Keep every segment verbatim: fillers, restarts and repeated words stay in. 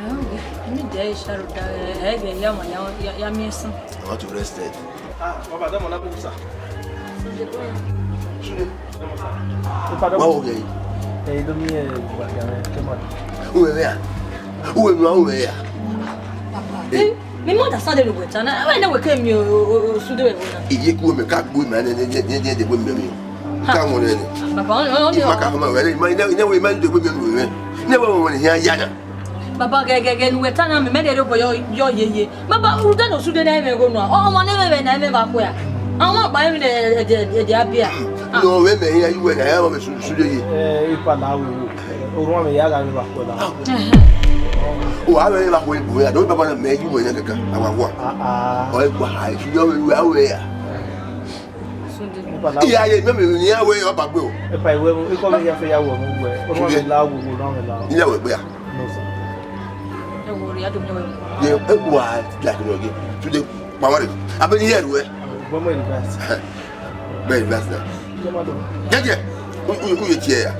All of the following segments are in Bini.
Ẹhẹn, mi de ẹre sha rhunmwuda ẹghẹ ya ma ya, ya, ya miẹn sẹ. I want to rest it. Ah, Baba, dama na bu sa. Wa wo ghe. Eh, do mi, eh, wa ga me, come on. Uwẹ vbe ya. Uwẹ nu, uwẹ ya. Papa, eh, mi ma understand the way ta na. Ẹwẹ ne wẹ ke mi o, o, o, sude wẹ na. Iye ku me ka gbe me ne, ne, ne, ne, ne de gbe me mi. Ha. Ka mo ne. Papa, on, on, on. Ma ka ko ma wẹ, ma ne, ne wẹ ma de gbe me mi. Ne wẹ wẹ ne ya ya na. Baba, gẹgẹgẹ ne uwẹ ta na, mẹ, mẹ de rhie obọ yọ, yọ yeye. Baba, rhunmwuda ne ọ sude na, ẹmwẹ gho nua. Ọ, ọmọ ne ẹmwẹ na, ẹmwẹ vbe akhuẹ a. Àwọn àgbà ẹmwẹ na, ẹdẹ, ẹdẹ abia. Ah. No, wẹ mẹ ya yu wẹ na, ya wẹ su, sude ye. Eh, ipa na wo wo. Orun amẹ ya gha vbe akhuẹ na. Ẹhẹn. O, a wẹ vbe akhuẹ bu ya, do baba na mẹ yu wẹ na kaka, a wa wa. Ah, ah. Ọ gba ha, sude wẹ, wẹ, wẹ ya. Sude. Ipa na. Iya ye, mẹ, mẹ, ni ya wẹ, ọ ba gbe o. Ipa iwe, ikọ mẹ ya fe ya wo mu wẹ. Orun amẹ la wo wo, orun amẹ la. Ni ya wẹ gbe ya. No, sir. Ẹ wo rhie, a do miẹn wẹ. Ye, e wa like no ye. Today, pa wa re. Abẹ ni ye ruẹ. Gbọmọ reverse. Bẹ reverse na. Jẹjẹ. U, u, u ye tie ya.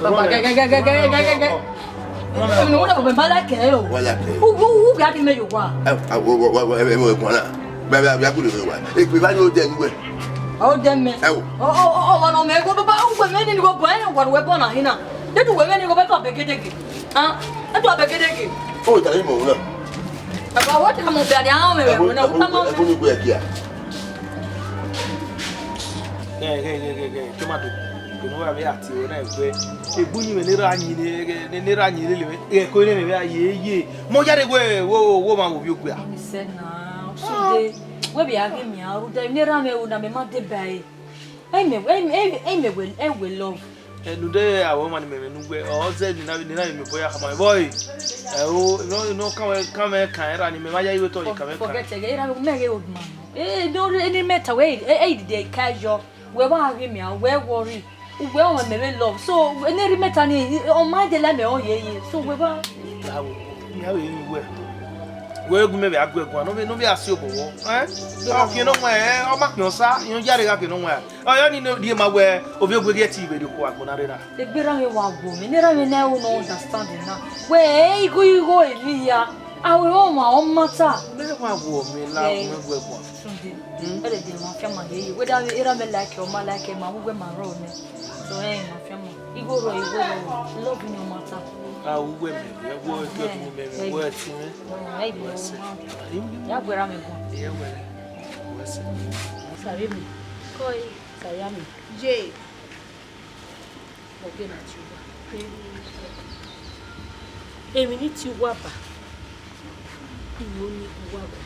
Baba, gẹ, gẹ, gẹ. Unu wo na baba like o. Wa like. U, u, u ga di me yo wa. Ẹ, a, wo, wo, wo, wo, ẹ, ẹ, wo, wo, na. Bẹ, bẹ, bẹ, a ku le wa. E pe ba ni o de ni wẹ. O de mẹ. Ẹ wo. O, o, o, o, wa no me go baba, u wẹ mẹ ni go bọ, ẹ, wa wẹ bọ na hina. Dedu wẹ mẹ ni go bẹ to abegedege. Ah, eto abegedege. O ta ni mo na. Baba, what am I doing? Ah, me, me, me, na, what am I doing? Ẹ, ẹ, ẹ, ẹ, ẹ, ẹ, Tomado. Kene wa vbe a tie wẹ na egbe. Egbe uyinmwẹ ne ra yin ne, ne, ne ra yin lele vbe. Ẹ, ko ne vbe a ye, ye. Mo ya de wẹ, wo, wo, wo ma wo vbe ogbia. He said na, so de, wẹ vbe a ghi miẹn, rhunmwuda, ne ra mwẹ o na, mẹ ma de ba ẹre. Ẹ mẹ, ẹ mẹ, ẹ mẹ, ẹ mẹ wẹ, ẹ wẹ love. Ẹ, nude, awẹ ọmwa ni mẹ mwẹ ne uwẹ, ọ zẹ ne I na, ne I na vbe miẹn obọ ya khama vbọ, ẹ, o, no, no, kan mwẹ, kan mwẹ kan erha ni mẹ ma ya iwe tọ ye kan mwẹ kan. Forget it, erha mẹ ghe old man. Eh, no, any matter where, eh, eh, dede ka yọ, wẹ wa ghi mẹ, wẹ worry, uwẹ ọmwa mẹ vbe love. So, any matter ni, ọ ma de la mẹ ọ ye ye. So, wẹ wa. Bravo. Mẹ vbe ru wẹ. Wẹ gu mẹ vbe a gu ẹguae, ne ọ vbe, ne ọ vbe a si obọ vbọ. Eh? Ọ khian nọ wẹ, ọ ma khian osa, irẹn ya re gha khian nọ wẹ. Ọ yọ ni ne ọ rhie ma wẹ, ovbi ogue ghi ẹti vbe rhie okhuo agbọn na rre na. Egbe erha mwẹ wa gu mwẹ, ne erha mwẹ na ẹ no understand na. Wẹ, eh, igho, igho emwi hia. A wẹ ọmwa, ọ ma ta. Mẹ wa gu mẹ la, eh, mẹ gu ẹguae. Sunday. Hmm? Ẹrẹ de ma fian ma ye ye. Whether erha mwẹ like ọ ma like ẹ, ma wu wẹ ma rrọọ nẹ. So, eh, ma fian ma. Igho rrọọ, igho rrọọ. Love ni ọ ma ta. A wu wẹ mẹ, ẹ wo ẹgbẹ ọdún mẹ, ẹ wo ẹtin mẹ. Ẹ, ẹ, ẹ, ya gu erha mwẹ guan. Ẹ wẹ, wẹ sẹ. Sare mi. Koi. Sare mi. Ye. Ọghe na tie uwa. Emwi ni tie uwa ba, I ro ni gu uwa ba.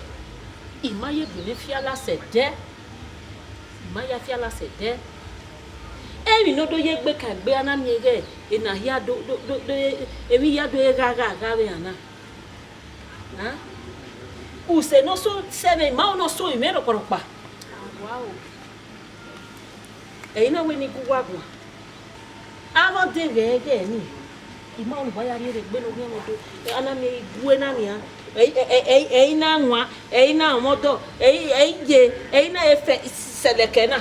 I ma ye gu ne fiala sẹ ẹdẹ. I ma ya fiala sẹ ẹdẹ. Emwi ne ọ do ye gbe ka egbe a na miẹn ighẹ ena hia do, do, do, do, emwi hia do gha gha gha vbe ehan na. Hàn? Use ne ọ so sẹ mwẹ, I ma ro ne ọ so mwẹ rhọkparhọkpa. Ẹre I na wẹ ne I gu uwa guan. Avbe ọ dee ghẹ ghẹ ni, I ma ro ne uwa ya rhie rre egbe ne ọ khian mwẹ do. A na miẹn igue na nian. Ẹre, ẹre, ẹre, ẹre I na wan, ẹre I na mwẹ ọdọ, ẹre, ẹre I ye, ẹre I na he fẹ sẹlẹkẹ na.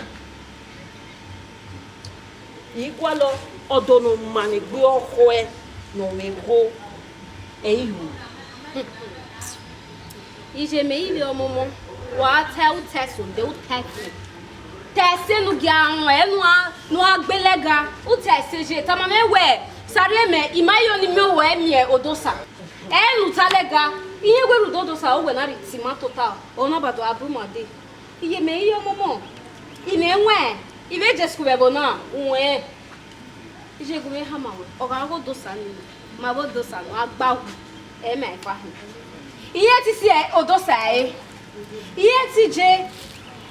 I gualọ ọdọ ne ọ ma ne egbe ọkhọe ne ọ mwẹ igho, ẹ i ru. Iye mẹ i vbe ọmọmọ, wa ta u ta ẹse odẹ, u ta ẹse. Ta ẹse ne u gia rẹn, ẹ ne u a, ne u a gbele ẹga, u ta ẹse ye. Tama mwẹ wẹ, sare mẹ, I ma yo ne I miẹn owẹ miẹn Odosa. Ẹ ne u ta lẹga, I yẹn wẹ rhunmwuda Odosa, ọ wẹ na rhie tima tota, ọ na ba do a bu ma dee. Iye mẹ i re ọmọmọ, I mwẹ ẹwaẹn, I vbe je school vbe ẹvbo na, uwẹn. Iye gu mwẹ hama wẹ, ọ gha ghe Odosa nii, ma vbe Odosa nọ, a gba wu, ẹ ma efa hin. I yẹn ti si Odosa ẹre, I yẹn ti je,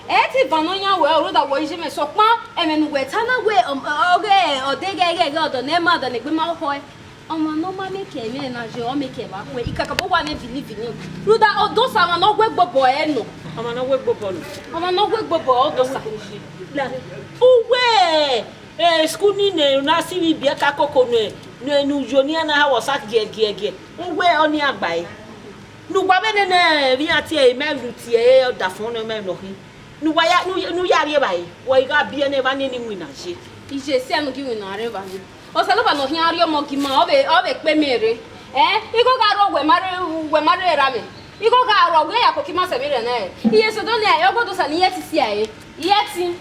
ẹ ti van ne ọ yan wẹ, ọ rhunmwuda wẹ iye mwẹ, sokpan ẹmwẹ ne uwẹ ta na wẹ, ọ, ọ ghe, ọ de ghẹ, ghẹ, ghẹ, ọdọ ne ẹ ma, ọdọ ne egbe ma khọe. Ọmwa ne ọ ma make ẹmwẹ na ye, ọ make ẹmwẹ khuẹ. I kakabọ wa ne vini vini. Rhunmwuda Odosa, ọmwa ne ọ wẹ gbobọ ẹre nọ. Ọmwa ne ọ wẹ gbobọ nọ. Ọmwa ne ọ wẹ gbobọ Odosa. Uwẹ, eh, school ni ne na si vbe ibiẹka koko nẹ, ne, ne uyo ni a na ha wọ sa giẹ, giẹ, giẹ. Uwẹ ọni a gba ẹre. Ne uwa vbe nene vbe iran tie ma ru tie ọdafọn ne ma nọ khin. Ne uwa ya, ne u, ne u ya rri evbare, wẹ i gha biẹ ne evba ni eni iwinna ye. Iye, sẹ ne u ghi winna rre evba ni. Osanobua ne ọ khian rhie ọmọ gie ima, ọ vbe, ọ vbe kpe mẹ rre. Ẹn, igho gha rrọọ, wẹ ma rre, wẹ ma rre erha mwẹ. Igho gha rrọọ, wẹ ya koko ima sẹ vberriọ nẹ. Iye Sodonia, ọgua Odosa ne I ye ẹtin si ẹre. I ye ẹtin.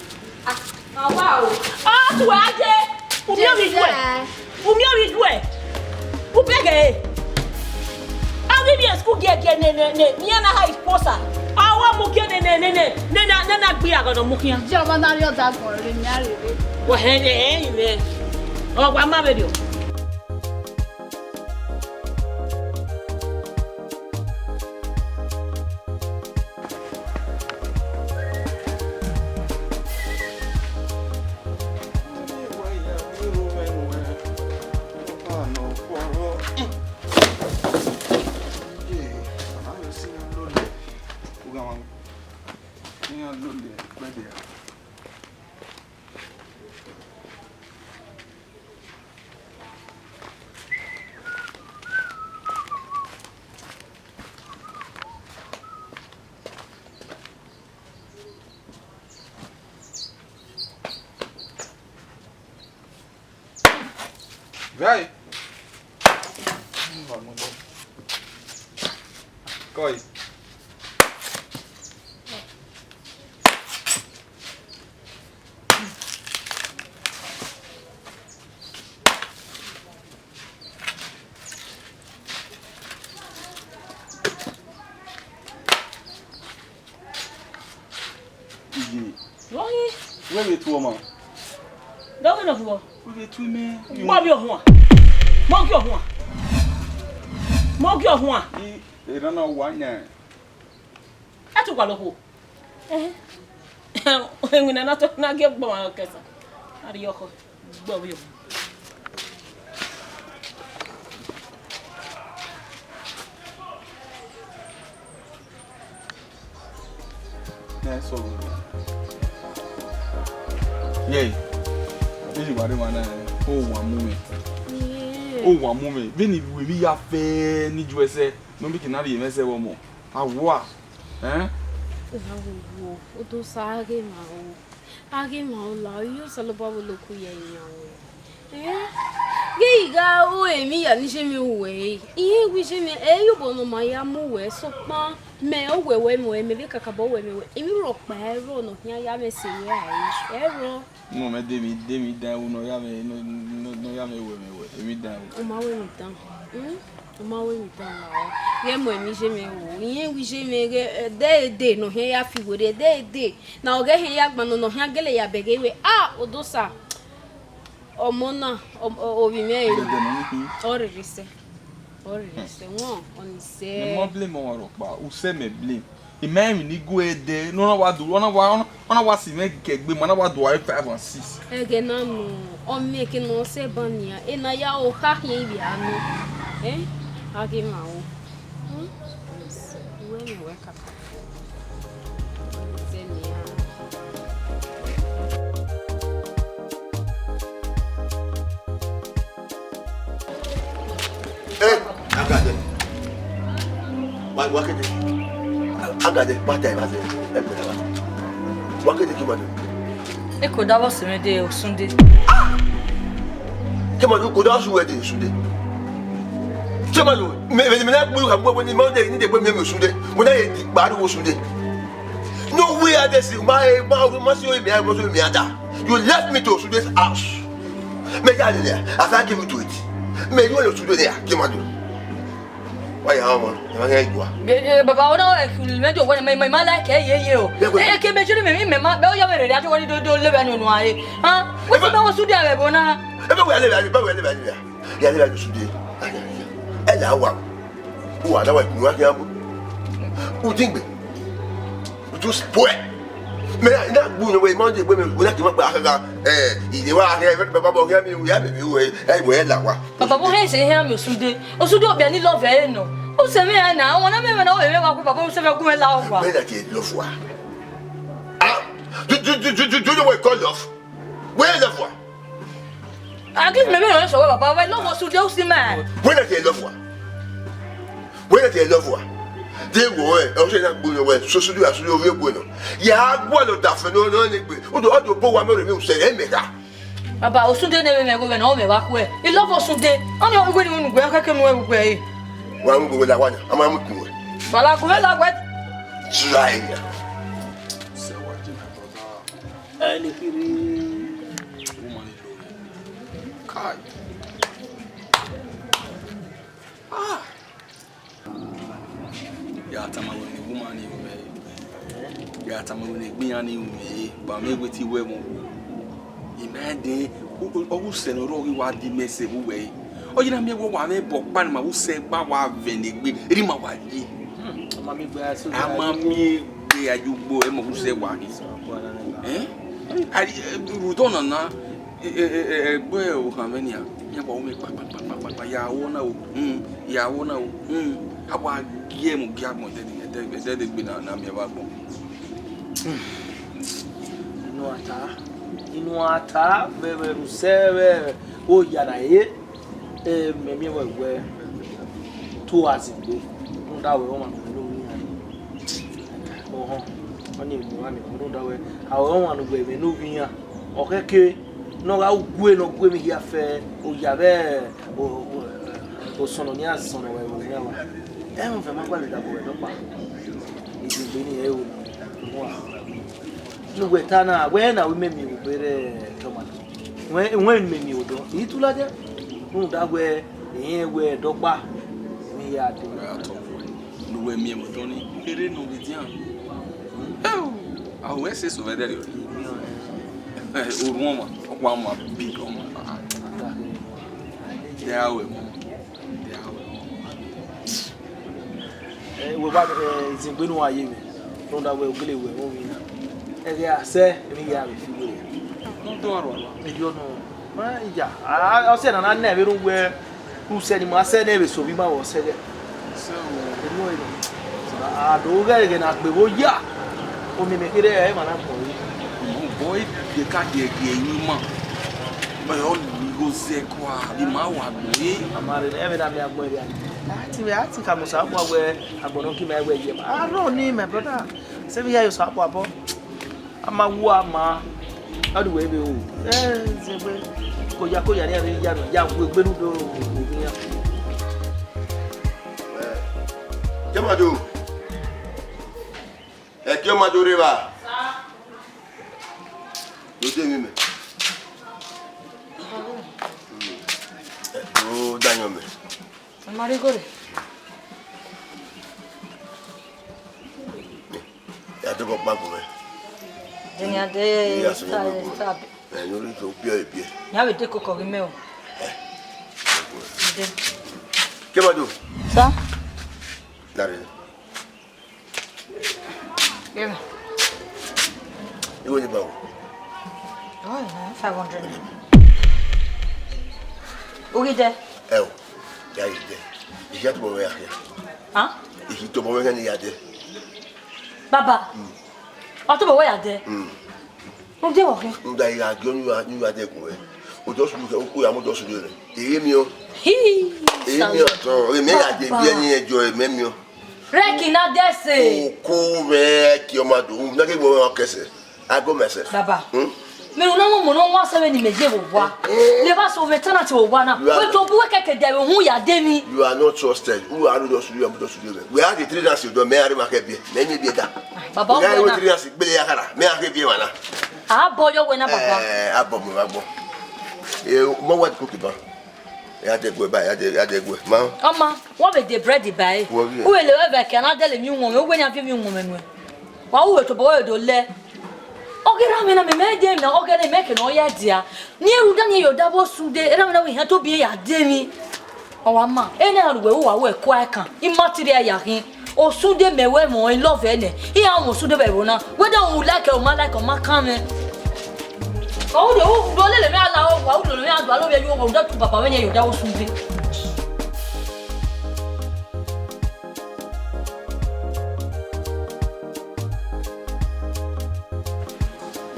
Ah, ma wa o. Ọ tuẹ a ye. U miẹn ovbi iduẹ. U miẹn ovbi iduẹ. U bẹghe ẹre. A ghi vbiẹ school giẹgiẹ ne, ne, ne, ne iran na ha ikposa. A wa mu gie ne, ne, ne, ne, ne, ne, ne na gbe aghọnọ mu khian. Jẹ ọmọ na rhie ọdagbọn rre, mẹ a rere. Wẹ hẹ ne ẹ i mwẹ. Ọ wa ma vberriọ. Vai. Coi. Iye. Wẹ ghe tu ọmọ. Dọghe nọ fubọ. Wẹ ghe tu mẹ. Mọ gie ọhuan. Mọ gie ọhuan. Mọ gie ọhuan. I, erha na wa yan. A tu gualọ khuo. Ẹhẹn. Iwinna na to na gie gbọmwa kẹsa. Arriọkhọ. Gbọmwa yo. Nẹ sọvbẹ. Yẹẹ, ẹ i wa rre emwa na, o wa mu mwẹ. O wa mu mwẹ. Vbene I ru emwi ya fẹ ne I ju ẹsẹ, ne ọ miẹn ke na rhie mwẹ ẹsẹ vbe ọmọ. A wa, ẹn? Odosa, a ghe ma o. A ghe ma o la, iye Osanobua vbe lo ku ye yan wẹ. Ẹn? Ghe I gha ru emwi ya ne I ye mwẹ ruẹ, I rẹn wẹ I ye mwẹ, ẹ i re obọ ne ọ ma ya mu ruẹ, sokpan mẹ, ọ wẹ wẹ mẹ, mẹ vbe kakabọ wẹ mẹ wẹ, emwi rhọkpa ẹrọ ne ọ khian ya mwẹ sẹ ruẹ rae, ẹrọ. No, mẹ de emwi, de emwi dan ẹvbo ne ọ ya mwẹ, ne ọ, ne ọ, ne ọ ya mwẹ wẹ mẹ wẹ, emwi dan ẹvbo. U ma ru emwi dan, hmm? U ma ru emwi dan la o. Ghẹ mu emwi ye mwẹ o, I rẹn wẹ I ye mwẹ ghẹ, ẹdẹ ẹdẹ ne ọ khian ya fi werriẹ, ẹdẹ ẹdẹ ne ọ ghẹ khian ya gbannọ, ne ọ khian gele ya bẹghe wẹ, ah, Odosa. Ọmọ na, ọ, ọ, ovbi mwẹ ẹre. Dẹdẹ ne ọ ni khin. Ọ rere sẹ. Ọ rere sẹ. Wọn, ọ ni sẹ. Mẹ ma blame ọmwa rhọkpa, usẹ mẹ blame. I ma rẹn emwi ne I gu ẹre dẹ, ne ọ na wa do, ọ na wa, ọ na, ọ na wa si mwẹ ke egbe, ma na wa do aro five and six. Ẹghẹ na nọ, ọ miẹn ke ne ọ sẹ ban nian, ena ya o kha khian ivbi a nọ. Eh? A ghe ma o. Hmm? Uwẹ ne uwẹ kaka. Zẹ nian. Eh, Agade. Wa, wa kede. Agade, wa ta ibaze. Eh, wa kede ki madu. Eko da vbọ sẹ mwẹ de Osunde. Ki madu, ko da su wẹ de Osunde. Ki madu, me, me, me na gbe ka gbe ni Monday ni de gbe me Osunde. Mo na ye di gba ru Osunde. No way, I dey see, ma, ma, ma si o mi, ma si o mi ada. You left me to Osunde's house. Me ya lele, as I give you to it. Me you Osunde there, ki madu. Wa ya ọmọ, ẹ ma gẹ igua. Baba, ọ na ẹ kulu mẹ do wẹ mẹ, mẹ ma like ẹ ye ye o. Ẹ ke mẹ jiri mẹ mi mẹ ma bẹ ọ ya mẹ rere a do wẹ ni do do le vẹ nunu a re. Ha? Wẹ ti bẹ Osunde a vẹ bo na. Ebe wẹ lele, ebe wẹ lele. Ya lele Osunde. Ẹ la wa. Wa na wa ku wa ya bo. U dingbe. U too spoil. Mẹ na, na gbu ne wẹ Monday gbe mẹ, wẹ na ki ma kpa akaka, eh, ide wa akaka, ẹ, baba bọ khian mi, ya mẹ mi wẹ, ẹ, wẹ la wa. Baba, bọ hẹ sẹ hẹ mi Osunde. Osunde ọbia ni love ẹ nọ. U sẹ mẹ ẹ na, ọmọ na mẹ mẹ na, ọ mẹ wa ku baba, u sẹ mẹ gu mẹ la ọ wa. Wẹ na ti love wa. Ah, do, do you know what you call love? Wẹ love wa. At least mẹ mẹ rẹ sọ wẹ baba, wẹ love Osunde, u si mẹ. Wẹ na ti love wa. Wẹ na ti love wa. De wo ẹ, ọ sẹ na gbo wẹ, so so do asu yo we gbo no. Ya gbo lo da fe no no ni gbe. O do, o do bo wa mẹ rẹ mi u sẹ rẹ mẹ ka. Baba, Osunde ne vbe mwẹ igho mwẹ na, ọ mwẹ vbe khuẹ. I love Osunde. Ọni ọ wẹ ne unu gbe, ọ kẹkẹ nu ẹvbo gbe ẹre. Wa mu gbe la wa nia, a ma mu kun wẹ. Bala gbe la wẹ. Try ya. Sẹ wa je na brother. Ẹni kiri. Woman ni lo. Kai. Ah. Ya tama wẹ ne woman ni ru mwẹ. Ya tama wẹ ne egbe iran ni ru mwẹ. Ba mẹ wẹ te wẹ mu. I ma de, ọ ghẹ usẹ ne ọ rrọọ ghi wa di mẹ sẹ vbe uwẹ. Ọ ye na miẹn wẹ wa mwẹ ẹbọ ọkpa ne ma vbe usẹ gba wa vẹ ne egbe, erriọ ma wa ye. Hmm, a ma miẹn egbe a so. A ma miẹn egbe a ye ugbo, ẹ ma vbe usẹ wa ghi. Ẹn? A, ẹ, rhunmwuda ọna na, ẹ, ẹ, ẹ, ẹ, ẹgbẹe ohan mwẹ nian, iran wa ru mwẹ kpakpakpakpa, ya wọ na o, hmm, ya wọ na o, hmm, a wa gie mu gie agbọn, ẹdẹ, ẹdẹ, ẹdẹ, ẹdẹ gbe na, na miẹn vbe agbọn. Inu a ta, inu a ta, vbe, vbe, vbe usẹ vbe oya na ye, eh, mẹ miẹn wẹ wẹ, two hours egbe, rhunmwuda wẹ ọmwa ne ovbi iran. Ọhọn, ọni emwi ne I miẹn, rhunmwuda wẹ, a wẹ ọmwa ne uwẹ mwẹ ne ovbi iran, ọ khẹke ne ọ gha gu ne ọ gu emwi hia fẹ, oya vbe o, o, osọnnọ ne a sọnnọ wẹ vbe oya wa. Ẹmwẹ ọfẹ ma gba vbe dagbo wẹ dọkpa. Izegbe ni ẹ ro. Ne uwẹ ta na, wẹ na wẹ imẹ miẹn vbe obọ rẹ tọma na. Wẹ, wẹ imẹ miẹn odọ, I tu ladian. Rhunmwuda wẹ, irẹn wẹ dọkpa, emwi hia dee. Ne uwẹ miẹn vbe odọ ni, kherhe ne ọ vbe dian. Ẹ o, a ru ẹse eso vbe ẹdẹrriọ. Orhuọn ọmwa, ọkpa ọmwa, big ọmwa. Dẹ a ru ẹmwẹ ọmwa. Dẹ a ru ẹmwẹ ọmwa. Eh, wẹ wa, eh, izegbe ne uwa ye mwẹ, rhunmwuda wẹ u gele wẹ ẹmwẹ ovbi na. Ẹghẹ a sẹ, emwi hia vbe fi wẹ. Ne u do arhuarhua. Erriọ nọ. Ma iya, a, a, ọsẹ na na nẹ vberriọ wẹ, usẹ ne ima sẹ nẹ vbe eso ovbi ima vbe ọ sẹ ghẹ. Sẹ o. Erriọ nọ. A do ghẹ ẹghẹ na gbe vbe oya. Omiẹn mẹ kherhe ẹmwẹ na gbọn re. Bọ e ka gie gie ima. Mẹ ọ lu igho zẹ kua, vbe ima wa gbọn re. A ma rre nẹ, ẹmwẹ na miẹn agbọn rria. A ti vbe, a ti khama Osanobua wẹ agbọn nọ gie ima wẹ ye ma. Arrọọ ni, my brother. Sẹ vbe hia ye Osanobua obọ. A ma wu a ma. Ọ di wẹ vbe o. Ẹ, zẹgbe. Koya koya ni a vbe ya nọ, ya wu egbe ne u do wu iran. Ẹ, Jemado. Ẹ, Jemado rre evba. Sir. Do de emwi mẹ. Ẹ, do da ayọn mẹ. Marigore. Ya dọbọ kpa gu mwẹ. Denian de. Iya, so sir, sir. Ẹ, ne u rhie do biẹ biẹ. Ya vbe de koko ghi mẹ o. Ẹ. De. Jemado. Sir. Dare. Give me. Igho ni ba o. Oh, yeah, five hundred naira. U ghi dẹ? Ẹ o, ya ghi dẹ. Iye tobọ mwẹ ya khin. Hàn? Iye tobọ mwẹ khin ne I ya dẹ. Baba, ọ tobọ wẹ ya dẹ? Mm. Rhunmwuda wẹ ọ khin? Rhunmwuda I gha gie ọnii ne u ya dẹ gun mwẹ. Odọ sunu kẹ, u ya mu odọ sunu rẹ. Ẹ i miẹn o. Hii, ẹ i miẹn Salomo. Ọtọn, ẹ mẹ ya dẹ biẹ ni ẹjọ, ẹ mẹ miẹn o. Rẹki na dẹ ẹse. Oko mwẹ ẹki ọmwa do, na ke gbe ọmwa kẹsẹ. I go myself. Baba. Hmm? Mẹ ru na mu ọmọ ne ọ wan sẹ vbene imẹ ye vbe owa. Eh, eh. Levba so vbe tenant vbe owa na. You are, wẹ tobọ uwẹ kẹkẹ dẹ vbe uhunmwu ya dẹ emwi. You are not trusted. Who are you to studio, to studio? We have the three days you do, me are my kẹ biẹ. Mẹ miẹn biẹ da. Baba, ọ wẹ na. Three days gbele ya kara. Mẹ a kẹ biẹ wa na. A bọ yọ wẹ na, baba. Eh, a bọ mu wa gbọ. Eh, mo wa ko kiba. Ya de gbe ba, ya de, ya de gbe. Ma. Ọma, wọ vbe de bread ba e. Wọ vbe. U vbe le wẹ vẹ ke na dẹle emwi uwọnmwẹ, uwẹ yan viọ emwi uwọnmwẹ nuẹ. Wa ru wẹ tobọ wẹ do lẹ. Ọ ghi erha mwẹ na, mẹ, mẹ dẹ emwi na, ọ ghi ẹre mẹ ke ne ọ ya dia. Ne I rhunmwuda ne I ye odẹ avbe Osunde, erha mwẹ na wẹ I hẹn tobọ irẹn ya dẹ emwi. Ọ wa ma, ene a ru wẹ, u wa wẹ kua ẹkan, I ma te rhie ya khin. Osunde mẹ wẹ mọ, I love ẹnẹ. Iran mu Osunde vbe ẹvbo na. Whether u like or ma like or ma kan mwẹ. Ọ ru do, u do lele mwẹ a la, u wa, u do lele mwẹ a do, a lo vbe yo, u do tu baba mwẹ ne I ye odẹ avbe Osunde.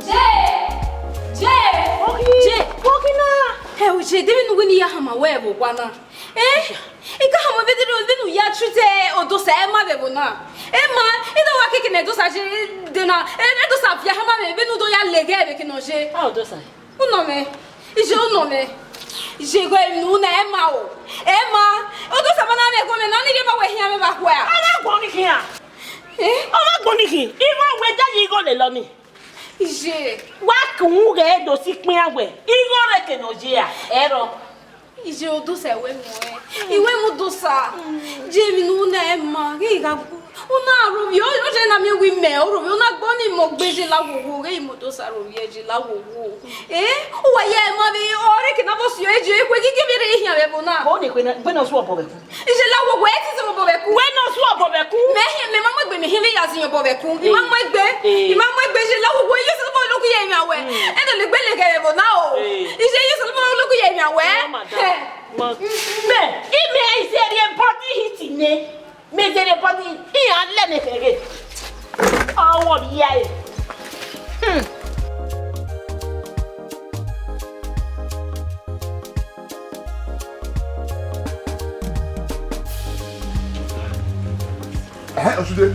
Jay! Jay! Jay! Ẹ o, Jay, de vbene u wẹ ne I ya hama wẹ vbe owa na? Eh? I ka hama wẹ vbene, vbene u ya treat Odosa, ẹ ma vbe ẹvbo na. Ẹ ma, I do wa keke ne Odosa je de na, ẹ, Odosa viọ hama mwẹ vbene u do ya lele vbe eke ne ọ ye. A Odosa? U nọ mwẹ. Iye u nọ mẹ. Iye, igho emwi ne u na, ẹ ma o. Ẹ ma. Odosa ma na mwẹ ẹguọnmwẹ na, ne I rhie ma wẹ khian mwẹ vbe akhuẹ a? Ọ ma gbọn ni khian. Eh? Ọ ma gbọn ni khian. I ma wẹ ya ye igho lelọ ni. Iye. Wa ke uhunmwu ghẹ do si ikpia wẹ igho rre ke ne ọ ye a, ẹrọ. Iye, odosa, I wẹ mu ẹ. I wẹ mu odosa. Iye, emwi ne u na, ẹ ma, ghe I gha gu. U na rhovbiẹ, ọ, ọ ye na miẹn wẹ imẹ, ọ rhovbiẹ, u na gbe ọnii mẹ gbe, iye la wowo, ghe I mu odosa rhovbiẹ, iye la wowo. Eh? Uwa ya ẹ ma vbe, ọ rre ke na vbe si ọ, iye, ekhue ghi gie vbe rre khian vbe ẹvbo na. Ọ ni ekhue na, gbe ne ọ su obọ vbe ẹkun. Iye la wowo, ẹ i sisi obọ vbe ẹkun. Gbe ne ọ su obọ vbe ẹkun. Mẹ hian, mẹ ma mu egbe, mẹ hian vbe ya zin obọ vbe ẹkun. I ma mu egbe. Eh. I ma mu egbe, iye la wowo, iye Osanobua loko ye emwi awẹ. Mm. Ẹ dọlegbe le ghẹ vbe ẹvbo na o. Eh. Iye, iye Osanobua loko ye emwi awẹ. Mama da. Hẹ. Ma, mẹ, imẹ i sẹrriọ body hit nẹ. Mẹ i sẹrriọ body, iran lẹ ne khẹghe. Ọwọ rhia ẹre. Hmm. Ẹhẹn, Osude.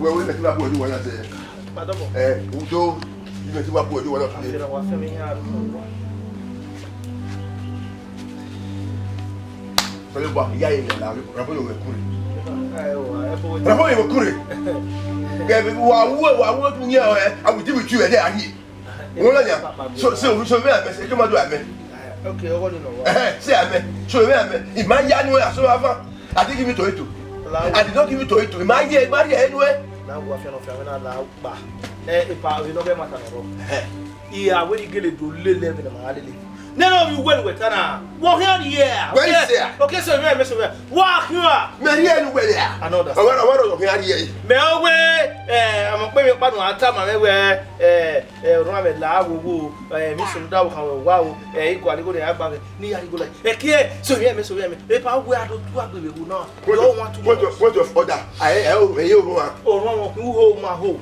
Wẹ, wẹ, mẹ kila bu ẹre uwa ya zẹ. Madọbọ. Ẹ, udo, imẹ ti wa bu ẹre uwa ya Osude. Afẹrẹ wa fẹmẹ ya ru wa. Sọlẹ bọ, iya ye lẹ la, rabo yo wẹ kure. Rabo yo wẹ kure. Kẹ wa wu, wa wu tu yan ẹ, I will deal with you ẹ dẹ a yi. Wọ́n lọ yà. So, so, so, mẹ amẹ, ẹ kí n ma do amẹ. Okay, ọwọ́ ni nọ wá. Ẹhẹn, say amẹ. So, mẹ amẹ. Ì ma ya nu ẹ, aso wa fa. I did give it to you. I did not give it to you. Ì ma yẹ, ì ma yẹ ẹnu ẹ. Na wo afian ọfian na la gba. Ẹ, ipa, we no get matter nọ. Ẹhẹn. Iya, wẹ ni gele do lele ẹmwẹ ne ma lele. Nene ovbi uwẹ ne uwẹ ta na. Wọ khian rhie. Where is there? Okay, so, mẹ, mẹ, so, mẹ. Wa khian. Mẹ rhie ẹnu wẹ ya. I know that. Ọwọ́, ọwọ́, ọwọ́, khian rhie. Mẹ ọ wẹ, ẹ, ọmọ pé mi pa nù ata ma mẹ wẹ, ẹ, ẹ, ọrùn amẹ la wowo, ẹ, mi sùn da wo kan wẹ wa o, ẹ, igua ni go ne ya gba mẹ, ni ya ni go la. Ẹ kiẹ, so yẹ mẹ, so yẹ mẹ. E pa wẹ a do tu agbeve wo na. Point of, point of, point of order. Ẹ, ẹ, o, ẹ, ye o wa. Ọrùn ọmọ kí wo ho ma ho.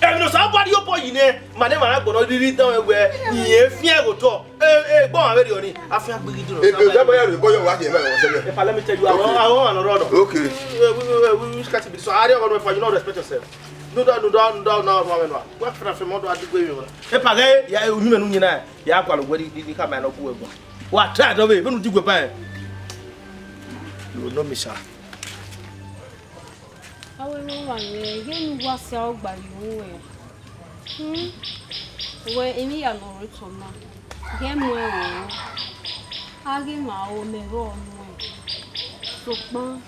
Emwi ne Osanobua rhie obọ yi nẹ, ma ne emwa na gbọnọ rhirhi dan mwẹ wẹ, irẹn fian ẹghẹ otọ. E, e, gbọmwa vberriọ ni, afiangbe ghi do nọ. Ebe Osanobua ya rhie obọ yọ wa khian na, ọ sẹ mwẹ. Epa, let me tell you, I don't, I don't wanna run. Okay. Eh, we, we, we, we, we catch it. So, I don't want to, you know, respect yourself. No, no, no, no, no, no, no, no, no. Wa fana fẹ mọ do adigbe mi wala. Epa, ghe, ya, unu mẹ nu nyina, ya kwa lo wẹ di, di, di ka ma no ku wẹ gua. Wa try do be, be nu di gbe pa. You know me, sir. Avbe erha mwẹ, ghẹ ne uwa sẹ ọgba ye uwẹ. Hmm? Wẹ emwi hia ne ọ rre otọ na, ghẹ mu ẹn ro. A ghe ma ro, mẹ rrọọ nuẹn. Sokpan,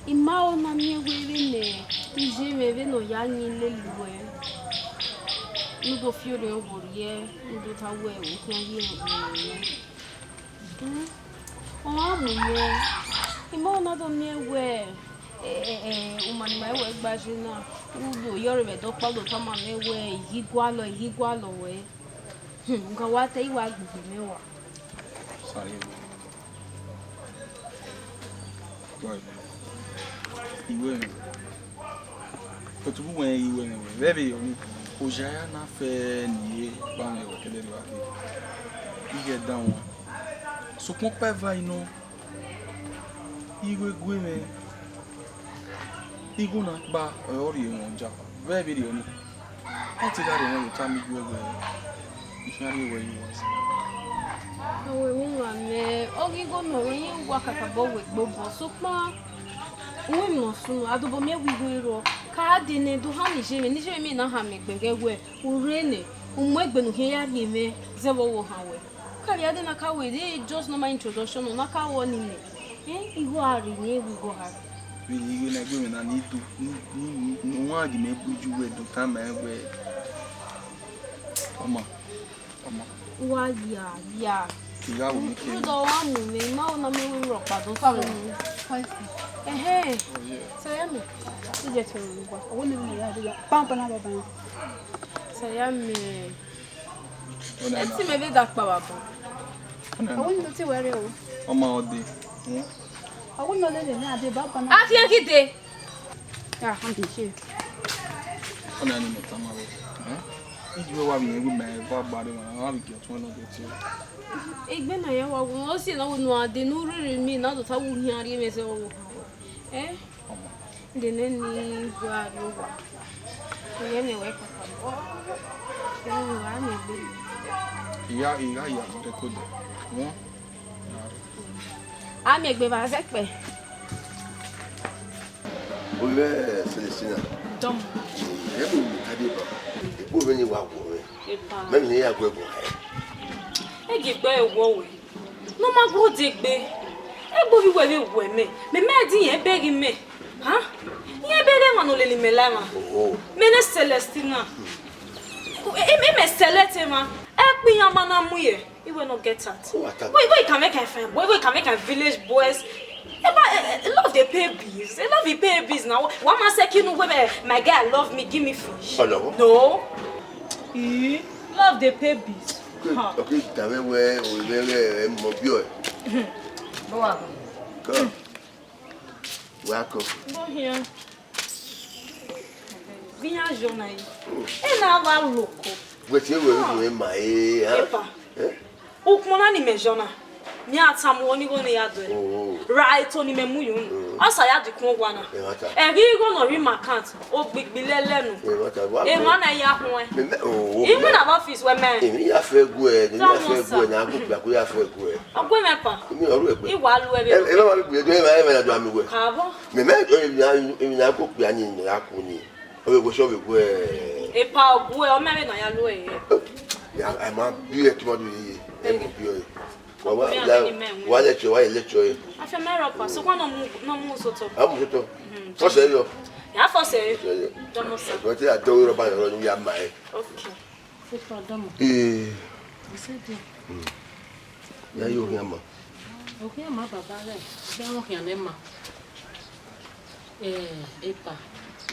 I ma ho na miẹn wẹ vbene iye mwẹ vbene ọ ya yin lele uwẹ, ne u do fi orhiọn vbe orhiẹ, ne u do ta wẹ u khian ye ẹre. Hmm? Ọ gha mu yẹ, I ma ho na do miẹn wẹ, ẹ, ẹ, ẹ, u ma ne ima wẹ gba ye na, u do ye ọre vbe ẹdẹ ọkpa, u do tama mwẹ wẹ, I ghi gualọ, I ghi gualọ wẹ. Hmm, u gha wa te, I wa gbegbe mwẹ wa. Sorry. Boy, I wẹ mwẹ. Otubu wẹ I wẹ mwẹ wẹ. Vbe vbe yọ ni, oya ya na fẹ ne I ye ba mwẹ wẹ kẹdẹ rhie ke. I ghẹ dan wan. Sokpan ọkpa eva I nọ, I wẹ gue mwẹ. Igho na kpa ọre ọ rhie mwẹ oja. Vbe vbe rhie ọnii, ọ te gha rhie mwẹ ye otọ, I miẹn wẹ I khian rhie wẹ ye uwa sẹ. Ọ wẹ vbe uwa mẹ, ọ ghi igho ne ọ rẹn ye uwa kakabọ wẹ gbobọ, sokpan uwẹ emwi ne ọ sunu, a dobọ miẹn wẹ igho i rrọọ, ka dee nẹ, do hama iye mwẹ, ne iye mwẹ na hama egbe ghẹ wẹ, u rre nẹ, u mu egbe ne u khian ya rhie mwẹ zẹ vbe ọ wo han wẹ. Ka rhie a dee na ka wẹ, just normal introduction, ọ na ka wẹ ọnii nẹ. Eh, igho a rre, ne igho a rre. Vbene igho na gbe mwẹ na ni do, ni, ni, ni, ne uwa ghi mẹ gbe uju wẹ do tama ẹn wẹ, ọma, ọma. Wa ya, ya. I gha ru ni ke. Rhunmwuda ọ wa mu mwẹ, I ma ho na miẹn wẹ rhọkpa do sunu. Ẹhẹn. Oh, yeah. Sẹ ya mẹ. Ije te ru gua. Ọwọ ni ya de ya. Pam, pam, pam, pam. Sẹ ya mẹ. Eti mẹ vbe da kpa vbe abọ. Ọwọ ni do te wẹ rre o. Ọma ọdẹ. Hmm? Ọwọ ni ọdẹ ne a de ba ba na. A khian ghi dee. Ah, I'm the shit. Ọna ni mo tama ro. Eh? Iju wa mi ewu me ba ba de wa, wa mi ge tun no de ti. Egbe na ya wa wo, o si na wo nu a de nu rere mi na do ta wu hian rhie mwẹ zẹ wo. Eh? Ọma. De nene wa rrie owa. Iyẹn ne wẹ kpakpa. Ẹ wa ne egbe. Iya, iya, iya, record. Won? A miẹn egbe vbe azẹkpẹ. Ovbi mwẹ Celestina. Dọmọ. Ẹ bu mi ta deba. Egbe vbe ne wa guọ mwẹ. Epa. Mẹ ne ya guẹ guọ. E gi gbe wọ wẹ. Ne ọ ma guọ de egbe. Egbe vbe wẹ vbe wẹ mẹ. Mẹ mẹ di yẹn bẹghe mẹ. Ha? Yẹn bẹghe emwa ne ọ lele mẹ la emwa. Oho. Mẹ ne Celestina. E, e, e mẹ select emwa. Ẹ kpe iran ma na mu ye. He will not get out. Who attack? Wait, wait, can make a fine boy, wait, can make a village boys. Eba, eh, eh, love dey pay bills. Eh, love dey pay bills now. One man say, "Kinu, wait, eh, my guy love me, give me fish." Hello? No. Eh, love dey pay bills. Okay, huh. Okay, tell me where, where, where, eh, mo bi o. Go on. Come. Welcome. Go here. Vbe iran zọ na yi. E na wa loko. Wẹ tie wẹ ru ma e, ha? Epa. Eh? Ukpọn na ni mẹ zọ na. Mi a tama uwẹ ni igho ne ya dọe. Oh, oh. Ra eto ni mẹ mu ye unu. Mm. Ọ sa ya dikun owa na. Ẹ wa ta. Ẹ ghi igho ne ọ rre ima account, ogbigbi lẹlẹ nu. Ẹ wa ta. Emwa na ya khuẹn. Mẹ, mẹ, oh, oh, I went of office wẹ mẹ. Emi ya fẹ guẹ, emi ya fẹ guẹ, na gu kpia ku ya fẹ guẹ. Ọ gu mwẹ pa. Emi ọru egbe. I wa lu ẹvbe. Ẹ, ẹ ma wa lu egbe, ẹ ma, ẹ ma ya do ami wẹ. Kaabọ. Mẹ, mẹ, emi na, emi na gu kpia ni, ni a ku ni. Ọ vbe wẹ sẹ, ọ vbe wẹ. Epa, ọ gu ẹ, ọ ma vbe ne a ya lu ẹre. Ya, a ma bi ẹ, tuma do ye. Ẹ ma bi ẹ. Wa, wa, wa lecture, wa lecture. Afia mẹ rọ pa, so kwa nọ mu, nọ mu sotọ. A mu sotọ. Mhm. Fọsẹ yọ. Ya fọsẹ. Fọsẹ yọ. Dọmọ sa. Ẹ, wẹ te a dọghe rọba yọ, ni ya ma ẹ. Okay. Epa, dọmọ. Ee. Ise dia. Mm. Ya yo khian ma. Okhian ma baba ghẹ, ighẹ ọ khian nẹ ma. Eh, epa,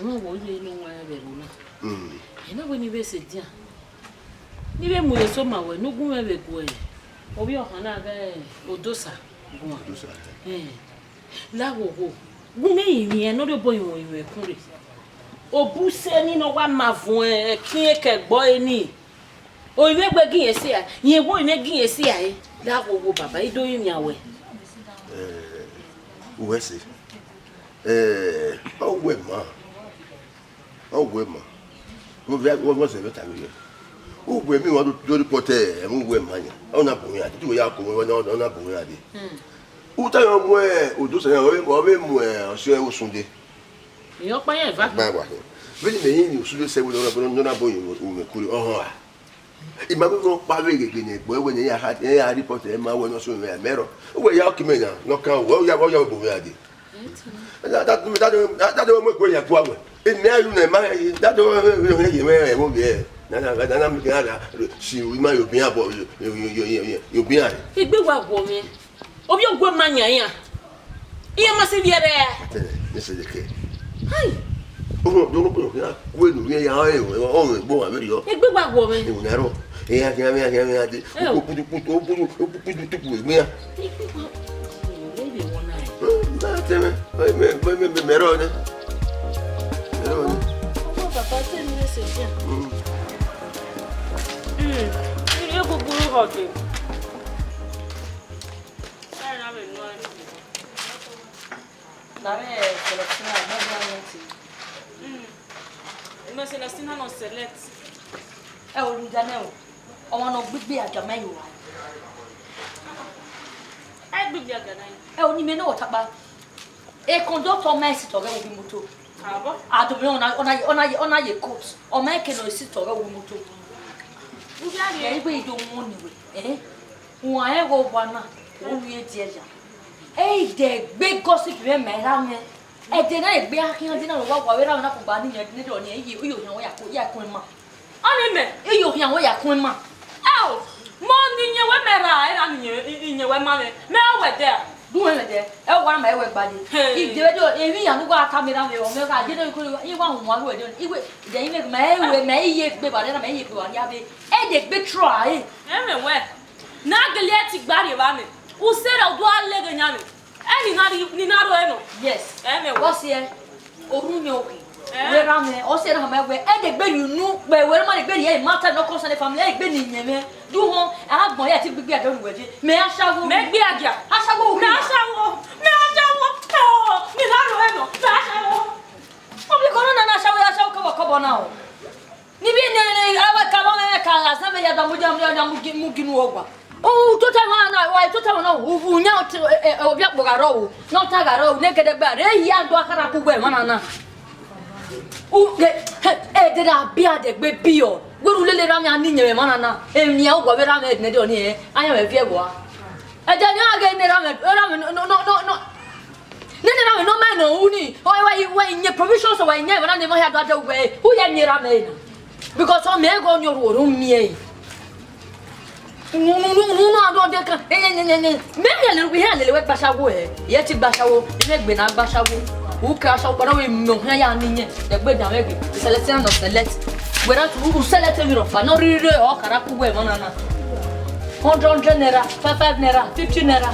wọn wo ye ne wọn vbe ẹvbo na. Mm. Ẹ na wẹ ne I vbe sẹ edian. Ne I vbe mu eso ma wẹ, ne u gu mwẹ vbe gu ovbi ọhan na ghe Odosa guan. Odosa. Eh. La ghogho, gu mwẹ rinmwian ne ọ rhie obọ rinmwian ẹkun rre. Obusẹ ni ne ọ wa ma vuọn ẹkin ekẹgbọ ẹre ni. Orinmwẹ egbe gie irẹn sẹ a, rẹn wẹ orinmwẹ gie irẹn sẹ a, eh, la ghogho baba, I do rinmwian wẹ. Eh, uwẹ sẹ. Eh, ọ wẹ ma. Ọ wẹ ma. Vbọ vbọ sẹ vbe ta vbe yẹ. Uwẹ mi wa do do report ẹ, mu wẹ ma yan. Ọ na bu yan, tutu ya ko wẹ na, ọ na bu yan de. Hmm. Uta yọ mu Odosa yan, ọ vbe mu ọsi ẹre Osunde. Iyẹn ọkpa yẹn eva. Gba wa khin. Vbene imẹ yin ni Osunde sẹ wẹ ne ọ na bo yin umẹ kure, ọhọn a. I ma vbe ọkpa vbe ghegbe ne ẹgbẹe wẹ ne ya ha, ya report ẹ ma wẹ ne ọ sẹ mwẹ, mẹ rọ. Wẹ ya ọki mẹ yan, ne ọ kan wẹ, ọ ya, ọ ya bu mwẹ a de. Dade, dade, dade, mu egbe yan tua wẹ. Eni a ru ne ma, dade, ye mwẹ ẹvbo vbiẹ. Na, na, na, na, na, na, si ru ima yo bian bọ, yo, yo bian re. Egbe wa guọ mwẹ. Ovbi ogue ma yan iran. Iran ma si vbiẹ rẹ. Atẹrẹ, ne sẹ deke. Hai. Ọmọ, ọmọ, ọmọ, ọmọ, ya ku enu, ya, ya, ẹ, ẹ, ọ, ẹ, gbo wa vberriọ. Egbe wa guọ mwẹ. Ewu na rọ. Ẹ, ya, ya, ya, ya, ya, de. Ẹ o. Kutu, kutu, kutu, kutu, kutu, kutu, egbe ya. Egbe wa guọ mwẹ, wẹ vbe wọ na ẹ. Hmm, na tẹ mẹ. Ẹ, mẹ, mẹ, mẹ, mẹ, mẹ rọ nẹ. Mẹ rọ nẹ. Ọmọ baba tẹ mi lẹsẹ jẹ. Hmm. Hmm. Ẹ gbogbo rọ de. Na vbe Celestina, ne ọ gha nọ te. Mm. Mẹ Celestina nọ select. Ẹ o, rhunmwuda nẹ o, ọmwa ne ọ gbigbi agia ma yo wa. Ẹ gbigbi agia na. Ẹ o, ne imẹ ne ọ ta kpa. E conductor ma sit ọghẹ vbe imoto. Abọ? Adọmọ ọna, ọna, ọna, ọna ye coat. Ọ ma ke nọ sit ọghẹ vbe imoto. Ubi a rhie. Ẹ, igbe i do wọn ni wẹ. Eh? Uan ẹghẹ owa na, u rhie ediẹ ya. Ẹ i de egbe gossip mwẹ ma erha mwẹ. Ẹdẹ na egbe a khian di na wa wa vbe erha mwẹ na kugba ni yẹn ne dọ ni, iye, iye ohian wẹ ya ku, ya ku ima. Ọni mẹ? Iye ohian wẹ ya ku ima. Ẹ o, mo ni yẹn wẹ mẹ ra, erha ni yẹn, i, i yẹn wẹ ma mwẹ. Mẹ ọ wẹ dẹ a? Du wẹ mẹ dẹ, ẹ wa ma ẹ wẹ gba ye. Hey. I de vbe do, emwi iran ne uwa ta mẹ erha mwẹ, ọ mwẹ gha je do ko, i wa hu wa wẹ de, i wẹ, de i mwẹ, mẹ ẹ wẹ, mẹ i ye egbe ba, mẹ i ye egbe ba, ya vbe, ẹ de egbe try. Ẹ mwẹ wẹ. Ne a gele ẹtin gba rrie evba mẹ, usẹ ra udu a lẹ ghe yan mẹ, ẹ ni na rri, ni na rro ẹnọ. Yes. Ẹ mwẹ wẹ. Ọ si ẹ, orhu yan okhi. Eh. Wẹ ra mẹ, ọ si ẹ na ma wẹ, ẹ de egbe yin unu, wẹ wẹ ma de egbe rhie, ma ta no concern family, ẹ egbe ni yẹn mwẹ. Du họn, a gbọn ya ti gbigbi agia unu wẹ je. Mẹ ashawo. Mẹ gbe agia. Ashawo. Mẹ ashawo. Mẹ ashawo. Oh, ni na rro ẹnọ. Mẹ ashawo. Ọ bi kọ na na ashawo, ashawo kọbọ kọbọ na o. Ni bi ne, ne, a wa ka, wa ka. Asẹ vbe ya da mu ya mu ya mu gi mu gi nu ọgua. U tota emwa na, wa tota emwa na, u u yan ọbiakpọ gha rrọọ, ne ọ ta gha rrọọ, ne gẹdẹgba re hia do akhara ku wẹ emwa na na. U de, edede abia de gbe biọ. Wẹ ru lele ra mẹ a ni nyẹn emwa na na. Emwi a wọ vbe ra mẹ ne de ọni ẹ, a yan mẹ viẹ wọ a. Ẹdẹ ne a ghe ne ra mẹ, ra mẹ no no no no. Nene na wẹ ne ọ ma nọ ru ni, ọ wa wa nyẹ provisions, wa nyẹ emwa na ne emwa hia do a dẹ wẹ, u ya miẹn ra mẹ na. Because ọ mẹ ghe ọni orhuọ ne u miẹn. Unu unu unu unu a do de kan. Mẹ hia lele, hia lele wẹ gba ashawo ẹ. Ye ti gba ashawo, imẹ gbe na gba ashawo. U ke ashawo kpa na wẹ mẹ ọ khian ya ni nyẹn. Ẹgbẹ dan wẹ ghe. Select na nọ select. Wẹ ra tu u select emwi rhọkpa ne ọ rhirhi re ọ kara ku wẹ emwa na na. Hundred hundred naira, five five naira, fifty naira.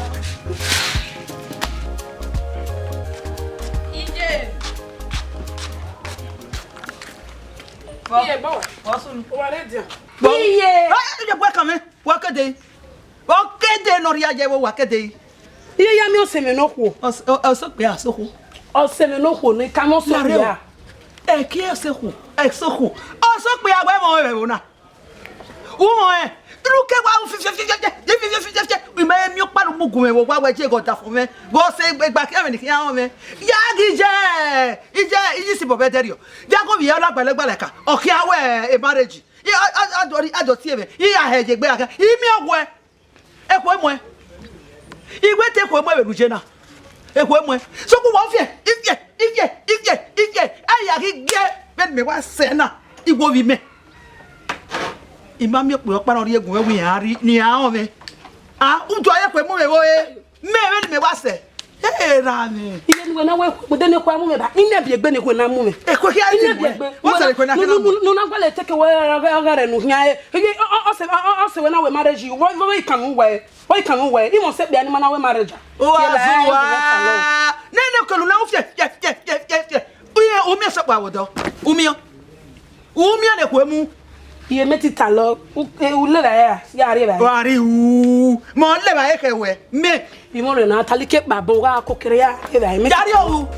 Ije. Iye, baba. Wa sunu. Wa re dia. Iye. Ẹ, ẹ, ẹ, wa kame. Wa kede. Wa kede ne ọ rhia ye vbe wa kede. Iye ya miẹn ọse mwẹ ne okhuo. Ọs-, ọ-, ọse okpia, ọse okhuo. Ọse mwẹ ne okhuo ne I kame ọse okpia. Ẹ kie ọse okhuo, ọse okhuo. Ọse okpia wẹ mọ ẹvbo na. U họn ẹn, rhunmwuda wa fiẹfiẹfiẹfiẹ, fiẹfiẹfiẹfiẹ, imẹ miẹn ọkpa ne u mu gu mwẹ vbe owa wẹ je ghe ọdafẹn mwẹ, vbe ọ sẹ egbe, egbe khian mwẹ ne I khian rẹn mwẹ. Ya ghi je, I je, I je si bọbọ ẹdẹrriọ. Ya ghe ovbi hia la gbalẹ gbalẹ ka, ọ khian wẹ e marriage. I, a, a, a do, a do tie mwẹ, I ya hẹ ye egbe ra khian, I miẹn ọghuẹ. Ekhue muẹn. I wẹ te ekhue muẹn vbe ne u ye na. Ekhue muẹn. Sokpan wa fiẹ, I fiẹ, I fiẹ, I fiẹ, I fiẹ. Ẹ ya ghi gie vbene mẹ wa sẹ na, I wo vbe imẹ. I ma miẹn okpia ọkpa ne ọ rhie gu mwẹ wẹ iran rri, ne iran rẹn mwẹ. A, u do a ye ekhue mu mwẹ vbe ore. Mẹ vbene mẹ wa sẹ. Ẹ ra mwẹ. Iye ne uwẹ na wẹ, uwẹ de ne ekhue mu mwẹ ba. I nẹ biẹ egbe ne ekhue na mu mwẹ. Ekhue khian I nẹ biẹ egbe. What's the ekhue na khian na mu? Nu, nu, nu na gualọ take away ọghe, ọghe rẹ nu khian. Iye, ọ, ọ, ọ sẹ, ọ, ọ, ọ sẹ wẹ na wẹ marriage. Wọ, wọ, wọ I kan mu wẹ. Wọ I kan mu wẹ. I must say, bia ni ma na wẹ marriage. Wa, wa. Nene okelu na u fiẹ, fiẹ, fiẹ, fiẹ, fiẹ, fiẹ. U miẹn, u miẹn sokpan vbe odọ. U miẹn. U miẹn ne ekhue mu. Iye mẹ ti talọ, u, e, u levba ẹre ra, ya rri evbare. Wa rri u, mẹ ọ levba ẹre khẹ wẹ, mẹ. Imẹ rẹ na talike kpa bọ gha ko kere ya, evbare mẹ. Ya rri o,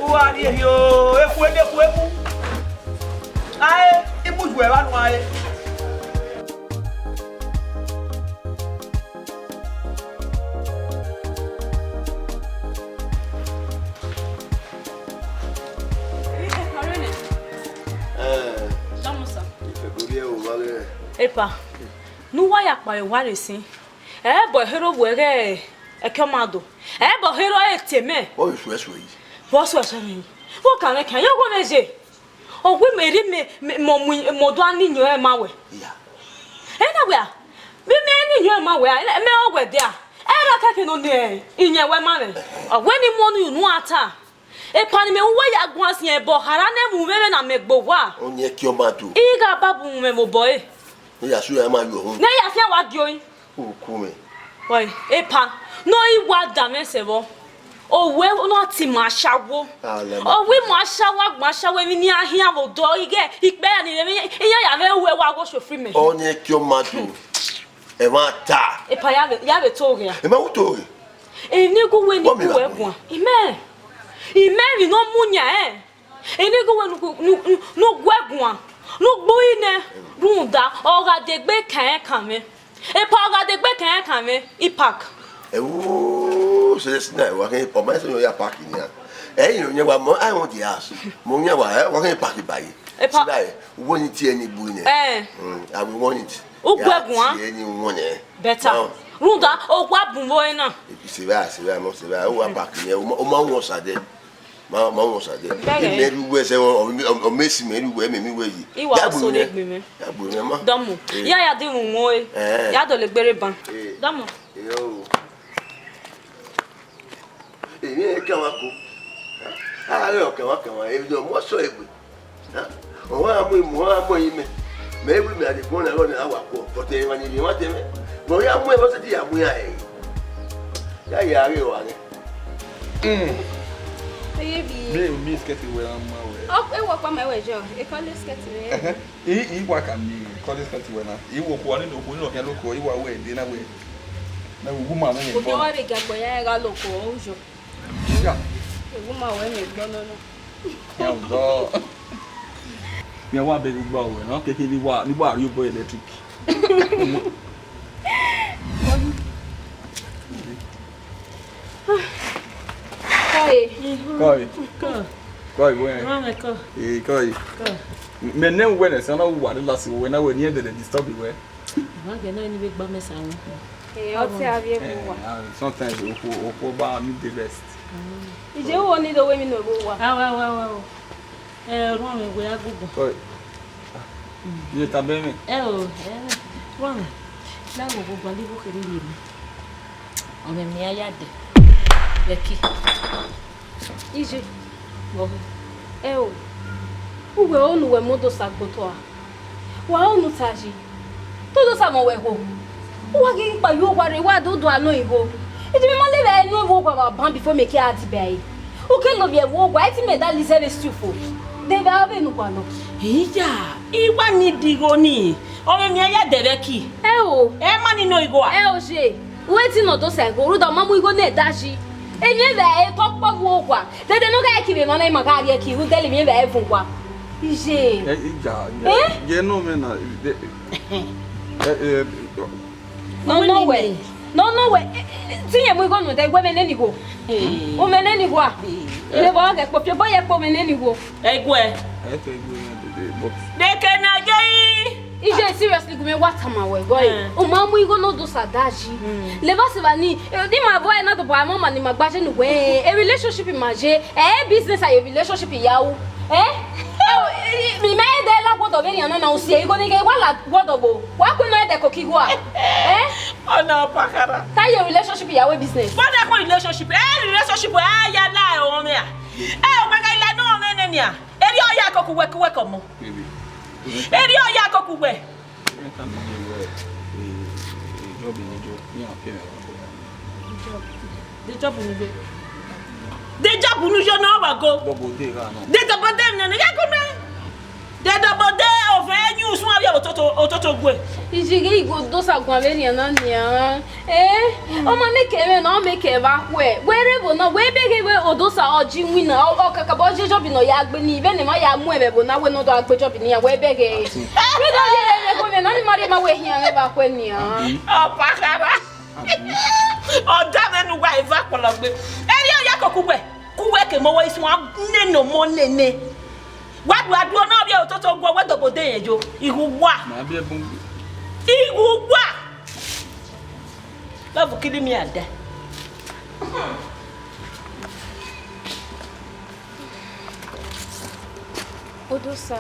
u wa rri ehi o, ekhue ne ekhue mu. Ae, I mu ju ẹre vba nuẹn ae. Epa, ne uwa ya kpare owa rre sin, ẹ bọ ehe rre ovbuẹ ghẹ ẹke ọmado, ẹ bọ ehe rre ọre te mẹ. Ọ ghi suẹsuẹ yi. Vbọ suẹsuẹ mwẹ yi? Vbọ kan mwẹ kan, yọ wẹ mwẹ ye. Ọ wẹ mẹ rhie mẹ, mẹ, mẹ, mẹ, mẹ odua ni iyẹn ọnrẹn ma wẹ. Iya. Ẹ na wẹ a, vbe mẹ ni iyẹn ọnrẹn ma wẹ a, mẹ ọ wẹ dia. Ẹ ra kẹkẹ nọ ne iyẹn wẹ ma mwẹ. Ọ wẹ ne I mu ọnii unu a ta. Epa ni mẹ ru wẹ ya guan siẹn ẹbọ khara ne mu mwẹ vbene a mẹ gbe owa. Ọnii ẹki ọmado. I gha ba bu mwẹ vbe obọ ẹre. Ne ya su ya ma yo hun. Ne ya fian wa gie oyin. Uku mwẹ. Oi, epa, ne ọ i wa da mwẹ sẹ vbọ. Owẹ ne ọ ti ma ashawo. Alẹ ma. Ọ wẹ ima ashawo, agbọn ashawo, emwi ne iran khian vbe odọ, ighẹ ikpẹ ni rre, iran ya mwẹ ru ẹwa wo sofri mẹ. Ọnii ẹki ọmado. Ẹmwata. Epa ya vbe, ya vbe to ghe a? Ima wu to ghe. Eni gu wẹ ni gu wẹ guan. Imẹ. Imẹ emwi ne ọ mu yan ẹn. Eni gu wẹ ne u gu, ne u, ne u gu ẹguan, ne u gbe uri nẹ, rhunmwuda ọ gha degbe kan ẹn kan mwẹ. Epa ọ gha degbe kan ẹn kan mwẹ, I park. Ẹwu, Celestina, wa khin, ọ ma sẹ ya park nian. Ẹ i yan wa mọ, I want the house. Mọ yan wa, ẹ, wa khin park ba yi. Epa. Sida ẹ, uwẹ ni tie ni bu nẹ. Ẹ. Mm, I will want it. U gu ẹguan. Ya tie ni want ẹ. Better. Rhunmwuda, ọ wa bun vbe ore na. Sẹ vbe, sẹ vbe, mọ sẹ vbe, u wa park nian, u ma, u ma wọn sa dẹ. Ma, ma wọn sa dẹ. Bẹghe. Imẹ ru wẹ sẹ, ọ, ọ, ọ mẹ si mẹ ru wẹ, mẹ mi wẹ yi. I wa so ne gbe mẹ. Ya gbe mẹ ma. Dọmọ. Eh. Ya ya di mu mo e. Eh. Ya dọlegbe rre ban. Eh. Dọmọ. Iyo. Èmi ẹ kẹwa ko. A rẹ ọkẹwa kẹwa, èmi dọ mọ sọ egbe. Ọ wa mu imọ, ọ wa mu imẹ. Mẹ wi mẹ a de gbọn na rọ na wa kọ. But ẹ wa ni mi wa tẹ mẹ. Mẹ ya mu ẹ, ọ sẹ ti ya mu ya ẹ. Ya ya rẹ wa rẹ. Mm. Baby. Me, me skirt wẹ na ma wẹ. Oh, e wo pa ma wẹ jo. E kọle skirt wẹ. Ẹhẹn. I, I wa ka mi kọle skirt wẹ na. I wo ko ni no ko ni no kan lo ko, I wa wẹ de na wẹ. Na wo ma mu mi. Ko bi wa re ga gbo ya ga lo ko o jo. Ya. E wo ma wẹ mi gbo no no. Ya do. Mẹ wa bẹghe ugba ruẹ na, keke ne wa, ne wa rhie obọ electric. Kọe. Kọe. Kọ. Kọe, wẹ. Mama, kọ. Eh, kọe. Kọ. Mẹ ne wẹ nẹ, sẹ na wa de last wẹ na wẹ ni ẹdẹdẹ disturb wẹ. Mama, gẹ na ni vbe gba mẹ sa wọn. Eh, ọ te a vbe wa. Eh, ah, sometimes okhuo, okhuo ba need the rest. Ije wo ni do we mi no ebo wa. Awa, awa, awa. Eh, rọnmwẹ wẹ agbogbo. Kọe. Ye ta bẹ mwẹ. Ẹ o, ẹ, rọnmwẹ. Na wo gbogbo ali wo kherhe rhie mẹ. Ọmọ mi a ya dẹ. Lẹki. Ije. Bọ. Ẹ o. Uwẹ onu wẹ modo sa gboto a. Wa onu ta yi. Todo sa mọ wẹ ho. Uwa ghi kpa yo wa re wa do do ano igho. Ije mẹ ma le vbe enu vbe owa wa ban before mẹ ke a di bẹ. U ke lovbiẹ vbe owa, ẹ ti mẹ da lizẹ vbe stew fo. De vbe a vbe nu gualọ. Iya, I wa ni digho ni, ọmọ mi a ya dẹ vbe ẹki. Ẹ o. Ẹ ma ni nọ igho a? Ẹ o je. Wẹ ti nọ do sa igho, rhunmwuda ọ ma mu igho ne da yi. Emwi vbe ẹ tọ kpọ vbe owa. Dede ne ọ gha ki vbe emwa na, ima gha rhie ẹki, rhunmwuda emwi vbe ẹ vun owa. Iye. Ẹ, iya, iya. Eh? Ye nọ mwẹ na, de, ẹ, ẹ, Nọ nọ wẹ. Nọ nọ wẹ. Ti yẹn mu igho nuẹn dẹ, wẹ mẹ nene igho. Hey. U mẹ nene igho a? Hey. Ẹ vbe ọ ghẹ kpo, fi obọ ye kpo mẹ nene igho. Ẹguẹ. Ẹ tọ igho na dede, but de ke na je yi. Ije, seriously, gu mẹ wa tama wẹ, boy. Eh. U ma mu igho ne ọ do sa da yi. Hmm. Leva se va ni, eh, ni ma vọ ẹ na do bọ amọ ma ni ma gbaje nu wẹ. A relationship ma je, eh, business a relationship ya u. Eh? Eh, mi ma ẹdẹ la gbọdọ vbe nian na, na u si igho ni ghe, wa la gbọdọ bo. Wa ku nọ ẹdẹ ko ki igho a. Eh? Ọna pakara. Ta ye relationship ya wẹ business. What that call relationship? Eh, relationship a ya la ọmọ mẹ a. Eh, o ma ga la no mẹ nene a. Eri ọ ya koko wẹ, wẹ kọ mọ. Baby. Eri ọ ya koko wẹ. Ẹ ka mi ye wẹ, eh, eh, job ni jo, ni a pay me. Job. De job ni jo. De job ni jo na wa go. Double day ra na. De double day na, na ya go na. De double day of a new small ya ototo, ototo gwe. Ijighe igho do sa guan vbe nian na nian. Eh, ọ ma make ẹmwẹ na, ọ make ẹvba khuẹ. Wẹ rre ẹvbo na, wẹ bẹghe wẹ Odosa ọ ji winna, ọ, ọ kakabọ je job nọ ya gbe ni, vbene ma ya mu ẹmwẹ ẹvbo na, wẹ ne ọ do gbe job nian, wẹ bẹghe. Wẹ do ye ẹmwẹ ẹvbo mwẹ na, ni ma rhie ma wẹ hian mwẹ vbe khuẹ nian. Abi. Ọpakhara. Abi. Ọ da mwẹ ne uwa eva kpọlọ gbe. Eri ọ ya koko wẹ, ku wẹ ke mọ wẹ isun a nene ọmọ nene. Wa du adu na vbe ototo guọ, wẹ dobo de yẹn yo. Igho uwa. Ma bi ẹbun. Igho uwa. Love kill me a death. Odosa.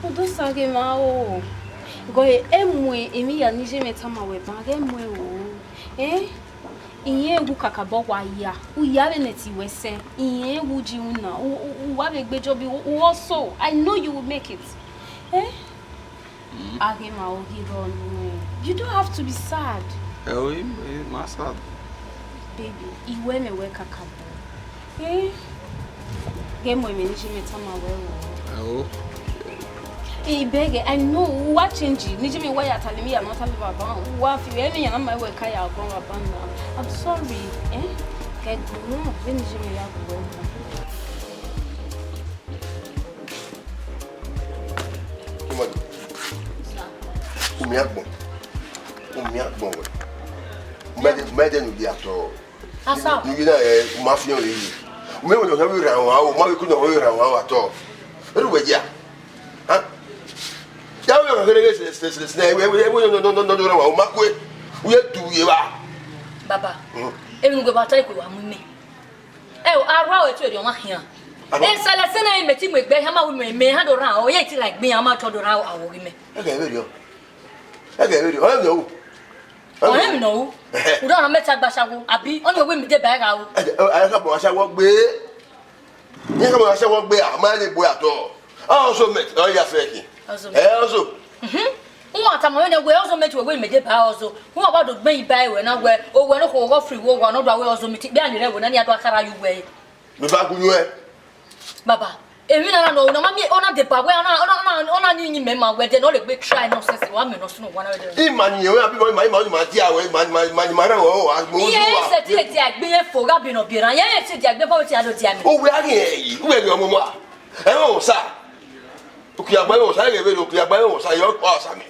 Odosa ghe ma o. Gọ e mu emwi ya ni je mwẹ tama wẹ ban ghe mu o. Eh? Iyẹn wu kakabọ wa ya. U ya vbe nẹ ti wẹ sẹ. Iyẹn wu ji winna. U, u, u wa vbe gbe job, u, u also. I know you will make it. Eh? Mm. A ghe ma o ghi rọ nuẹn. You don't have to be sad. Ẹ o, i, i ma sad. Baby, I wẹ mẹ wẹ kakabọ. Eh? Ghẹ mu ẹmwẹ ne I ye mwẹ tama wẹ o. Ẹ o. I beg, I know, u wa change. Ne I ye mwẹ wa ya tale emwi ya ne ọ tale baba, u wa fi ẹmwẹ ya na ma wẹ ka ya gọn baba na. I'm sorry. Eh? Ghẹ gbe orhunmwu, vbene I ye mwẹ ya gbe orhunmwu. Imani, u miẹn agbọn, u miẹn agbọn wẹ. U ma ẹdẹ, u ma ẹdẹ ne u dia tọ. Asa. Ne u ye na, eh, u ma fian re ye. U miẹn wẹ ne ọ khian vbe rhan wan o, u ma vbe ku ne ọ vbe rhan wan o at all. Erha uwẹ dia? Ha? Ya wẹ ọmwa kherhe ghe sẹ, sẹ, sẹ, sẹ, wẹ, wẹ, wẹ, nọ, nọ, nọ, nọ, nọ, nọ, u ma kue. U ye du ye vba. Baba, mhm, emwi ne uwẹ ba ta, I kue wa mu imẹ. Ẹ o, a rua ruẹ tuẹ rhiọnmwẹ khian. Abo. Esalẹsẹ na, mẹ te mu egbe, a ma ru mẹ, mẹ ha do rhan, ọ ye te ra egbe iran, a ma tọ do rhan aro ghe mẹ. Ẹghẹ vberriọ. Ẹghẹ vberriọ. Ọ rẹ vberriọ o. Ọ rẹ emwi nọ ru. Ẹhẹ. U da na mẹ te a gba ashawo, abi, ọni wẹ mẹ deba ẹre gha ru. Ẹ, ẹ, ẹ, ka bọ ashawo gbe. Iran ka bọ ashawo gbe a, ma ne gbe at all. Ọ zọ mẹ, ọ ya fẹ ki. Ọ zọ mẹ. Ẹ, ọ zọ. Mhm. Uwa tama mwẹ nẹ wẹ ọ zọ mẹ te wẹ mẹ deba ọ zọ. Uwa wa do gbẹn iba ẹre na wẹ, owẹ ne okhuo gha free wo wa ne ọ do wẹ ọ zọ mẹ te, gbe a ni rre ẹvbo na, ne a do khara ye uwẹ. Mẹ ba gu yọ ẹ. Baba, emwi na na nọ, ọ na ma miẹn, ọ na deba wẹ, ọ na, ọ na, ọ na, ọ na ni yin mẹ ma wẹ, de ne ọ le gbe try nonsense, wa mẹ nọ sunu wa na wẹ de. Ima ni yẹn wẹ, abi ima, ima, ima dia wẹ, ima, ima, ima, ima rẹ wẹ, o, a, mo, iye wa. Ese ti e dia egbe ye fo, gha bi nọ bi ran, iye ese dia egbe fo, wẹ te a do dia mẹ. O wẹ a ghi ẹ yi, u wẹ ghi ọmọ mọ a. Ẹ wẹ o sa. Ukiagba yo sa, ghẹ vbe ukiagba yo sa, yo ọ sa mẹ.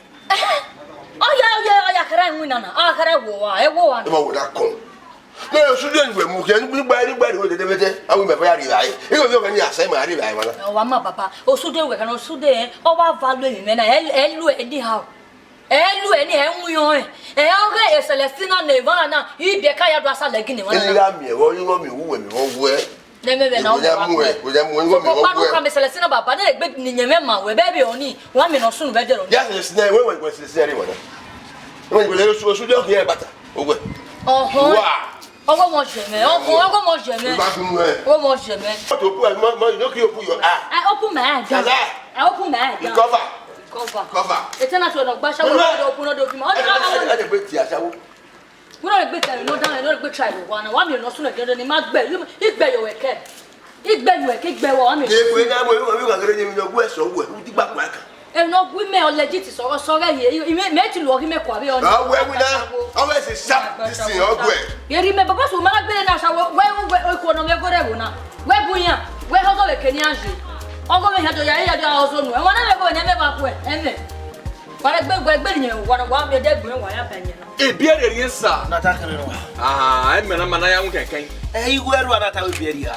Ọya, ọya, ọya, kẹrẹ iwinna na, a kẹrẹ wo wa, ẹ wo wa. Ẹ ma wo da kọn. Ne osude ni wẹ mu khian, ni gba, ni gba, ni wẹ dẹdẹmẹdẹ, a wi mẹ fa ya rri vbe. Igho vbe ọghẹ ni a sa ima rri vbe wa na. Ọ wa ma baba, osude wẹ kan, osude, ọ wa va lu emwi mẹ na, ẹ, ẹ lu ẹ ni ha. Ẹ lu ẹ ni, ẹ winna ẹ. Ẹ ọghe Celestina ne emwa na, ibiẹka ya do asa lẹ gine emwa na. Eni gha miẹn vbe, ọ ghi miẹn uwẹ, miẹn vbe wẹ. Nẹ mẹ vbe na, ọ ya mu ẹ, ọ ya mu ẹ, igho mẹ. Sokpan ne u ka mẹ Celestina baba, ne egbe ni yẹn mwẹ ma wẹ, bẹbẹ ọni, wa mẹ ne ọ sunu vbe ẹdẹ rọ. Ya Celestina, wẹ, wẹ, wẹ Celestina rre wẹ na. Wẹ, wẹ, osu, osu de ọ khian bata, owẹ. Ọhọn. Wa. Ọgọ mọ jẹ mẹ, ọgọ, ọgọ mọ jẹ mẹ. Ìbá fi mu ẹ. Ọgọ mọ jẹ mẹ. Mọtò òkú ẹ, mọ, mọ, ìlú kí òkú yọ. Ah. I open my eye. Gaza. I open my eye. Cover. Cover. Cover. Etena to no gbasha wo do open no do fi mo. Ọ ni ma wo. Ẹ jẹ pé ti aṣáwó. Wọ́n lè gbé tẹ̀lé náà dáhùn, wọ́n lè gbé try wò wá náà. Wá mi ò lọ súnlẹ̀ jẹ́ ní má gbẹ̀, ìgbẹ́ yòówẹ̀ kẹ́. Ìgbẹ́ yòówẹ̀ kí gbẹ wọ, wá mi ò. Ye ko ina mo, mo, mo, ngagere ye mi no gu ẹsọ wẹ, u digba kua kan. Ẹ nọ gu mẹ ọ legit sọrọ sọrọ ye, i, i, mẹ, mẹ ti lu ọghi mẹ kua vbe ọ ni. Ọ wẹ wi na, ọ wẹ se sharp this thing, ọ gu ẹ. Ye ri mẹ, baba sọ, ma na gbere na sa wẹ, wẹ, wẹ, eko nọ mẹ gore wo na. Wẹ bu yan, wẹ họgọ vbe keni a je. Ọgọ vbe yan do ya, ya do a ọzọ nu. Ẹ wọn na vbe go ne mẹ ba ku ẹ, ẹ mẹ. Wa re gbe, wa gbe ni wa, wa mi de gbe wa ya bẹ yẹn na. Ebiẹ rhie sa. Na ta kere nọ. Ah, ẹ mẹ na ma na ya wu kẹkẹ. Ẹ, igho ẹrua na ta wẹ ebiẹ rhia.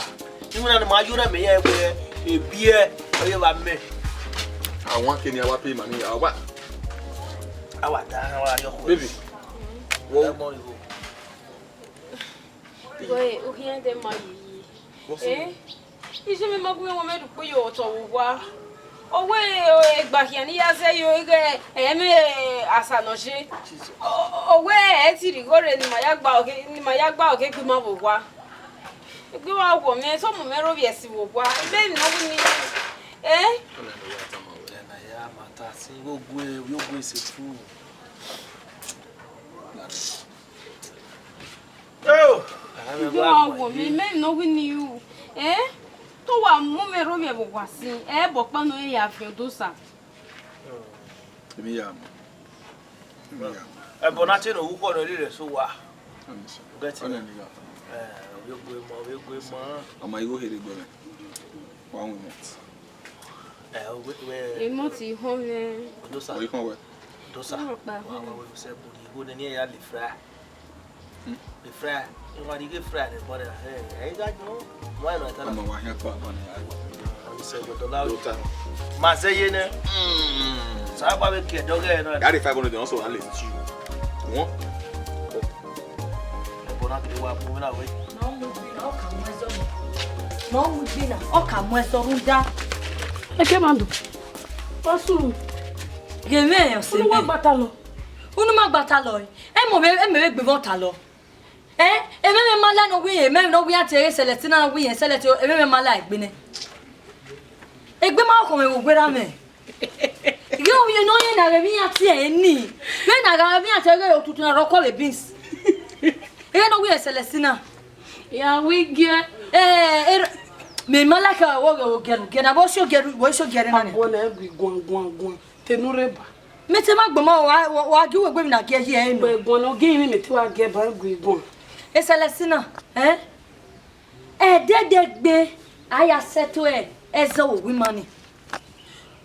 Iwu na ni ma yo na mẹ ya wẹ ebiẹ, ọ ye vba mẹ. Awa keni awa pe mani, awa. Awa da, awa yo ko. Baby. Wo. Ẹ mọ igho. Igho, e, u khian de ma yi. What's Eh? Iye mwẹ ma gu mwẹ wẹ mẹ rhie ukpo ye otọ vbe owa. Ọ wẹ, egba khian ne I ya zẹ yo ighẹ ẹ i mwẹ asa ne ọ ye. Ọ wẹ ẹ i ti rhie igho rre ne ima ya gba ọghe, ne ima ya gba ọghe egbe ima vbe owa. Egbe wa wọ mwẹ, te ọ mu mwẹ rre ovbi ẹse vbe owa. Mẹ emwi ne ọ wini, eh? Ẹ na ya ma ta sin, vbe ogue, vbe ogue sẹ fu. Oh! Iye wa wọ mwẹ, mẹ emwi ne ọ wini ru. Eh? Te ọ wa mu mwẹ rre ovbi ẹvbo owa sin, ẹ bọ ọkpa ne ọ ya viọ Odosa. Emi ya mu. Emi ya mu. Ẹbọ na te ne orukhọ ne ọ rhirhi ẹse owa. Ọnẹ ni gha. Eh, ovbi ogue mọ, ovbi ogue mọ. Ọ ma igho here gbe mwẹ. One minute. Eh, ovbi, ovbi. Emọ ti họn mwẹ. Odosa. Ọ i họn wẹ. Odosa. Ọ kpa họn. Wa, wa, wa, se buri igho ne ya le fry. Hmm? Le fry. Ẹ wa rhie fry ne bọdẹ. Eh, ẹ i gha jọ. Wa ẹ nọ ta na. Ọmọ wa hian kpa bọ ne ya. Ọ ni sẹ gbọdọ la. Dota. Ma zẹ ye nẹ. Hmm. Sa gba vbe ke dọghe nọ. That is five hundred also, I listen to you. One. Ẹbọ na kere wa bu mwẹ na wẹ. Ne ọ mu igbi na, ọ ka mu ẹzọ. Ne ọ mu igbi na, ọ ka mu ẹzọ rhunmwuda. Eke ma do. Wa sunu. Ghe mwẹ, ọse mwẹ. Unu wa gba talọ. Unu ma gba talọ. Ẹ mọ vbe, ẹ mẹ vbe gbe vbe ọ talọ. Eh, emẹ mwẹ ma la ne ọ wẹ, emẹ ne ọ wẹ iran tie eghe Celestina ne ọ wẹ iran Celestina, emẹ mwẹ ma la egbe nẹ. Egbe ma khọ mwẹ vbe owa erha mwẹ. Ghe ovbi ne ọ ye na ghe vbe iran tie ẹre ni. Vbe na gha vbe iran tie eghe otutu na rhọkọ vbe beans. Eghe ne ọ wẹ iran Celestina. Ya wẹ igiẹ. Eh, er-, mẹ ma like wo ghe ogiẹ, ogiẹ na, vbe ọ si ogiẹ, vbe ọ si ogiẹ rre na nẹ. Agbọn na gui guan, guan, guan. Te enu rre ba. Mẹ te ma gbọmọ, wa, wa, wa gie uwẹ egbe emwi na gie yi ẹre nọ. Wẹ guan nọ, gie emwi mẹ te wa gie ba gui guan. E Celestina, eh? Ẹdẹdẹgbe, a ya sẹto ẹ, ẹzọ wo wi ma ni.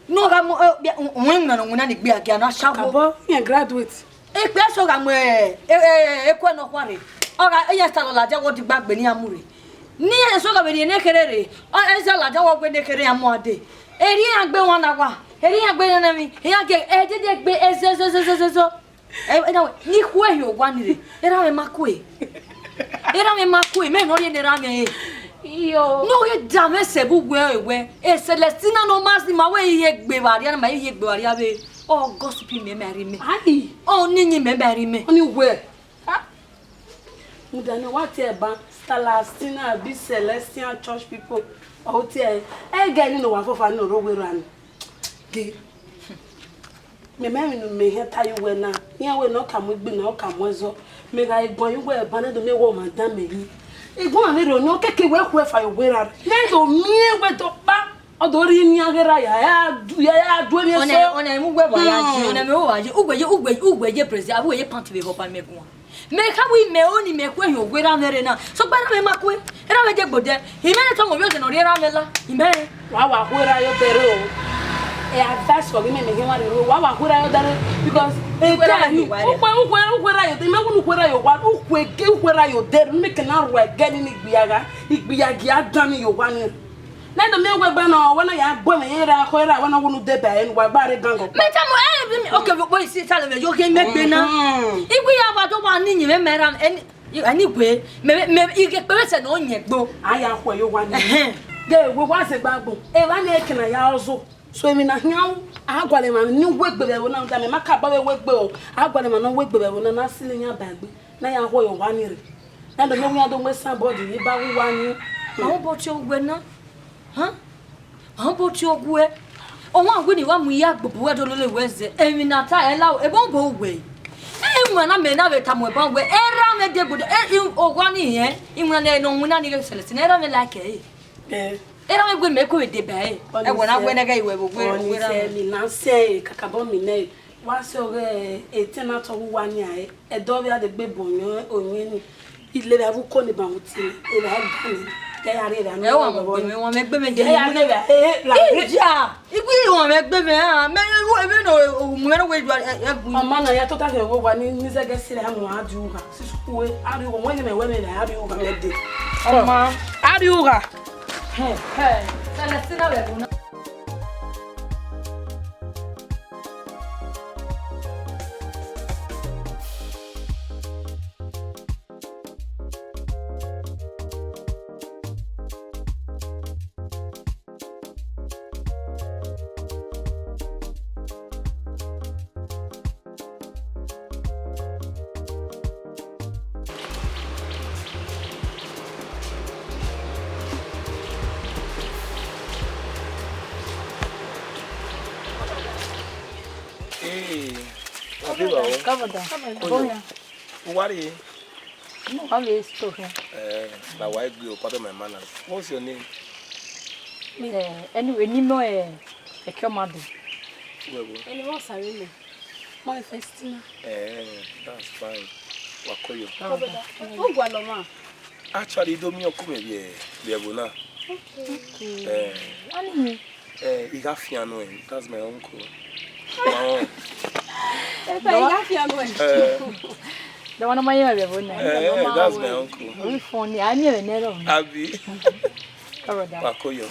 Ne ọ gha mu, eh, bia, u-, u-, winna ne winna ni gbe a gia ne a sha wo. Kabọ, yẹn graduate. Ekpe eso gha mu, eh, eh, eh, ekuẹ nọkhua rre. Ọ gha, iran ta lọ ladian wọ digba gbe ne iran mu rre. Ne iran eso gha vbe rhie ne kherhe rre. Ọ, iran ladian wọ gbe ne kherhe iran mu a dee. Erriọ iran gbe wan na wa. Erriọ iran gbe ne emwi. Iran gie, eh, dede gbe, eh, zo, zo, zo, zo, zo, zo. Eh, eh, na wẹ, ne I khuẹ hin owa ni rre. Erha mwẹ ma kue. Erha mwẹ ma kue, mẹ ne ọ rhie ne erha mwẹ re. Iyo. Ne ọ ghi da mwẹ sẹ vbe uwẹ, uwẹ. E Celestina ne ọ ma si ma wẹ I ye gbe vbe arria, ma I ye gbe vbe arria vbe. Ọ gossip mẹ, mẹ rhie mẹ. Ai. Ọ ni yin mẹ, mẹ rhie mẹ. Ọ ni wẹ. Ah. Mudia ne wa tie ban, Celestina bi Celestial Church people. Ọ tie, ẹ gẹ ni ne wa fọfa ne ọ rre owa erha ni. Ghe. Mẹ ma emwi ne mẹ hẹn ta ye uwẹ na, iran wẹ ne ọ ka mu egbe na, ọ ka mu ẹzọ. Mẹ gha guan ye uwẹ eba ne do mẹ wẹ ọ ma dan mẹ yi. Eguan vbe rre ọyọn keke wẹ khuẹ fa ye owa erha. Iran do miẹn wẹ do kpa, ọ do rhie inian ghe ra ya, ya du, ya, ya du emwi Ọnẹ, eso. Ọnẹ mu uwẹ wa ya ji, Hmm. Ọnẹ mẹ wa ji, uwẹ ye, uwẹ, uwẹ ye presi, avbe uwẹ ye pant vbe họpa mẹ guan. Mẹ kha wẹ imẹ o ni mẹ kue hin owa erha mwẹ rre na. Sokpan erha mwẹ ma kue. Erha mwẹ je gbodẹ. Imẹ ne tọmọ ovbi ọzẹ ne ọ rhie erha mwẹ la. Imẹ. Wa wa kue erha yo bẹrẹ o. Eh, advice for me, me, me, wa wa hura yo dare, because ukhue ra yo wa re. Ukhue, ukhue, ukhue ra yo, me wunu ukhue ra yo wa, ukhue ge, ukhue ra yo dare, me ke na ruẹ gẹ ni ni igbia gha, igbia gia dan ni yo wa ni. Na do me wẹ gbe na, wẹ na ya gbe me ra, khọ ra, wẹ na wunu de ba, wa gba re gangan. Me tell you, eh, me, okay, but boy, see, tell me, you can make me na. Igbia wa do wa ni ni me me ra, any, anyway, me, me, I get person no nyegbo. Aya khọ yo wa ni. Ẹhẹn. Ge, we wa se gbagbo. E wa ni e ke na ya ọzo. So emwi na khian, a gualọ emwa ni wegbe vbe ẹvbo na, da mẹ ma ka ba vbe wegbe o, a gualọ emwa ne ọ wegbe vbe ẹvbo na, na silo iran ba egbe, na ya hue ye owa ni rre. Na do miẹn iran do mu somebody ni ba vbe uwa ni. Ahunbọtiọghuẹ na, hẹn? Ahunbọtiọghuẹ, ọmwa wẹ ne I wa mu iye agbọn bu uwẹ do lele wẹ zẹ, emwi ne a ta ẹre la, ebe ọ bo wẹ. Iwinna mẹ na vbe tama ẹban wẹ, erha mwẹ degbe, e, i, owa ni rẹn, iwinna ne ọ winna ni ghe Celestine, erha mwẹ like ẹre. Eh. Erha mwẹ wẹ mẹ ko vbe deba ẹre. Ẹwẹ na wẹ nẹghẹ iwẹ vbe wẹ, wẹ ra. Ọnise, mi na sẹ ẹre, kakabọ mi nẹ ẹre. Wa sẹ ọghe etẹn na tọ vbe uwa ni ẹre. Ẹdẹ ọ vbe a degbe bu oyin, oyin ni. Ile vbe avbe uko ni ba mu tie, evba ga ni. Kẹ ya rre evba ni. Ẹ wa mẹ gbe mẹ, wa mẹ gbe mẹ. Kẹ ya rre evba, eh, eh, la. Ija, ibi wa mẹ gbe mẹ, ah, mẹ ru ebe no, mu mẹ no we ju, eh, eh, gu. Ọma na ya tota kẹ vbe owa ni, ni zẹgẹ sẹ ẹre, a mu a di ugha. Sisi kue, a di ugha, wẹ ghe mẹ, wẹ mẹ, a di ugha mẹ de. Ọma, a di ugha. Hẹ, hẹ, Celestina vbe ẹvbo na. Hey, Abiba, oh. Come on down. Come on. Uwari. No, I will store here. Eh, na wa agree, oh, pardon my manners. What's your name? Eh, anyway, ni mo, eh, Ekiomadu. Well, well. Eni mo Sarime. Mo Festina. Eh, that's fine. Wa koyo. Oh, brother. Oh, Gualoma. Actually, do mi oku me vbe, vbe ẹvbo na. Okay. Eh. Ani mi. Eh, I gha fian nuẹn, that's my uncle. Wow. Eh, I gha fian nuẹn. Eh. The one of my, eh, that's my uncle. Very funny. I never know. Abi. Wa koyo.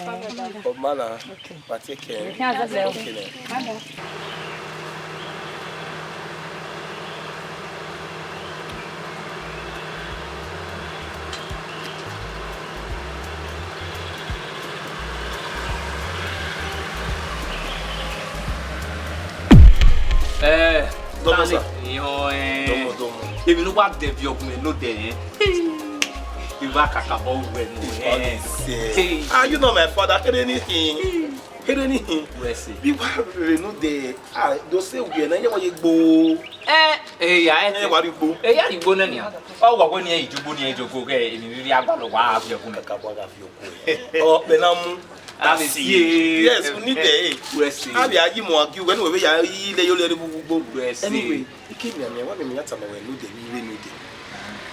Ọmala. Okay. Wa take care. Okay, then. Eh, domo, sir. Domo, domo. Emwi ne uwa dẹ viọ gu mwẹ nodẹ, eh. I wa kakabọ wẹ nẹ, eh. Honestly. Hey. Ah, you know my father, kere ni hin. Kere ni hin. Wẹ sẹ. Bi wa rre nodẹ, ah, do sẹ wiẹ na, iye wa ye gbo. Eh, eh, ya, eh. Iye wa ye gbo. Eh, ya ye gbo nẹ nia. Ọ wa wẹ ni ẹ i jugbo ni ẹ i jugbo, kẹ emwi rhirhi a gbalọ wa viọ gu mwẹ. Kakabọ gha viọ. Ọ, vbe na mu. Ami si. Yes, u need e. Wẹ si. A vbe a yi mu a gi uwẹ ne uwẹ vbe ya yi le yo le ugbo. Wẹ si. Anyway, ike mianmian, wa mianmian ya tama wẹ nodẹ, vbe nodẹ.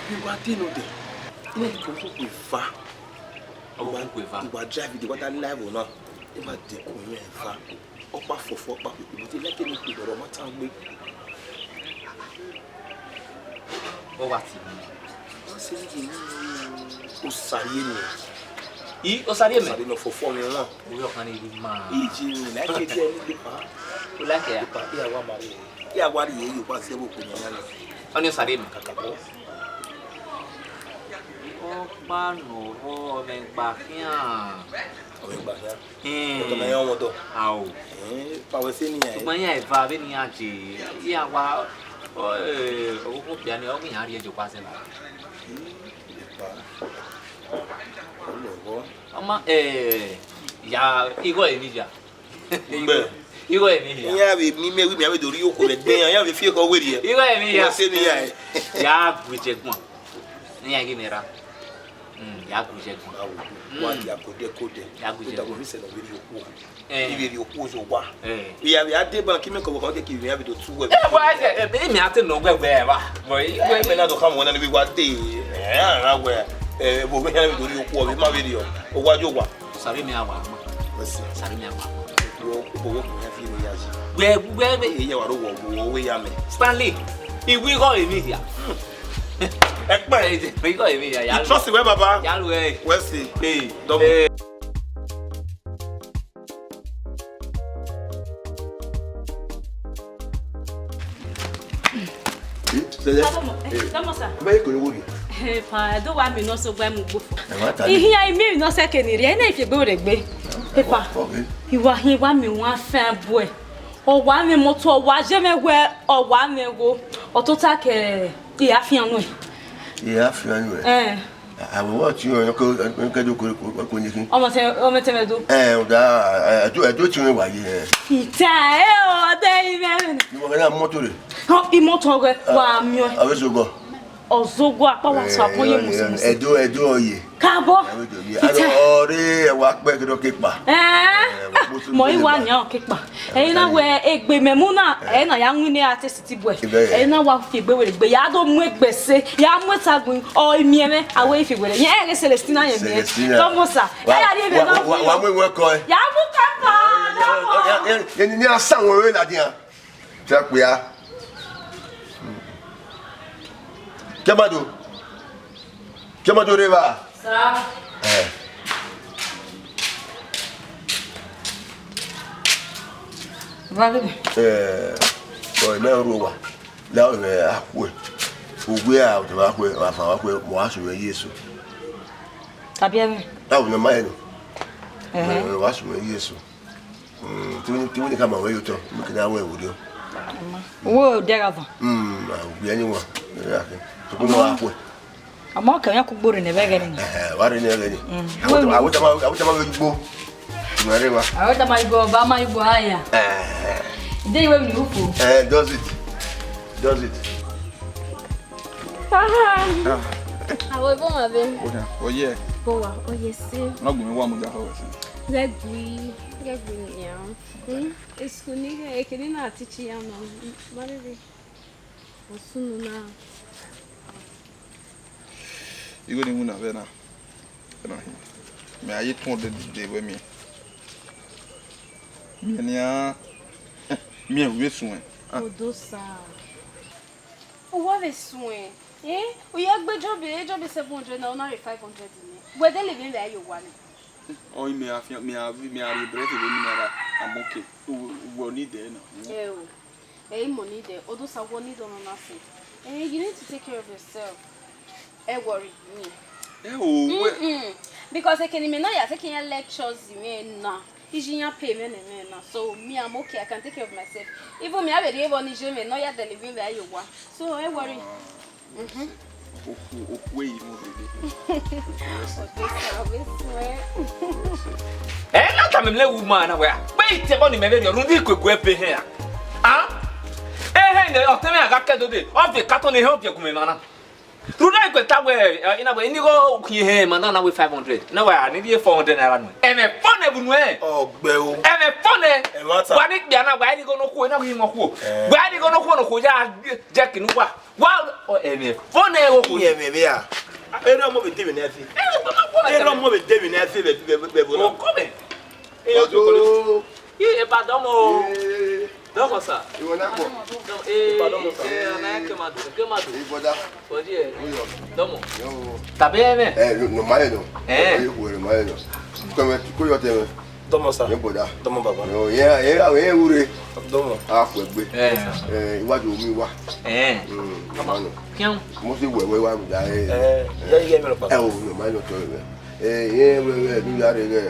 Vbe wa de nodẹ. Ine ni ko ko eva. Ọ ko ko eva. Wa drive de, wa da live na. E ma de ko yen eva. Ọkpa fọfọ, ọkpa kpekpe, but I like any kpekpe, ọrọ ma tan gbe. Ọ wa ti mi. Ọ sẹ vbe ye Osariemẹ. I, Osariemẹ? Osariemẹ fọfọ ni ọna. Orí ọkàn ni ìlú máa. Ije mi, like it there, ni pa. O like ya? Pa, ya wa ma re. Ya wa re, yo pa se bo ko ni na. Ọ ni Osariemẹ? Kakabọ. Ọkpa nọ, ọmọ ẹgba khian. Ọmọ ẹgba khian. Hmm. Ọtọ na ya ọmọ dọ. Ao. Eh, pa wẹ sẹ ne iran. Ṣùgbọ́n iran eva vbene iran je, iran wa, ọ, eh, ọghuọghu okpia ni, ọ ghi iran rhie jokpa sẹ na. Hmm, epa. Ọlọghọ. Ọma, eh, ya, igho emwi ya. Ugbẹ. Igho emwi ya. Iran vbe mi mẹ, wi mi, iran vbe do rhie okhuo vbe ẹgbẹ iran, iran vbe fi ekhọe werriẹ. Igho emwi ya. Wẹ sẹ ne iran. Ya gu je guan. Iran ghi mwẹ ra. Mm, ya gu je guan. Wa dia kodẹ kodẹ. Ya gu je guan. Uda wẹ mi sẹ ne ọ vbe rhie okhuo. Eh. I vbe rhie okhuo ye owa. Eh. I ya vbe a deba, ki mẹ kọvbọkọ ke ki vbe iran vbe do tu wẹ. Eh, wa, eh, eh, eh, mi a te nọ wẹ wẹ wa. But i wẹ, eh, mẹ na do khama wẹ na ni vbe wa de. Eh, a ra wẹ, eh, vbe ovbi iran vbe do rhie okhuo, vbe ma vbe rhie, owa ye owa. Sari mi a wa ma. Wẹ sẹ. Sari mi a wa ma. Wo, wo, wo, ya fi mi ya ji. Wẹ, wẹ, wẹ. Iye wa ro wo, wo, wo ya mẹ. Stanley, iwi igho emwi hia. Ẹkpẹ. Iwi igho emwi hia. I trust wẹ, baba. Ya lu ẹ. Wẹ si. Hey. Double. Hey. Eh, sẹlẹ. Double, eh, double, sir. Mẹ ko wo ri. Eh, pa, do wa mi nọ so gba mu gbo fo. Ẹ wa ta ni. Ihian mi nọ sẹ ke ni ri, ẹ na fi egbe wẹ rẹ gbe. Eh, pa. Okay. Iwa hin wa mi wa fẹ buẹ. Ọ wa mwẹ moto, ọ wa ye mwẹ wẹ, ọ wa mwẹ wo. Ọ tota ke, I ra fian nuẹn. I ra fian nuẹn? Eh. Àwọn ọmọ tí wọn kọ kọ ní kí. Ọmọ tẹ, ọmọ tẹ mẹ do. Ẹ, ọ da, ẹ, ẹ, ẹ, ẹ, tí wọn wà yìí, ẹ. Ìta ẹ o, ọdẹ yìí mẹ. Ni wọn kàn mọ́tò rẹ̀. Hàn, ìmọ́tò rẹ̀ wà mí ọ. Àwọn èso gan. Ọ̀zọ́gbọ́ apá wa sọ àpọ́n yé mùsùlùmí. Ẹ̀dọ́, ẹ̀dọ́ ọ̀yẹ̀. Káàbọ̀. Ìta. Ọ̀rẹ́ ẹ wá pẹ́ kí ló ké pa. Ẹ, mọ iwa ni ọ ké pa. Ẹ̀yin na wẹ egbe mẹ mu na, ẹ na ya win ne a te ti buẹ. Ibẹ yẹ. Ẹ na wa fi egbe were gbe, ya do mu egbe se, ya mu esagun, ọ imiẹmẹ, a wẹ ifi were. Yẹn ẹghe Celestina yẹn miẹn. Celestina. Tọmọ sa. Wa, ẹ ya ri ebe wa, na wa, fi wa mu ewu ẹkọ ẹ. Ya mu kapa, ya mu. Ẹ, ẹ, ẹ, ẹ, ni a sa wọn wẹ ladian. Fi akpia. Kẹmado. Kẹmado reva. Sir. Ẹ. Vale. Ẹ, ọ, ẹ mẹ ru wa. La o mẹ a khuẹ. Ugbia, o te wa khuẹ, wa fa wa khuẹ, mo wa sunu ye eso. Tàbí ẹ̀mí? Táwọn ọmọ ẹ̀ nù. Ẹ̀hẹ́. Ẹ, wa sunu ye eso. Mm, tí wọ́n, tí wọ́n ní ká máa wẹ̀ yóò tọ́, mo kì í dáwọ́ ẹ̀ wò rí o. Owó òde ra fún. Mm, àwọn òbí ẹni wọn, ẹ yà kí. Tó kún mọ́ wa kú ẹ̀. Àmọ́ kẹ̀yìn kú gbòòrò ní ẹ̀bẹ̀ gẹ̀rẹ́ ni. Ẹ̀hẹ̀, wà á rí ní ẹ̀rẹ́ ni. Mm. Àwọn tó, àwọn tó máa, àwọn tó máa wẹ̀ gbó. Ìmọ̀ rẹ wa. Àwọn tó máa gbó, ọba máa gbó àyà. Ẹ̀hẹ̀. Ìdí ìwé mi ò fò. Eh, does it? Does it? Ah. Àwọn ìbọn wà bẹ́ẹ̀. Ó dà, ó yẹ. Bó wa, ó yẹ sí. Wọ́n gùn mí wá mo jà fọwọ́ sí. Gẹ́gbì, gẹ́gbì nìyẹn. Hmm? Èsìkò ní ekèní náà ti ṣe àná. Má lè rí. Mo súnmọ́ náà. Igho ni mu na vbe na. Vbe na hin. Mẹ a ye tọn ọdẹ dede vbe miẹn. Miẹn nian. Miẹn vbe suẹn. Ah. Odosa. Uwa vbe suẹn. Eh? U ya gbe Job, eh, Job seven hundred na, u na rhie five hundred nẹ. Wẹ de levie vbe a ye owa nẹ. Ọ, mẹ a fian, mẹ a, mẹ a rhie bread vbe mineral, I'm okay. U, u need ẹ na. Ẹ o. Ẹ i mọ need ẹ, Odosa, wọ need ọnọna sẹ. Eh, you need to take care of yourself. Ẹ worry me. Ẹ o, wẹ. Mm-mm. Because ekene imẹ na ya take iran lectures mwẹ na. Iji iran pay mwẹ nẹ mwẹ na. So me, I'm okay. I can take care of myself. Even me, I be able to je me no ya deliver me ayo wa. So ẹ worry. Mhm. Okhu, okhu eyi mu dede. Odosa, we swear. Ẹ na tama mwẹ lẹ woman na wẹ a. Gbe itẹ bọ ni mẹ vbe rhie rhunmwuda ikuegbe ẹbe hẹ a. A? Ehẹn, ne ọtẹn mwẹ a gha kẹ dode, ọ viẹ carton ehẹn, ọ viẹ gu mwẹ emwa na. Rhunmwuda ikuẹ ta wẹ, ẹ, I na wẹ, I ni gho khian ehẹn emwa na na wẹ five hundred. Na wẹ, a ni rhie four hundred naira nuẹn. Ẹmwẹ fo nẹ vbe unu ẹn. Ọgbẹ o. Ẹmwẹ fo nẹ. Ẹmwata. Wa ni kpia na, wa ni gho nọ khuo, na wẹ imọ khuo. Eh. Wa ni gho nọ khuo, nọ khuo ya jẹ kinu wa. Wa, ọ, ẹmwẹ fo nẹ o khuo. Iye ẹmwẹ vbe a. Erha ọmọ vbe de vbe ne a fi. Erha ọmọ vbe de vbe ne a fi vbe, vbe, vbe, vbe, vbe. Okọ mẹ. Ee, Ọdọ. Ọdọ. Ee, eba dọmọ o. Ee. Dọmọ sa. Ìwọ náà pọ̀. Dọmọ, ee, eba dọmọ sa. Ee, ọna ke ma do, ke ma do. Ee, brother. Body ẹ. Ó yọ. Dọmọ. Yo. Tàbí ẹ mẹ? Ẹ, no, no, ma yẹ nọ. Ẹ. Ẹ, yóò wẹrẹ ma yẹ nọ. Kọmẹ, kó yọ tẹ mẹ. Dọmọ sa. Yẹn brother. Dọmọ baba. Yo, yẹn, yẹn, yẹn wúre. Dọmọ. A kò gbé. Ẹ. Ẹ, iwájú omi wà. Ẹ. Mm, ma nọ. Kíá. Mo sì wẹ̀wẹ̀ wá gbà ẹ. Ẹ, yẹ, yẹ mi lọ pa. Ẹ, o, no, ma yẹ nọ tọ ẹ. Ẹ, yẹn wẹwẹ, mi ya rẹ ghẹ.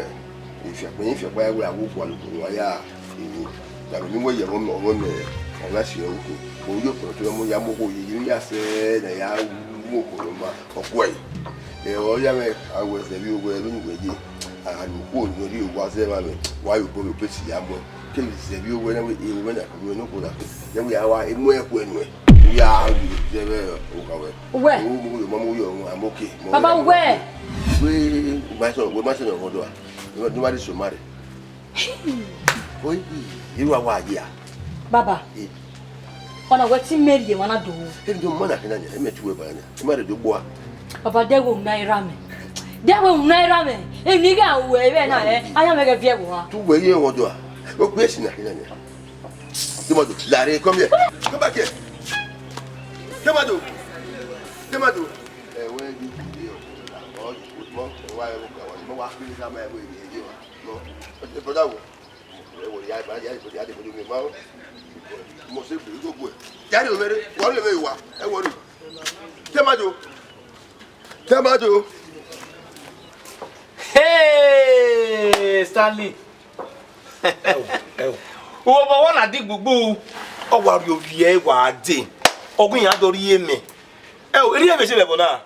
Ifiakpa, ifiakpa ya wẹ, a wo fua loko wa ya. Ẹ, tàbí ni mo yẹ wọn, wọn mẹ, ọmọ si ẹ oko. Mo yọ pẹ̀lú tó mo ya mo ko yẹ, yẹ ya sẹ, na ya mo ko ma, ọkọ ẹ. Ẹ, ọ ya mẹ, a wẹ sẹ bi owẹ, ló ni wẹ ye. A lu ko ni ri wa sẹ ma mẹ, wa yo bo mi pe si ya mo. Ke mi sẹ bi owẹ na wẹ, e wẹ na, wẹ no ko na. Ya wẹ a wa, e mo ẹ ko ẹ nuẹ. Ya wẹ, sẹ bẹ, o ka wẹ. Uwẹ. O mo yo, mo yo, I'm okay. Mo Baba, ya mo uwẹ. Okay. Wẹ, ma sọ, wẹ ma sọ na ọdọ a. Nobody so marry. Oi, irú àwa yìí à. Baba. Eh. Ọna wẹ ti Mary yẹn wana do. Ẹ jọ mọ na kina ni, ẹ mẹ tu wẹ ba ni. Ẹ ma rẹ do gbo a. Baba, de wẹ una ira mẹ. De wẹ una ira mẹ. Emi gha wẹ vbe na ẹ. Aya mẹ ghe viẹ wọ ha. Tu wẹ ye wọ do a. Ogbe esi na kina nia. Demado, lare, come here. Come back here. Demado. Demado. Eh, where you dey? Oh, you put more. Why you go? Mo wa feel that my way dey. No. Brother, wo. Eh, wo ya, ya, ya, ya, ya, ya, ya, mo se bu go go. Ya ni o mere. Wa le me wa. E wo ni. Demado. Demado. Hey, Stanley. Ẹo, ẹo. Uwẹ obọ wọ na di gbugbu. Ọ wa rhie ovbi ẹre wa dee. Ọ gu iran do rhie mẹ. Ẹo, erriọ vbe se vbe ẹvbo na?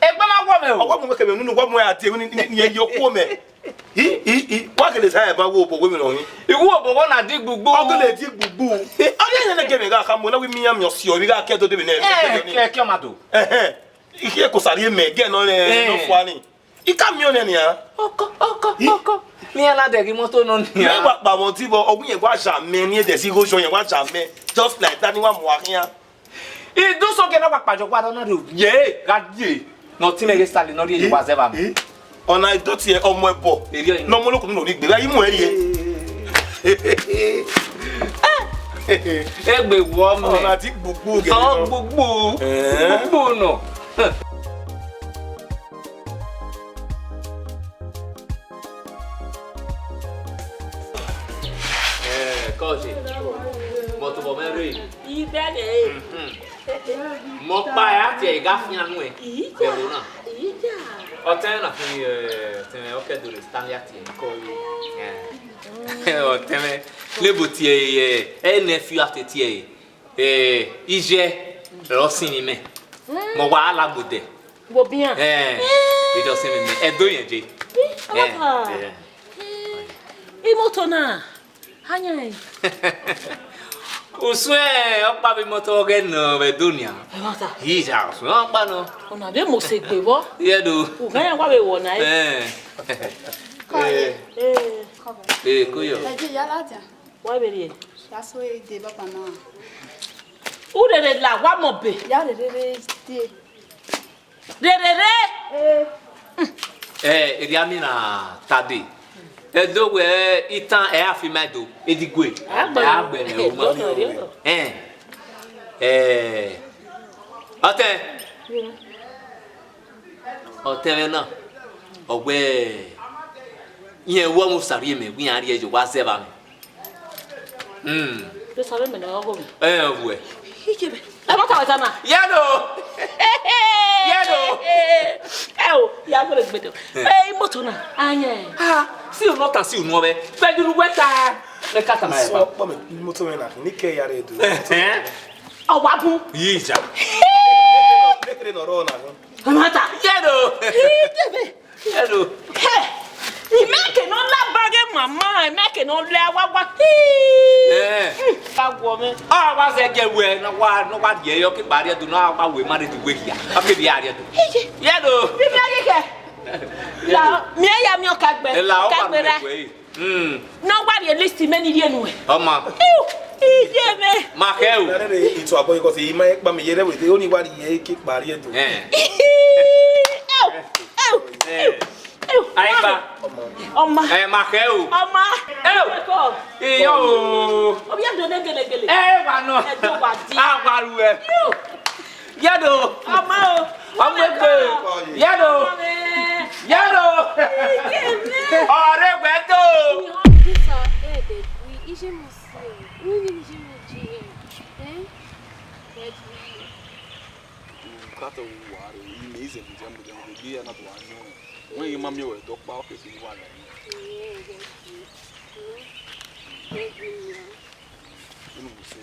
Egbe ma wọ mwẹ o. Ọ wa mu mwẹ kẹmẹ nunu, wa mu ẹre a dee, ni, ni, ni, ni, ye okuo mẹ. Hi, hi, hi. Wa gele sa ẹban wo obọ wẹ emwi nọ hin. Iwu obọ wọ na di gbugbu. Ọ gele di gbugbu. Ọ rhie ẹre ne gele gha kha mu na wi miẹn miẹn ọsiọ, vbe gha ke do de vbe nẹ. Eh, ke, ke ọ ma do. Ẹhẹn. Ikhiẹ ko sa rhie mẹ, gẹ nọ rẹ, Eh. nọ fua ni. I ka miẹn ọnẹ nian. Ọkọ, ọkọ, Ih. ọkọ. Miẹn na dẹghe imoto nọ Mẹ nian. wa kpavọ ti vọ, ọ gu yẹn wa zha mẹ, ni ẹdẹ si igho zọ yẹn wa zha mẹ. Just like that, ni wa mu a khian. I do so gẹ na wa kpajọ wa dọ na rre o. Ye, gha ye. Nọ ti mẹ ghe Stanley, nọ rhie ye wa zẹ vba mẹ. Ih. Ọna do tie ọmọ ẹbọ. Erriọ yi. Nọ mu olokun nọ rhie gbe, gha yi mu ẹre. Egbe wọ mẹ. Ọna ti gbugbu gẹ. Ọ gbugbu. Eh. Gbugbu nọ. Eh, kọje. Mọ tobọ mẹ rre. Ibẹghe. Mhm. Mọ kpa ya tie ga fian nuẹn. Ija. Ẹvbo na. Ija. Ọtẹn na fi, eh, ọtẹn ọ kẹ do rre Stanley tie. Kọye. Eh. Ọtẹn lebo tie, eh, ẹ nẹ fi ate tie. Eh, ijẹ rọ sinmwi mẹ. Mọ wa la gbodẹ. Wo bian. Eh, ijọ sinmwi mẹ. Ẹdo yẹn je. Ih, Eh, ọmọ kan. eh. Imoto na. Hanya. Usun ọkpa vbe imoto ọghẹ nọ vbe Ẹdo nian. Ẹ ma ta. Ija, usun ọkpa nọ. Ọna vbe mo se gbe vbọ. Yẹ do. Ughẹ ya wa vbe wọ na. Eh. Eh. Eh. Eh, koyo. Ẹ je ya ladian. Wa vbe rrie. Ya so e de baba na. U rere la wa mọ be. Ya rere re de. Rere re. Eh. Eh, erriọ mi na ta dee. Ẹdo wẹ itan ẹ a fi ma do. Edigue. Agbẹnẹ. Agbẹnẹ, o ma fi o. Eh. Eh. Ọtẹn. Ọtẹn mwẹ na, ọ wẹ, irẹn wẹ ọmọ Osarriemẹ, wẹ iran rhie ye wa zẹ vba mẹ. Hmm. Osarriemẹ ne ọ gho mwẹ. Ẹ, ọ wẹ. Ike mwẹ. Ẹ, mọta wẹ ta na. Yẹ do. Yẹ do. Ẹ o, ya gbẹdẹ gbẹdẹ. Ẹ, imoto na, ayẹn. Ah, si unu ta, si unu ọvbẹ. Bẹghe ne uwẹ ta. Ẹ ka ta ma ẹ ba. Sọ ọkpọ mẹ, imoto mwẹ na, ne I ke ya rre do. Ẹhẹn. Ọ wa bun. Yi ja. Nekere ne ọ rrọọ na. Mata. Yẹ do. Idebe. Yẹ do. He. Imẹ ke nọ la ba ghe mama, imẹ ke nọ la wa wa. Eh. Hmm, ka guọ mwẹ. Ọ wa zẹ gẹ wẹ, nọ wa, nọ wa rhie yọ ke ba rhie do, nọ wa wẹ ma rhie do wẹ hia. Ọ ke bi a rhie do. Iye. Yẹ do. Bi mi a ghe kẹ. La, mi a ya mi ọ ka gbe. Ẹ la, ọ Ka wa gbe mẹ ra. Wẹ. Mm. Ne ọ wa rhie list mẹ ni rhie nuẹn. Ọ ma. Iu, iye mẹ. Ma khẹ o. Na rẹrẹ itu abọ, because I ma kpa mẹ ye rre wẹ, oni wa rhie ke kpa rhie do. Eh. Iu, iu, iu, iu. Aigba. Ọ ma. Ẹ ma khẹ o. Ọ ma. Ẹ o. Iyọ o. Ọ bia do ne gelegele. Ẹ wa nọ. Ẹ do wa di. A wa ru ẹ. Iu. Yado. Ọmọ o. Ọmọ egbe. Yado. Ọmọ mi. Yado. Iye mi. Ọrẹ wẹ do. Iye ọdún sọ ẹdẹ gui, iye mo si o. Wọ́n ní iye mo jí ẹ. Ẹ? Ẹ jí. Kátó wà rẹ̀, ilé ìṣe mo jẹ́, mo jẹ́, mo gbé yẹn náà tó wà ní ọ̀run. Wọ́n yìí máa mi ò ẹ̀dọ́ pa ọ́fíìsì yìí wà lẹ́yìn. Iye ẹ̀dẹ̀ gui. Ẹ jí mi. Inú mo ṣe.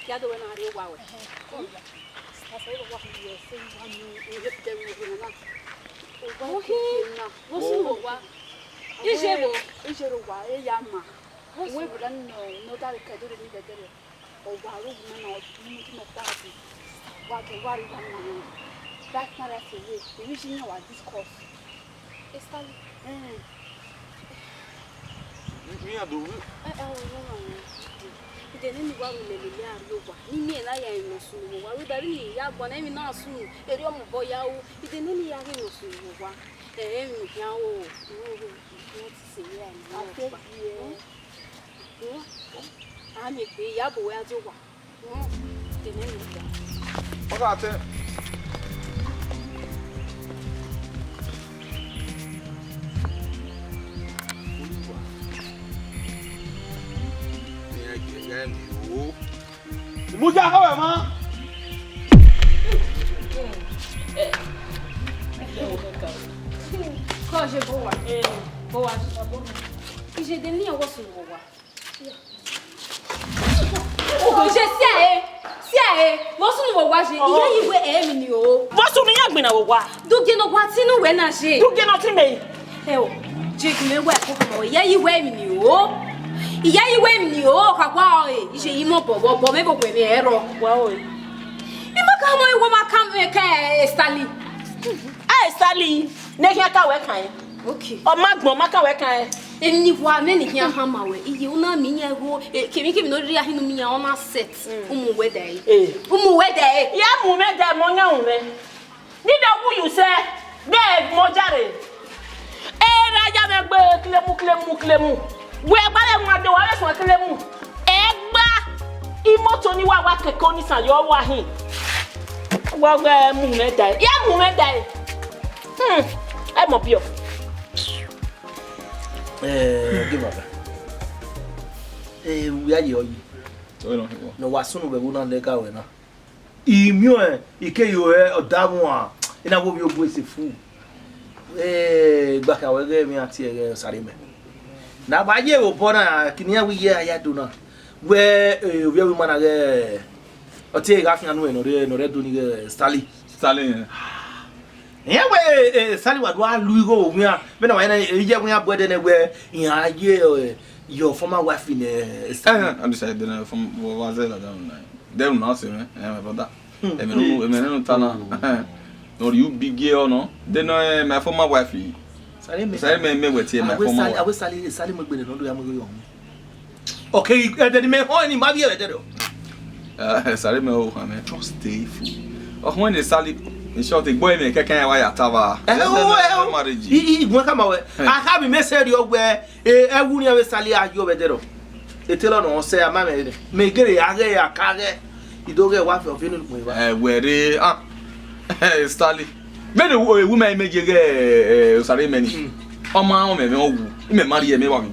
Ya do wẹ na rrie owa wẹ. Ẹhẹn. Asẹ wa ye ẹse wa ni o ye de ru owa na. Owa ke na. Wo su owa. Ije wo. Ije ro wa e ya ma. Wo su. Wo bra no no da ke do ni de de. Owa ro na na ni mo ti mo pa ti. Wa ke wa ri wa na. That na ra se ye. Èmi sì yàn wá discuss. Esther. Eh. Mi, mi ado wi. Eh, eh, oh, no, no, no. Ide ne mi wa ru lele le a rrie owa. Ni mi na ya nọ sunu owa. Ru da ni ya gbọ na mi na sunu. Eri ọmọ bọ ya ru. Ide ne mi ya ghi nọ sunu owa. Ẹre emwi ne u khian ru, u ru, u ru te sẹ vbe a ni. A te ọkpa. Gie. Hmm? A miẹn egbe, ya bu wẹ a do wa. Hmm. Tene emwi ọkpa. Ọ gha tẹ. Oluwa. Iran gie ẹghẹ ne o. Mudia, come here, man. Kọ je bo wa. Bo wa. Ije de ni ọwọ sunu wa. Ogo je si ae, si ae, vbọ sunu wa je, iye yi wẹ emwi ni o. Vbọ sunu iran gbinna wa? Dugie ne ọ wa tinu wẹ na je. Dugie ne ọ tin mẹ. Ẹ o, je gu mẹ wẹ ẹko khama wẹ, iye yi wẹ emwi ni o. Iye yi wẹ emwi ni o, ọ kha wa ọre, ije yi mọ bọbọ, bọ mẹ bọ wẹ mẹ ẹrọ. Wa ọre. I ma ka mọ iwọ ma ka mẹ ke Sally. Ẹ Sally, ne khian ka wẹ kan. Okay. Ọ ma gbọn, ọ ma ka wẹ kan. Emwi ne wa mẹ ni khian khama wẹ, iye u na miẹn iran igho, kemwikemwi ne ọ rhirhi a hin ne u miẹn iran, ọ na set. Umu wẹ dae. Eh. Umu wẹ dae. Ya mu mẹ dae, mọ yan mu mẹ. Ni da wu yu sẹ, de mọ jare. Era ya mwẹ gbe klemu, klemu, klemu. Wẹ gba vbe wan de, wa vbe suẹn klemu. Ẹ gba imoto ni wa wa keke onisan yọ wa hin. Wa ghẹ mu mwẹ dae. Ya mu mwẹ dae. Hmm, ẹ mọ biọ. Eh, give up. Eh, we are you. Ne wa sunu vbe ẹvbo na lẹga ruẹ na. I miẹn ọẹn, I ke yo re ọdavwọn a, I na wo ovbi ogu ese fu. Eh, gba khian wẹ ghẹ emwi iran tie ẹghẹ Osarimẹ. Ne a ba ye vbe obọ na, kini iran wẹ iye a ya do na. Wẹ, eh, ovbi ẹvbo ima na ghẹ, ọ tie gha khian nuẹn ne ọ rre, ne ọ rre do ni ghẹ Sally. Sally, eh. Iran wẹ, eh, Sally wa do a lu igho vbe owian, vbene wa na, eh, iye ẹvbo iran bu ẹdẹ nẹ wẹ, iran ye, eh, your former wife in, eh, Sally. Eh, eh, I decided that from, wa zẹ la down na. Then una say, eh, eh, my brother. Hmm. Ẹ mẹ no, ẹ mẹ no ta na. No, you big girl, no? Then, uh, my former wife. Sally me. Sally me, me with my former wife. Sally, Sally, Sally me gbele no do ya me yo. Okay, eh, then me ho ni ma bi e do. Uh, Sally me o, man, just stay full. Oh, when they Sally, in short, the boy me keke wa ya tava. Eh, oh, eh, oh. Marriage. I, I, I, gua kama we. Eh. A ka bi me se ri ogbe. E, ẹwu ni avbe Sally a yo vbe ẹdẹrọ. Etẹlọ nọ sẹ a ma mwẹ rre. Mẹ gere a ghẹ a ka ghẹ. I do ghẹ wa fẹ ọviẹn ne ukpọn eva. Ẹ wẹ rre, ah. Sally. Vbene ewu mẹ mẹ ye ghẹ, eh, Osarimẹ ni. Hmm. Ọ ma rẹn mwẹ, ọ wu. Imẹ ma rhie mẹ wa wu.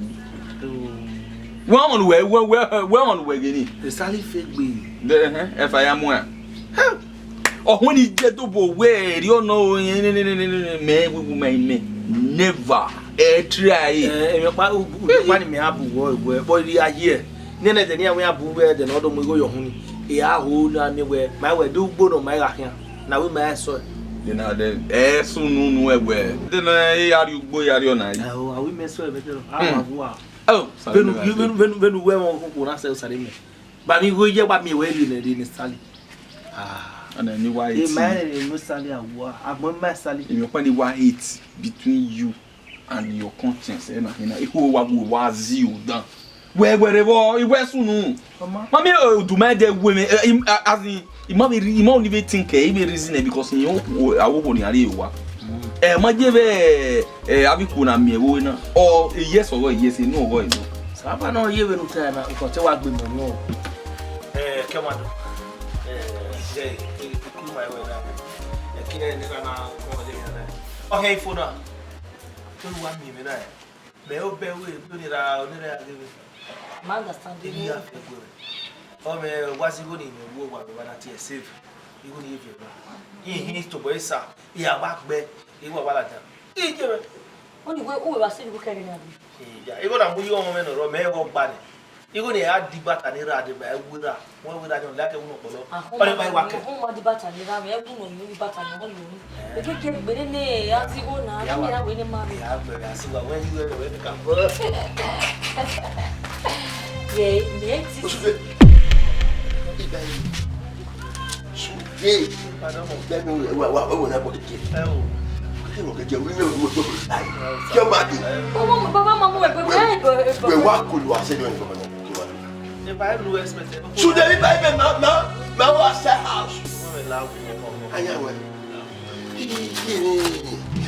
Oh. Wẹ ọmọ ne uwẹ, wẹ, wẹ, wẹ ọmọ ne uwẹ ghe ni. E Sally fe gbe. De, eh, ẹfa ya mu ẹn. Hell. Ọ huẹn ni je do bo wẹ, erriọ nọ, mẹ wewe ma imẹ. Never. Ẹ try. Eh, emwi ọkpa, u-, u-, ọkpa ni mẹ a bu wẹ, wẹ, but I a ye. Nene ẹdẹ ne iran wẹ iran bu wẹ, ẹdẹ ne ọ do mu igho yọ hun ni. I a ho na miẹn wẹ, ma wẹ do ugbo nọ ma gha khian. Na wẹ ma sọ. De na de, ẹ sunu nu ẹwẹ. De na e ya rrie ugbo, ya rrie ọna yi. Ẹ o, a wẹ mẹ sọ ẹmwẹ de. A wa vua. Oh, sorry. Vbene, vbene, vbene, vbene uwẹ mwa okhuo na sẹ Osarimẹ. Ba mi igho ye, ba miẹn wẹ rhie nẹ, rhie nẹ Sally. Ah. And then you why it? E ma rhie nẹ Sally awa. Agbọn ma Sally. Emwi ọkpa ni wa hate between you and your conscience. Ẹ na hina. Ikhuo wa gu wa zi u dan. Wẹ, wẹ rre vbọ, I wẹ sunu. Mama. Mami, eh, udu ma de we me, eh, im-, a-, as in, I ma vbe re-, I ma only vbe think, eh, I vbe reason, eh, because I wo, I wo ni a rrie owa. Mm. Eh, ma je vbe, eh, avbe ikhuo na miẹn vbe na. Ọ, eh, yes ọghọ, yes, eh, no ọghọ, eh, no. Saba nọ ye vbene u ta na, u kọ te wa gbe mọ nọ. Eh, ke ma do. Eh, je, eh, ku ma we na. Eh, ke ne na ko le ya na. Okay, phone na. Ke wa mi me na. Mẹ obẹ wẹ, do ni ra, ni ra ghe vbe. Ma understand. Eni ya fẹ gbe. Ọ mẹ wa si igho ni mẹ wo wa vbe na tie save. Igho ni ye viẹ ba. Ihin tobọ esa, I a wa gbe, I wa wa ladian. I je mẹ. Oni we, uwe wa si igho kẹre na bi. Iya, igho na mu yo ọmọ mẹ nọ rọ, mẹ gho gba nẹ. Igho ni a di bata ni ra de ba, ẹ wu ra. Wọ́n wí dájọ́ ńlá kẹ́wọ́n ọ̀pọ̀lọ́. Wọ́n ní báyìí wá kẹ́. Wọ́n máa di bàtà ní ra mi, ẹ wúnà yín ní bàtà ní wọ́n lò ní. Èkékè gbére ní ẹ̀ á ti wò náà, ní ìyàwó ní máa mi. Ìyá àgbẹ̀rẹ̀ àsìwà wẹ́n yú ẹ̀rọ rẹ̀ nìkan. Yẹ, yẹ ti. Oṣù bẹ́ẹ̀. Ìgbà yìí. Ṣùgbọ́n. Ìgbà yìí. Wà, wà, wà, wà, wà, wà, wà. Kí ló kẹ́ jẹ́ wíwẹ̀ wíwẹ̀ wíwẹ̀? Kí ọ máa dé. Bàbá, bàbá máa mú ẹgbẹ́ bẹ́ẹ̀ bọ̀. Wẹ̀ wá kò lù wá sẹ́nu ẹ̀ nìkan náà. Ṣùgbọ́n mi báyìí bẹ́ẹ̀ máa, máa, máa wá sẹ́ house. Ayáwẹ̀.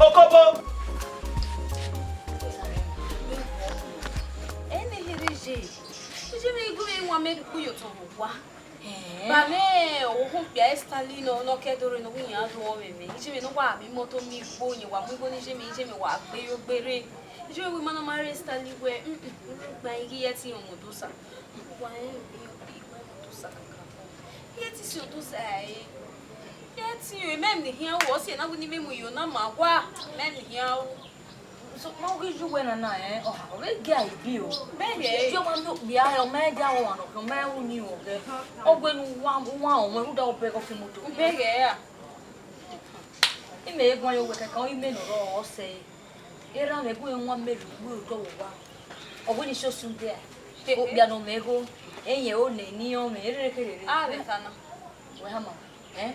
Okobo. Ene here je. Ije mwẹ igue mwẹ wa mẹ rhie ukpu ye otọ vbe owa. Ba mwẹ ohunmwu okpia Stanley nọ, ne ọ ke do rre ne ọ wẹ iran do mwẹ mwẹ. Ije mwẹ ne ọ wa mu imoto mu igho, iyẹn wa mu igho ne ije mwẹ, ije mwẹ wa gbe yo gbe rre. Ije mwẹ wẹ ima na ma rre Stanley wẹ, mm, mm, u rre gba ighi ye ẹtin ọmọ Odosa. Wa rẹn, iwẹ ọmọ Odosa kakabọ. Iye te si Odosa ẹre. Iye te, imẹ ne I khian ru, ọ si ẹre na wẹ ne imẹ mu iyo na ma wa, imẹ ne I khian ru. So, ma ghi yu wẹ nana, eh, ọ ha, ọ vbe gie a ibi o. Bẹghe. Iye ọmwa miẹn okpia, ọ ma dia ọmwa nọ, ọ ma ru ni ọghẹ. Ọ wẹ ne u wa, u wa ọmwa, rhunmwuda obọ ẹghẹ ọ fi imoto. Bẹghe ra. Imẹ guan ye owẹ kẹkan, imẹ ne ọ rrọọ, ọ sẹ. Erha mwẹ gu wan mẹ rhie ukpu ye otọ vbe owa. Ọ wẹ ne I si osu dia. Okpia ne ọ mwẹ igho, eyẹn ro nẹ, ne I rẹn ọmwẹ, erere kherere. A vbe ta na. Wẹ hama, eh?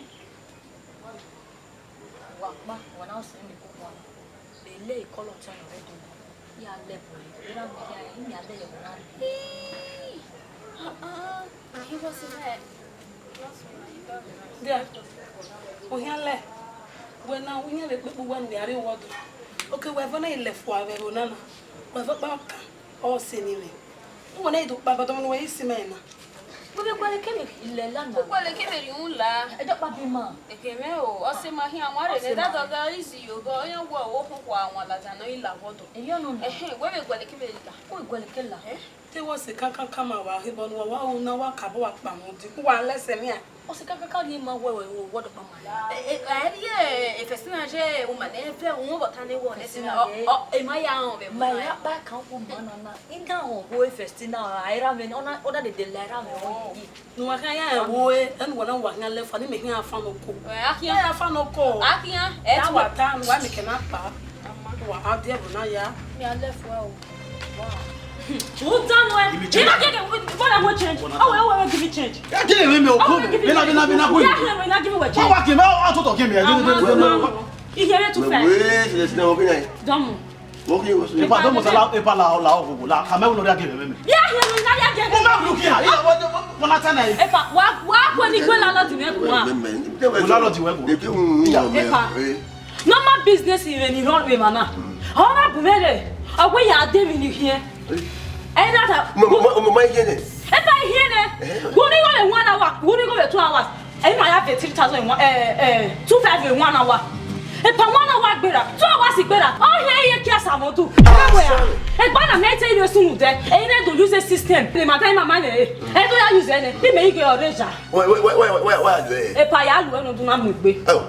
Wa kpa, wa na sẹ mẹ koko a. Lele ikọlọ ọtẹn nọ rre do. Ya lẹ bọ, erha mẹ hia, I miẹn lẹ yọ na. Ii, ah, ah, I was there. Dia, ohian lẹ, wẹ na, u yan vbe kpekpe uwa ne u ya rrie wọdọ. Oke, wẹ vbe na i lẹ fua vbe ẹvbo na na, wẹ vbe ọkpa ọkan, ọ sẹ ne I mwẹ. Uwẹ na i do kpa, but ọmọ ne uwẹ i si mẹ na. Wẹ vbe gualọ ekẹmwẹ lẹ la na. U gualọ ekẹmwẹ rhie uhunmwu la. Ẹdẹ ọkpa bi ma. Ekẹmwẹ o, ọ sẹ ma khian wan rre ne dadọgọ izi yo, ọ yan wẹ ọkhokho a wan ladian ne ọ i la wọdọ. Eyọ nọ na. Ẹhẹn, wẹ vbe gualọ ekẹmwẹ la. Wẹ gualọ eke la. Eh? Te wẹ sẹ kankan kama wa he bọ ne uwa wa ru na wa kabọ wa kpa mu di. Uwa lẹsẹ mia. Ọ sẹ kankan ka rhie ma wẹ wẹ wẹ wọdọ kpa ma. Eh, eh, ẹ rhie, eh, Festina je uma ne vẹ uhunmwu vbe ọta ne wọ nẹ Festina, ọ, ọ, emwa ya rẹn vbe ma ya kpa kan ku ma na na. I da họn wẹ Festina, a erha mwẹ, ọ na, ọ na dede la erha mwẹ, ọ yi. Ne uwa khian ya ẹvbo ẹre, ẹne uwa na wa khian lẹ fua, ne imẹ khian fan oko. Ẹ, a khian. Ẹ ya fan oko. A khian, ẹ ya tu wa ta, ne uwa mẹ kẹ na kpa. Wa a die ẹvbo na ya. Mi a lẹ fua o. Wow. U done well. Give me change. You not get it. What I want change? Oh, wait, wait, wait, give me change. Ya gele mwẹ mẹ oko. Oh, give me change. Bena, bena, bena, bena. Yeah, yeah, yeah, give me what change. Wa wa ke mẹ, ọ tọ ke mẹ. Ah, no, no, no. Iye rẹ too fast. Wait, let's now, okay. Dọmọ. Epa, dọmọ, sa la, epa la, la, la, la, ka mẹ wẹ ne ọ ya gele mwẹ mẹ. Ya, ya, ya, ya, ya. Ẹ ma look here. Ila, what, what, what na ta na? Epa, wa, wa kue ni kue landlord mwẹ kua. Landlord mwẹ kua. Epa. Normal business rẹ ne I run vbe emwa na. Ọ na bu mwẹ rre, ọ wẹ ya de emwi ni khian. Ẹ na ta. Mo, mo, mo, mo, ma hiẹn nẹ. Epa, I hiẹn nẹ. Eh. Wẹ ne I gho vbe one hour, wẹ ne I gho vbe two hours. Ẹ ma ya vbe three thousand one, eh, eh, two five vbe one hour. Epa, one hour gberra, two hours gberra. Ọ hiẹn iye kia sa mọ du. Ah, sorry. Egba na mẹ te ire sunu dẹ. Ẹ i re do use system. Ne ma ta ima ma nẹ. Ẹ do ya use nẹ. Bi mẹ ighe ọre ja. Wẹ, wẹ, wẹ, wẹ, wẹ, wẹ, wẹ, wẹ. Epa, ya lu ẹnu du na mu egbe. Oh.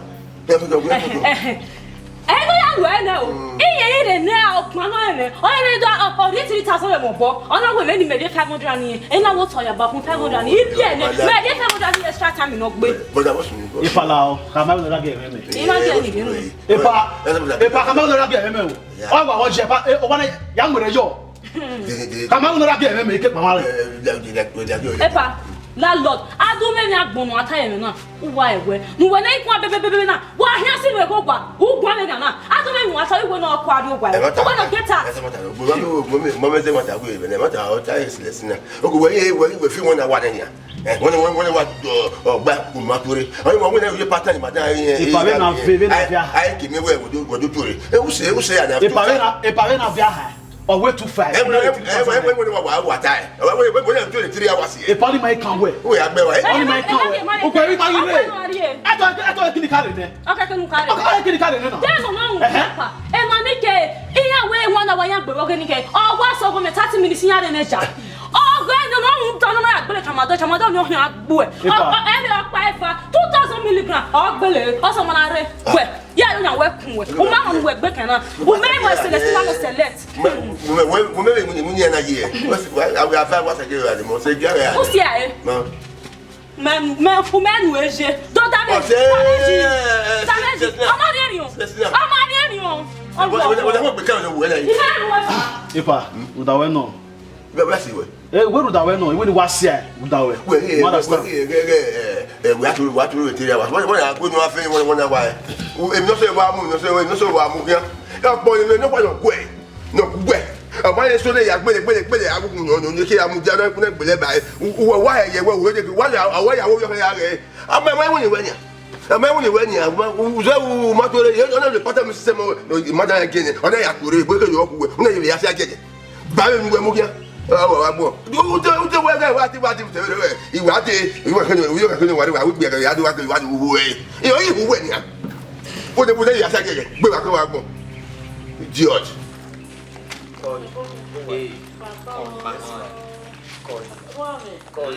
Ẹ ne ọ ya lu ẹre nẹ o. Mm. Iye i rre ne ọkpan nọ rẹ, ọ rre do ọ rhie three thousand rẹ mẹ obọ. Ọ na wẹ mẹ ne mẹ rhie five hundred ni, ẹ na wẹ otọ ya ba khin five hundred ni. I biẹ nẹ, mẹ rhie five hundred ni extra time nọ gbe. Brother, what's your name? Epa la o, ka ma wẹ ne ọ gele mwẹ mẹ. I na gele ni. Epa, epa, ka ma wẹ ne ọ gele mwẹ mẹ o. Yeah. Ọ wa, ọ jẹ epa, e, ọ wa na ya mu rẹ yọ. Ka ma wẹ ne ọ gele mwẹ mẹ, ike kpama rẹ. Epa, landlord, a do mwẹ emwi agbọn ne a ta ye mwẹ na, uwa ẹwẹ. Ne uwẹ na i guan bebebebe na, wa hian si mwẹ ghe ogua, u guan mwẹ na na. A do mwẹ emwi wa ta, uwẹ na ọ kua rrie ogua. Ẹ ma ta. Uwẹ na get out. Ẹ ma ta. Mo ma mo mo mo mo mo ta we be, ẹ ma ta, ọ ta esi lẹ si na. O ko wẹ ye, wẹ, wẹ fi wọn na wa nẹ nia. Ẹ, wọn wọn wọn wa, ọ, ọ gba ku ma tore. Ọ wọn wọn na ye pata ni ma da ye. Epa vbe na ve, vbe na via. Ai ki mi wẹ wo do wo do tore. E u se, u se ya na. Epa vbe na, epa vbe na via ha. Ọ wẹ two five. Ẹ wẹ, ẹ wẹ, ẹ wẹ, ẹ wẹ, wa, wa, wa ta ẹ. Ẹ wẹ, wẹ, wẹ, wẹ, two to three hours here. Epa ni ma kan wẹ. Wẹ ya gbẹ wa. Epa ni ma kan wẹ. O gbẹ ri ma yi re. Ẹ tọ, ẹ tọ, kini ka re nẹ? Ọkẹ kini ka re. Ọkẹ kini ka re nẹ na. Tẹ nọ na wu. Ẹhẹn. Epa. Ẹ ma ni ke, iya wẹ wan na wa ya gbẹ wọ ke ni ke. Ọ wa sọ gọ mẹ thirty minutes ya re nẹ ja. Ọ gọ ẹ nọ na wu tọ nọ ma ya gbele chamado, chamado ni ọ hian gbu ẹ. Epa. Ọ, ọ, ẹ ni ọ pa ẹ fa two thousand milligram. Ọ gbele, ọ sọ ma na re. Wẹ. Ya yo na wẹ kun wẹ. U ma họn wẹ gbe kan na. U mẹ wẹ select, u ma mẹ select. Mo, mo, mo, mo, mo, mo, mo, mo, na ye. What's, I, I, I, what's again? Mo se gbe ya. U si a e? No. Mẹ, mẹ, u mẹ nu eje. Do da me. Ọsẹ, da me ji. Eh, eh, da me ji. Sesina. Ọmọ rẹ riọn. Sesina. Ọmọ rẹ riọn. Wọ́n, wọ́n, wọ́n, wọ́n gbé káwọn yẹn wò ẹ́ lẹ́yìn. Ìfẹ́ nu ẹ fà. Epa, u da wẹ nọ. Bẹ́ẹ̀, bẹ́ẹ̀ sì wẹ̀. Eh, wẹ rhunmwuda wẹ nọ, wẹ ni wa sia, rhunmwuda wẹ. Wẹ, eh, you understand? Wẹ, eh, eh, eh, wẹ a turu, wẹ a turu three hours. Wọ́n, wọ́n yà gbé ní wọ́n fẹ́, wọ́n, wọ́n náà wá ẹ. Èmi náà sọ wà mú, èmi náà sọ, èmi náà sọ wà mú kíá. Ẹ pọ ní, ní pàdé ọgbọ ẹ, ní ọgbọ ẹ. Ọmọ yẹn sọ ní ìyá gbélé, gbélé, gbélé, agbókun yàn, ní kí amújá náà kúnlẹ̀ gbélé báyìí. Wọ́n wá ẹ̀yẹ, wọ́n wò ó dé, wọ́n yà, àwọn ìyàwó yọ fẹ́ yà rẹ̀. Àmọ́ ẹ má wọ́n yìí wẹ́ ni. Ẹ má wọ́n yìí wẹ́ ni. Àwọn ọ̀sẹ̀ wù má tó lé, yẹn ọ̀nà lè pátá mi sísẹ́ mọ́, ìmọ̀dá yẹn gé ni, ọ̀nà yà kúrò, ìbò kejì ọkùnrin, ọ̀nà yìí yà sí àjẹjẹ. Báyìí mi wẹ̀ mú kíá. Ẹ wà wá gbọ́. Ute ute wẹ gẹ wa ti wa ti tẹ wẹ. Ìwà ti ìwà kẹni ìwà kẹni wà wà wípé ẹgbẹ yàtọ̀ wà kẹni wà ní wúwo ẹ. Ìyọ yìí wúwo ẹ nìyà. Bóde bóde yà sá jẹjẹ gbé wa kẹ wa gbọ́. Idiot. Kọlu. Ee. Kọlu. Kọlu. Kọlu.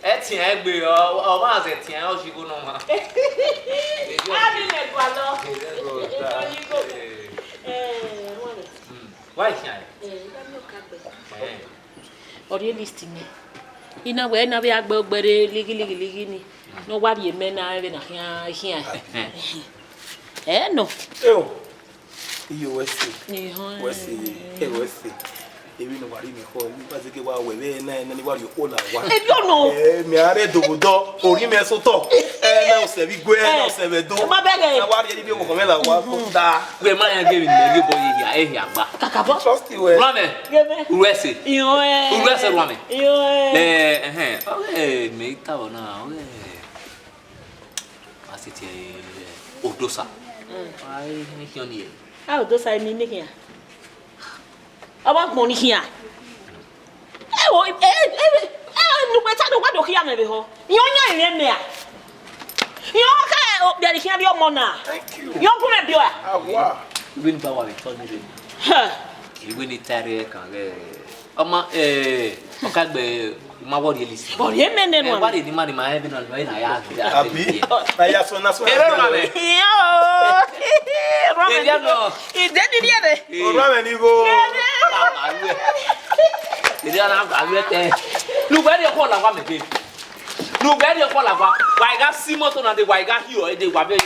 Ẹ tiẹn egbe ọ ọ ma zẹ tiẹn ọ zigbo nọ ma. Ami lẹ gualọ. Ee. Wa khian. Ee, iba mi o ka gbe. Ee. Ọ rhie list mẹ. I na wẹ na vbe a gbe ogbe rre lighi lighi lighi ni. Ne ọ wa rhie mẹ na vbe na khian khian. Ẹ nọ. Eo. Iyo, wẹ se. Wẹ se, ẹ, wẹ se. Emwi ne uwa rhie mwẹ ekhọe, ne uwa zẹgẹ wa wẹ vbe na, na ni wa rhie okhuo la owa. Ẹ, mẹ a rre dobodo, orhiọn mwẹ sẹ otọ. Ẹ, na osẹ vbe igue, na osẹ vbe ẹdo. Ma bẹghe. Na wa rhie ivbi ọmọ mwẹ la owa, ko ta. Wẹ ma ya ghe emwi ne mẹ ghe bọ ye hia, ehia gba. Kakabọ. Trust you, eh. Rọmẹ. Ghe mẹ. Uru ẹse. Iyo, ẹ. Uru ẹse rọmẹ. Iyo, ẹ. Ẹ, ẹhẹn. Ọghe mẹ i ta vbọ na, ọghe. A sẹ tie, eh, Odosa. Mm. A i khian ni ẹ. A Odosa ni ne khian. Ọ wa gbọn ni khian. Ẹ wo, ẹ, ẹ, ẹ, ne uwẹ ta ne uwa do khian mẹ vbe họ. Iran yan ẹmwẹ mẹ a? Iran khẹ okpia ni khian rrie ọmọ na. Thank you. Iran gu mwẹ biẹ a? Awa. Iwe ni ba wa vbe tọ ni rre. Hẹ. Iwe ni ta rre kan ghẹ. Ọma, eh, ọ ka gbe, ma wọ rhie list. Ọ rhie mẹ nẹ. Eh, nua. Wa rhie ni ma ni ma, eh, bi na, na ya. Abi? Na ya sọ, na sọ. Ere rọmẹ. Iyo. Rọmẹ. Ere nọ. Ide ni rhie re. Eh. Ọ rọmẹ ni gho. Ere. Ere na gha lu ẹtẹ. Lu wẹ rhie kọ la wa mẹ be. Ne uwẹ rhie ọkpọ lagua, wa i gha si imoto na dee, wa i gha hiọ ẹre dee, wa vbe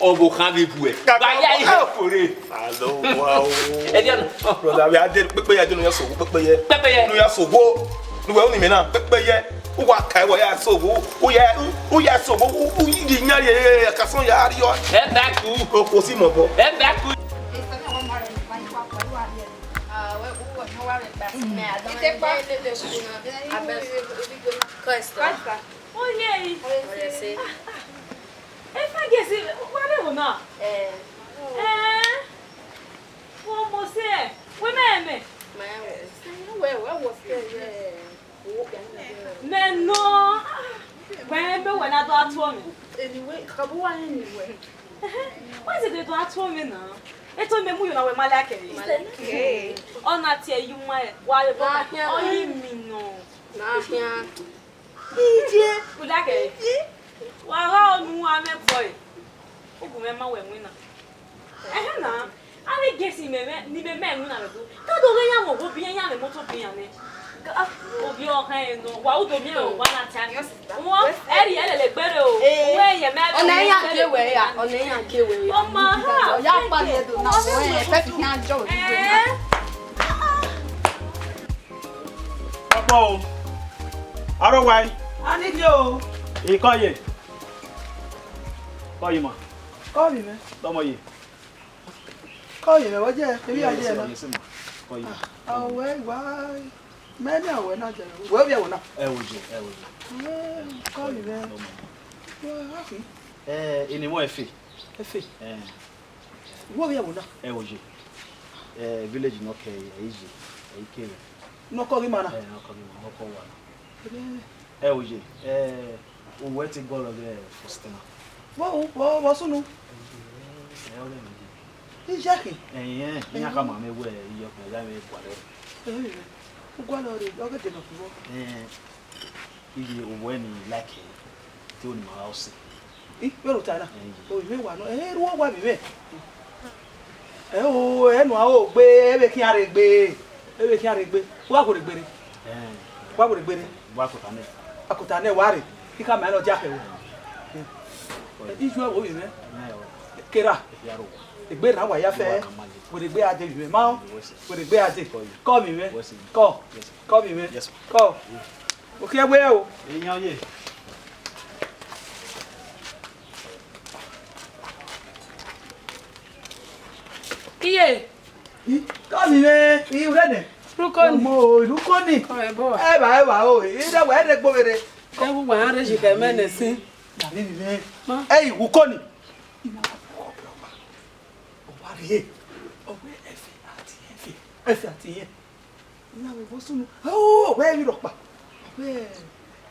ọvbokhan vbe bu ẹ. Wa ya ihe ọfo re. Alo, wa o. Ẹ diẹ nọ. Brother, we are there. Pẹpẹyẹ, dee, ne u ya sogho, pẹpẹyẹ. Pẹpẹyẹ. Ne u ya sogho. Ne uwẹ unu imẹ na, pẹpẹyẹ. U wa ka ẹre, wa ya sogho. U ya, u ya sogho. U, u yi di yan ye, ye, ye, ka sọn ya rriọ. Ẹ ba ku. O, o si mọ bọ. Ẹ ba ku. Itepa. Oye, efa gesi wa vbe ẹvbo na. Eh. Wọ mose, wẹ mẹ mẹ. Mẹ nọ. Wẹ mẹ wẹ na do atuọ mẹ. Anyway, kabo wa anyway. Wẹ se do atuọ mẹ na. Eto mẹ mu yo na wẹ ma like. Ọ na tie yu ma wa ye bo. Ọ yi mi nọ. Na khian. Iye. Udake. Wa gha onu amẹ boy. Ugu mẹ ma wẹ winna. Ẹhẹn na. Avbe gesi mẹ mẹ ni mẹ mẹ winna mẹ do. Ka do ghe ya mo wo bi ya mẹ moto bi ya nẹ. Ka obi ọkhan eno. Wa udo mi o wa na ta. Wọ́n ẹ̀rí ẹ̀rẹ̀ lè gbére o. Wọ́n ẹ̀yẹ̀ mẹ́rin. Ọ̀nà ẹ̀yà ké wẹ̀ ya. Ọ̀nà ẹ̀yà ké wẹ̀ ya. Ọmọ ha. Ọ̀yà pàdé ẹ̀dùn náà. Wọ́n ẹ̀ fẹ́ fi hàn jọ òdìgbò náà. Ọkpọ o. Arọ wa yi. A ni di o. Ikọ ye. Kọ yi ma. Kọ yi mẹ. Tọmọ ye. Kọ yi mẹ, wẹ jẹ, ebi ya jẹ na. Kọ yi ma. Awẹ wa. Mẹ ni awẹ na jẹ. Wẹ bi awẹ na. Ẹ wo je, ẹ wo je. Kọ yi mẹ. Tọmọ ye. Wẹ ha fi. Ẹ, ini mo efe. Efe. Ẹ. Wẹ bi awẹ na. Ẹ wo je. Ẹ, village nọ kẹ ẹ, ije, ẹ ikere. Nọkọ ghi ma na? Ẹ, nọkọ ghi ma, nọkọ wa na. Ẹ, oye, ẹ, uwẹ te gualọ ghe Faustina. Vbọ, vbọ, vbọ sunu? Ẹ, ọ ghẹ mẹ. Iye khin? Ẹyẹn, iran khama mwẹ wẹ iye ọkpẹn gha mwẹ gualọ. Ẹ, u gualọ rre, ọ ghẹ de nọ khin vbọ? Ẹ, iye uwẹ ni like, te oni ma gha ọse. I, vbene u ta na? Ẹyẹn. O, ivbi wa nọ, ẹ, ru owa vbe mwẹ. Ẹ o, ẹ nu aro gbe, ẹ vbe khian rre gbe, ẹ vbe khian rre gbe. Wa gho rre gbe rre. Ẹ. Wa gho rre gbe rre. Wa kota nẹ. Wa kota nẹ wa rre. I khama nọ dia khẹ wẹ. Ẹ, iye uwa vbe mwẹ. Ẹ, o. Kera. Egbe rran wa ya fẹ. Wa na ma ye. Wẹ rre gbe a de vbe mwẹ. Ma o. Wẹ se. Wẹ rre gbe a de. Kọ ye. Kọ vbe mwẹ. Wẹ se. Kọ. Yes, sir. Kọ vbe mwẹ. Yes, sir. Kọ. Okhiẹn wẹ o. Iyan ye. Iye. I, kọ vbe mwẹ, i rẹ nẹ. Rukọ ni. Ọmọ o, rukọ ni. Kọ ẹbọ. Ẹ ba, ẹ ba o, i rẹ wẹ, ẹ rẹ gbo vberre. Ẹ wu wa rẹ yi kẹ mẹ nẹ sin. Gari vbe mwẹ. Ma. Ẹ i wu kọ ni. Ọ wa rrie. Ọ wẹ ẹfe ati ẹfe. Ẹfe ati ẹfe. Ina wẹ vbọ sunu. Oh, wẹ vbe rhọkpa. Wẹ,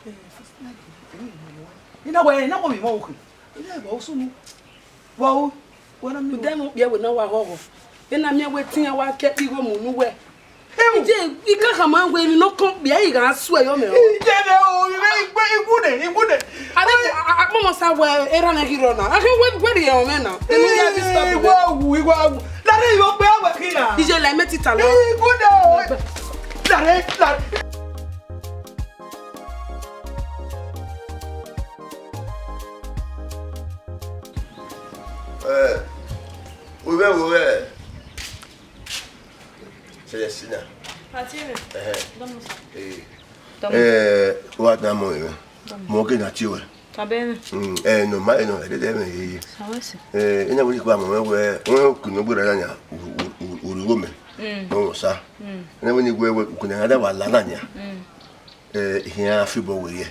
eh, first night, eh, ina wẹ, ina wẹ mi mọ okhe. Ina wẹ vbọ sunu. Wa o, wẹ na mi. Ude mu kpiẹ wẹ na wa ghọghọ. Ena miẹn wẹ tian wa ke igho mu nu wẹ. Ewu. Ije, ika khama wẹ ni no kon kpiẹ, i gha suẹ yọ mẹ o. Ije ne o, ire igbe, igune, igune. Ade, a, a, a, mama sa wẹ, era na ghi rọ na. A khin wẹ, wẹ rhie ọmẹ na. Enu ya disturb wẹ. Iwa wu, iwa wu. Lare yo gbe awẹ khin na. Ije la mẹ tita lọ. Igune o. Lare, lare. Eh, wo vbe, wo vbe. Ẹhẹn. Dọmọ sa. Eh, Dọmọ. Eh, wa da mọ ẹmwẹ. Dọmọ. Mọ ke na tie wẹ. Tọbẹ ẹmwẹ. Mm, eh, no, ma, eh, no, eh, de, de, ẹmwẹ ye, ye. Sa wẹ sẹ. Eh, ena wẹ ni kpa mọ wẹ, wẹ, wẹ okunu gbe ra na nia, u, u, u, u, urigho mẹ. Mm. No, sa. Mm. Ena wẹ ni wẹ, wẹ, okunu na da wa la na nia. Mm. Eh, ihian fi bọ wẹ ye.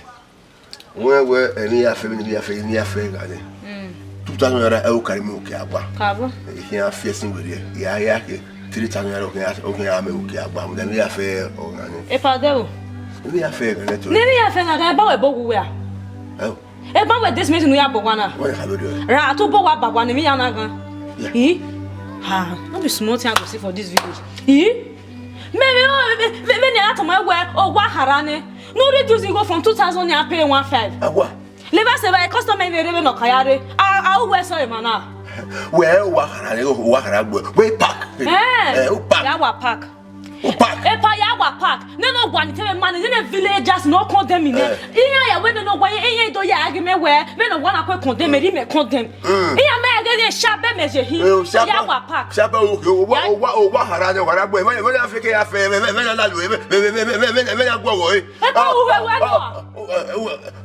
Wẹ, wẹ, emwi ya fẹ, emwi ya fẹ, emwi ya fẹ gha nẹ. Mm. Two thousand naira, ẹ, u kari mẹ okhian gba. Kabo. Ihian fi ẹsin wẹ ye, ya, ya ke three thousand naira, okhian, okhian mẹ okhian gba. Mẹ emwi ya fẹ, ọ gha nẹ. Epa de o. Emwi ya fẹ gha nẹ to. Ne emwi ya fẹ gha nẹ, eba wẹ bo wu wẹ a? Ẹ o. Eba wẹ this meeting ya bọ wa na. Wẹ ya kabo do. Ra, tu bọ wa ba wa ne emwi ya na ghan. Yeah. Ih. Ha, no be small thing I go see for this village. Ih. Mẹ, mẹ, mẹ, mẹ, mẹ, ne a tama wẹ, ọ wa khara nẹ. No reduce go from two thousand naira pay one five. Awa. Leva se ba customer ni rere no kaya re. A, a, u wẹ sọ emwa na. Wẹ, u wa khara re, u wa khara gbe. Wẹ park. Eh. Eh, u park. Ya wa park. U park. Epa ya wa park. Ne no wa ni tebe man, ne villagers no condemn me. Eh. Iran ya wẹ ne no wa, iran do ya gi mẹ wẹ, vbene ọ wa na kue condemn, eri mẹ condemn. Mm. Iran mẹ ghe ghe shabẹ mẹ je hin. Eh, shabẹ. Ya wa park. Shabẹ, okay, o wa, ya o wa, o wa khara ne, khara gbe. Vbene, vbene a fẹ ke ya fẹ, vbene, vbene a la lu, vbene, vbene a guọghọ, eh. Epa, u wẹ wẹ no. Ah, ah,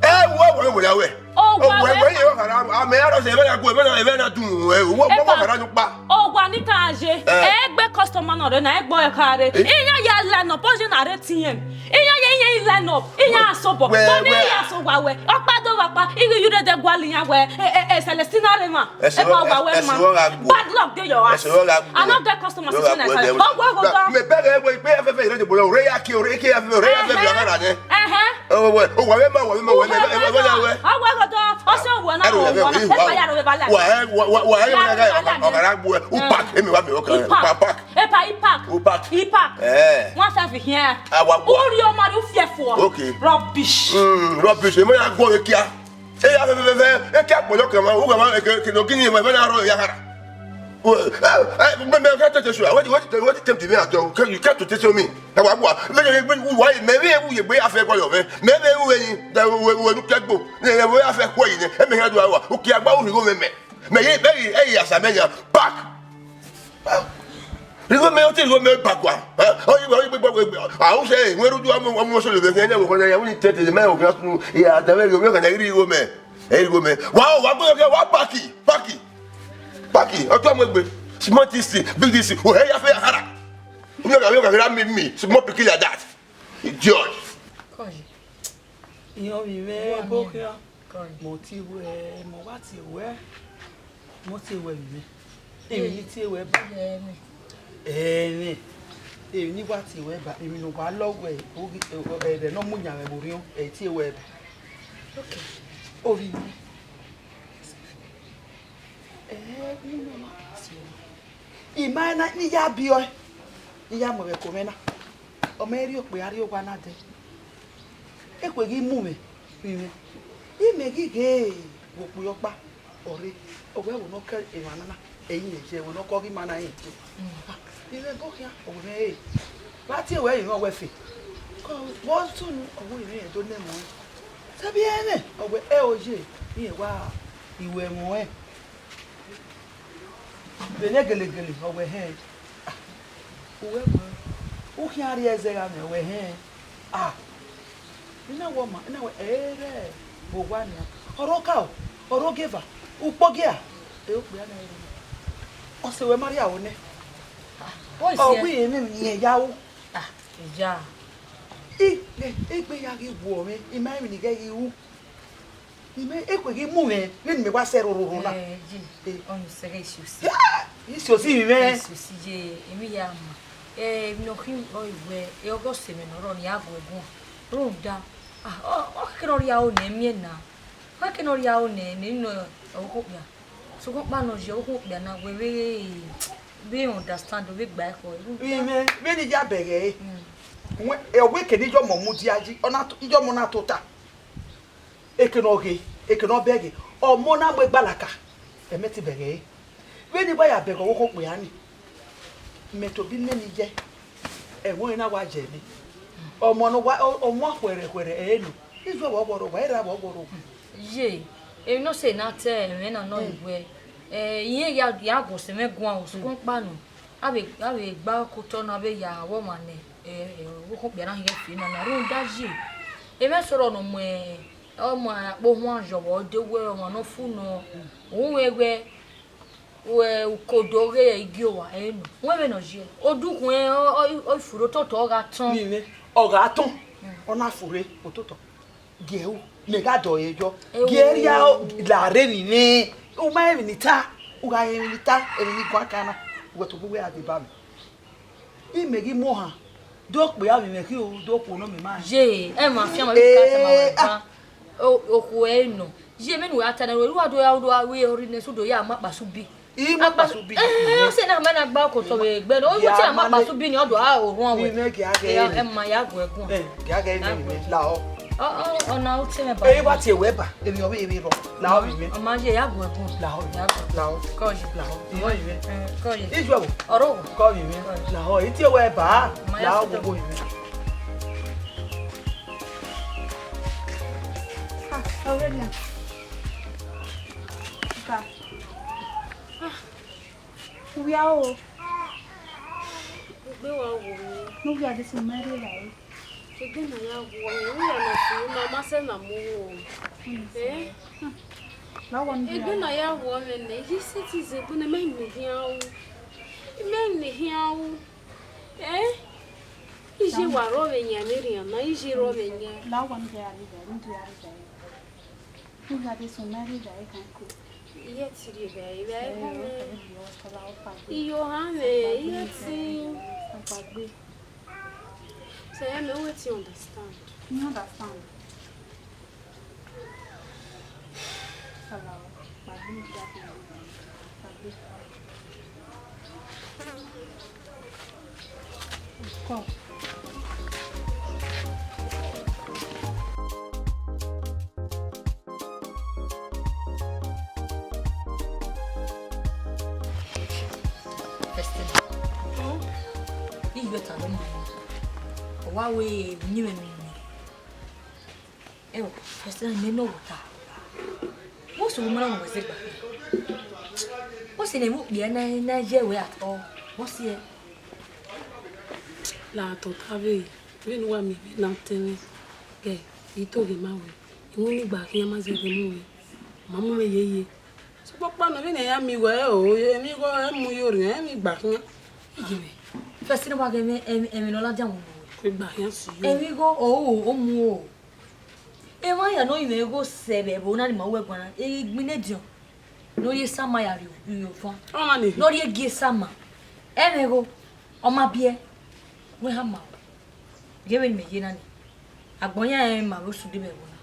ah, eh, u wẹ wẹ wẹ ya wẹ. O wa wẹ wẹ ye khara, a mẹ ya rọ sẹ, vbene a gu, vbene, vbene a dun, eh, u wẹ, u wẹ khara nu kpa. O wa ni ka je. Eh. Egbe customer na rre na, egbe ọ ka rre. Eh. Iran ya line up, ọ je na rre tiẹn. Iran ya, iran line up, iran asobọ. Wẹ, wẹ, wẹ, iran aso wa wẹ. Ọkpa do wa kpa, ighi yu de guali iran wẹ. Eh, eh, eh, Celestina rre ma. Ẹse wọ, ẹse wọ gha gbuẹ. Bad luck dey your ass. Ẹse wọ gha gbuẹ. I no get customer sitting like that. Ọ wẹ go down. Mẹ bẹghe wẹ ikpe afẹfẹ ire de bolo, ore ya ke, ore ke afẹfẹ, ore ya fẹ bi ọmọ ra nẹ. Ẹhẹn. Ọ wẹ, ọ wẹ ma, ọ wẹ ma, ọ wẹ ma, ọ wẹ ma. Ọ wẹ go down. Ọ sẹ wẹ na, ọ wẹ na. Ẹ pa ya ro ba la. Wa, wa, wa, wa, ya, ya, ya, ya, ya, ọmọ ra gbuẹ. U park, emi wa mi o kan. Park, park. Epa, i park. U park. I park. Eh. Wan sa fi hian. Awa gbuẹ. U ri ọmọ rẹ u fiẹ fua. Okay. Rubbish. Mm, rubbish. Emi ya gbuẹ kia. Eya fẹfẹfẹfẹ, eke akpọlọ kẹ ma, u gha ma, eke, eke nọ gini ma, ma na rọ ya hara. O, eh, eh, me, me, can't tell you, what, what, what tempt me at all? Can, you can't to tell me. Na wa gua, me, me, me, wa, me, me, u ye gbe afẹ gua yọ, me, me, me, u ye, da, u, u, u, nu kẹ gbo. Ne, ne, u afẹ khuẹ yi ne, e me ha do awa, u ki agba u righo me, me. Me ye, me ye, e ye asa me ya, back. Righo mẹ, ọ te righo mẹ ba gua. Ọ yi, ọ yi, a u sẹ, wẹ ru du amọ, amọ solo vẹ, ne wo kona ya, wẹ ni tete, mẹ o ga sunu, ya da vẹ righo mẹ, kana righo mẹ. Ẹ righo mẹ. Wa, wa gbọdọ kẹ, wa paki, paki. Paki, ọ tọ mọ egbe. Small this thing, big this thing. O he ya fẹ ya hara. U yọ ga, u yọ ga, mi, mi. Small pikin like that. Idiot. Kọyi. Iyan vbe mwẹ Owọ ebo amiẹn. Khian. Kọyi. Mọ tie wẹ, mọ wa tie wẹ. Mọ tie wẹ vbe mwẹ. Emwi ni tie wẹ ba. Ẹmwẹ. Ẹmwẹ. Emwi ni wa tie wẹ ba. Emwi ne uwa lọ wẹ, ogi, ẹ, ẹ, ẹrẹ ne ọ mu yan vbe orhiọn, ẹ tie wẹ ba. Okay. Ovbi mwẹ. Ẹ, ne ọ ma tie wẹ. I ma na, ne I ya biẹ ọe, ne I ya mu ẹmwẹ ko mwẹ na. Ọ ma rhie okpia rrie owa na dẹ. Ekhue ghi mu mwẹ, vbe mwẹ. Imẹ ghi ghe vbe okpia ọkpa, ọ rre. Ọ wẹ ẹvbo ne ọ ke emwa na na, ẹ i mwẹ ye, ẹvbo ne ọ ke ọghe ima na rẹn ye. I mwẹ ẹbọ khian, ọ wẹ mwẹ, "Ẹ, vbe a tie wẹ emwi ọwẹ fe?" Ke ọ wẹ ọ sunu, ọ wẹ irẹn rẹn do nẹ ẹmwẹ ọnrẹn. Sẹbe irẹn nẹ, ọ wẹ, "Ẹ o ye, irẹn wa, I wẹ ẹmwẹ ọnrẹn." Vbe ne gelegele, ọ wẹ hẹn. Ah, u wẹ wẹ, u khian rhie ẹzẹ gha mwẹ, ọ wẹ hẹn. Ah, I na wẹ ọma, I na wẹ, ẹ rẹ vbe owa nian. Ọ rre oka o, ọ rre ogieva, ukpogia. E okpia na rre. Ọ sẹ wẹ ma rhie aro nẹ. Ah, ọ wẹ irẹn emwi ne irẹn ya ru. Ah, iya. I, e, egbe ya ghi wuọ mwẹ, I ma emwi ne I ghẹ ghi ru. I mwẹ ekhue ghi mu mwẹ, vbene imẹ wa sẹ rororo na. Eh, ye. Eh. Ọni sẹghe isi osi. Ah, isi osi vbe mwẹ. Isi osi ye, emwi ya ma. Eh, emwi ne ọ khin ọ wẹ, e ọghe ọse mwẹ ne ọ rrọọ ne I ya gu ẹre guan. Rhunmwuda, ah, ọ, ọ kere ọ rhie aro nẹ, miẹn na. Ọ kere ọ rhie aro nẹ, ne I nọ ọvbokhan okpia. Sokpan ọkpa nọ ye ọvbokhan okpia na wẹ vbe, vbe understand, vbe gba ẹkhọ. Rhunmwuda. I mwẹ, vbene I ya bẹghe ẹre. Mm. Wẹ, ọ wẹ kene iyọmọ mudia yi, ọ na to, iyọmọ na tota. Eke ne ọ ghe, eke ne ọ bẹghe, ọmọ na mu egbalaka, ẹmwẹ te bẹghe ẹre. Vbene I wa ya bẹghe ọvbokhan okpia ni, mẹ tobọ nene iye, ẹvbo ẹre na wa ye mwẹ. Ọmọ ne ọ wa, ọ, ọmọ khuẹrhẹ khuẹrhẹ ẹre nọ, izuẹ vbe ọ ghọrọ, wa erha vbe ọ ghọrọ. Ye, emwi ne ọ sẹ ne a te ẹmwẹ na nọ wẹ, eh, irẹn ya, ya gu ọse mwẹ guan o, sokpan ọkpa nọ, a vbe, a vbe gba ọkotọ na vbe ya wẹ ọmwa nẹ. Ọvbokhan okpia na khian fi na na rhunmwuda ye emwa sọrọ ne ọ mu ọmwa akpo huan yọ vbe ọ de wẹ ọmwa ne ọ fu nọ, u wẹ wẹ uko do ghe igie owa ẹre nọ, wẹ vbene ọ ye, odukhunmwu ẹre ọ furre ototọ ọ gha tọn. Ni mwẹ, ọ gha tọn, ọ na furre ototọ. Gie ru, mẹ gha dọlọ yọ. Gie rhia la rre emwi mwẹ. U ma rẹn emwi ne I ta, u gha rẹn emwi ne I ta, emwi ne I guan kan na, wẹ tobọ uwẹ gha deba mwẹ. Imẹ ghi mu ohan, do kpia vbe mwẹ khin o, do khuo ne mẹ ma. Ye, ẹ ma fian ma vbe ka ta ma wa gba. Okhuo ẹre nọ. Ye, mẹ ne uwa ta na, uwa do ya, uwa do ya vbe orhi nẹ, so do ya ma kpa subi. I ma kpa subi. Eh, ọ sẹ na ma na gba okotọ vbe egbe nọ. Ọ te a ma kpa subi ni, ọ do a orhuan wẹ. Ni mẹ gie a ghe. Ẹ ma ya gu ẹguọn. Eh, gie a ghe ni mẹ la ọ. Ọ, ọ, ọ na u te mwẹ ba. Ẹ wa tie wẹ ba. Emwi ọ vbe, emwi rọ. La ọ vbe mwẹ. Ọ ma ye ya gu ẹguọn. La ọ. Ya gu. La ọ. Kọ ye. La ọ. Imọ yi mwẹ. Eh, kọ ye. Iju ẹvbo. Ọrọ. Kọ vbe mwẹ. La ọ. I tie wẹ ba. Ma ya la ọ sotọ. Gbogbo yi mwẹ. Ah, Aurelia. Ka. Ah. Uwia o. Egbe wa wo mi. Ne uwia de sẹ mẹ rre ra o. Egbe na ya wo mi, uwia na sẹ na ma sẹ na mu wo. Eh? La wa ni. Egbe na ya wo mwẹ nẹ, ye sẹ ti zẹ egbe na, mẹ ni hian u. Mẹ ni hian u. Eh? Iye wa rrọọ vbe yan ne errian na, iye rrọọ vbe yan. La wa ni ya rre, ni ya rre. Uwia de sẹ mẹ rre ra, I can't cope. Iye ti rhie vbe, vbe ẹghẹ mwẹ. Iyo ha mwẹ, iye ti. Sẹ mẹ wetin understand. You understand? Sala, gbagbe, gbagbe. Come. Festina. Hmm? Iye ta lọ ma. Ọ wa wẹ uyinmwẹ ne u yin. Ẹo, Festina, mẹ nọ wẹ ọta. What's the woman wẹ zẹ gba? What's the name of the na na ye wẹ at all? What's here? La tọ ta vbe, vbene uwa miẹn vbe na tẹn mwẹ, gẹ, I to ghe ma wẹ, I winna igba khian ma zẹdẹ mu wẹ, ma mu mwẹ yeye. Sokpan ọkpa nọ vbene I ya miẹn wẹ o, emwi igho ẹ mu ye orhiọn, emwi igba khian. Iye mwẹ, Festina wa ghe mwẹ, ẹmwẹ, ẹmwẹ ne ọ ladian wẹ. Igba khian si yo. Emwi igho, o, o mu o. Emwa hia ne ọ rinmwẹ igho sẹ vbe ẹvbo na ni ma ru ẹguan na, egbẹn ediọn ne ọ rhie Sama ya rrie ofan. Ọmwa ni. Ne ọ rhie gie Sama. Ẹmwẹ igho, ọ ma biẹ, wẹ ha ma o. Gie vbene mẹ ye na ni. Agbọn yan rẹn ma vbe osu de vbe ẹvbo na.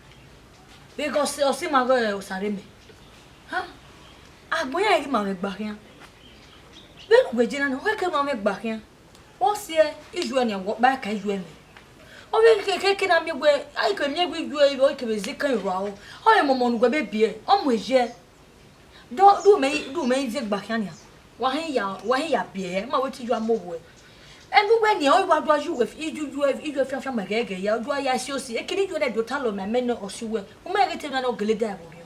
Because ọ sẹ ima ghe Osa rre mẹ. Ha? Agbọn yan rẹn ghi ma mwẹ gba khian. Vbene uwẹ ye na ni, ọ khẹke ma mwẹ gba khian. Ọ siẹ, ijuẹ nian wẹ ọkpa ka ijuẹ mẹ. Ọ vbe keke na miẹn wẹ, a i ke miẹn wẹ ijuẹ ivbe, ọ i kevbe zẹ ikan rua o. Ọ vbe mọmọ ne uwẹ vbe biẹ, ọ mu eje. Do, do mẹ, do mẹ zẹ gba khian nian. Wa hin ya, wa hin ya biẹ, ma wẹ te ijuẹ mu owẹ. Ẹnu wẹ nian, ọ wa do ijuẹ, ijuẹ, ijuẹ fianfian ma ghẹghẹ ya, ọ do ya si osi. Ekene ijuẹ nẹ do ta lọ mẹ, mẹ nọ ọ si wẹ. U ma ghe te na nọ gele da ẹvbo rriọ.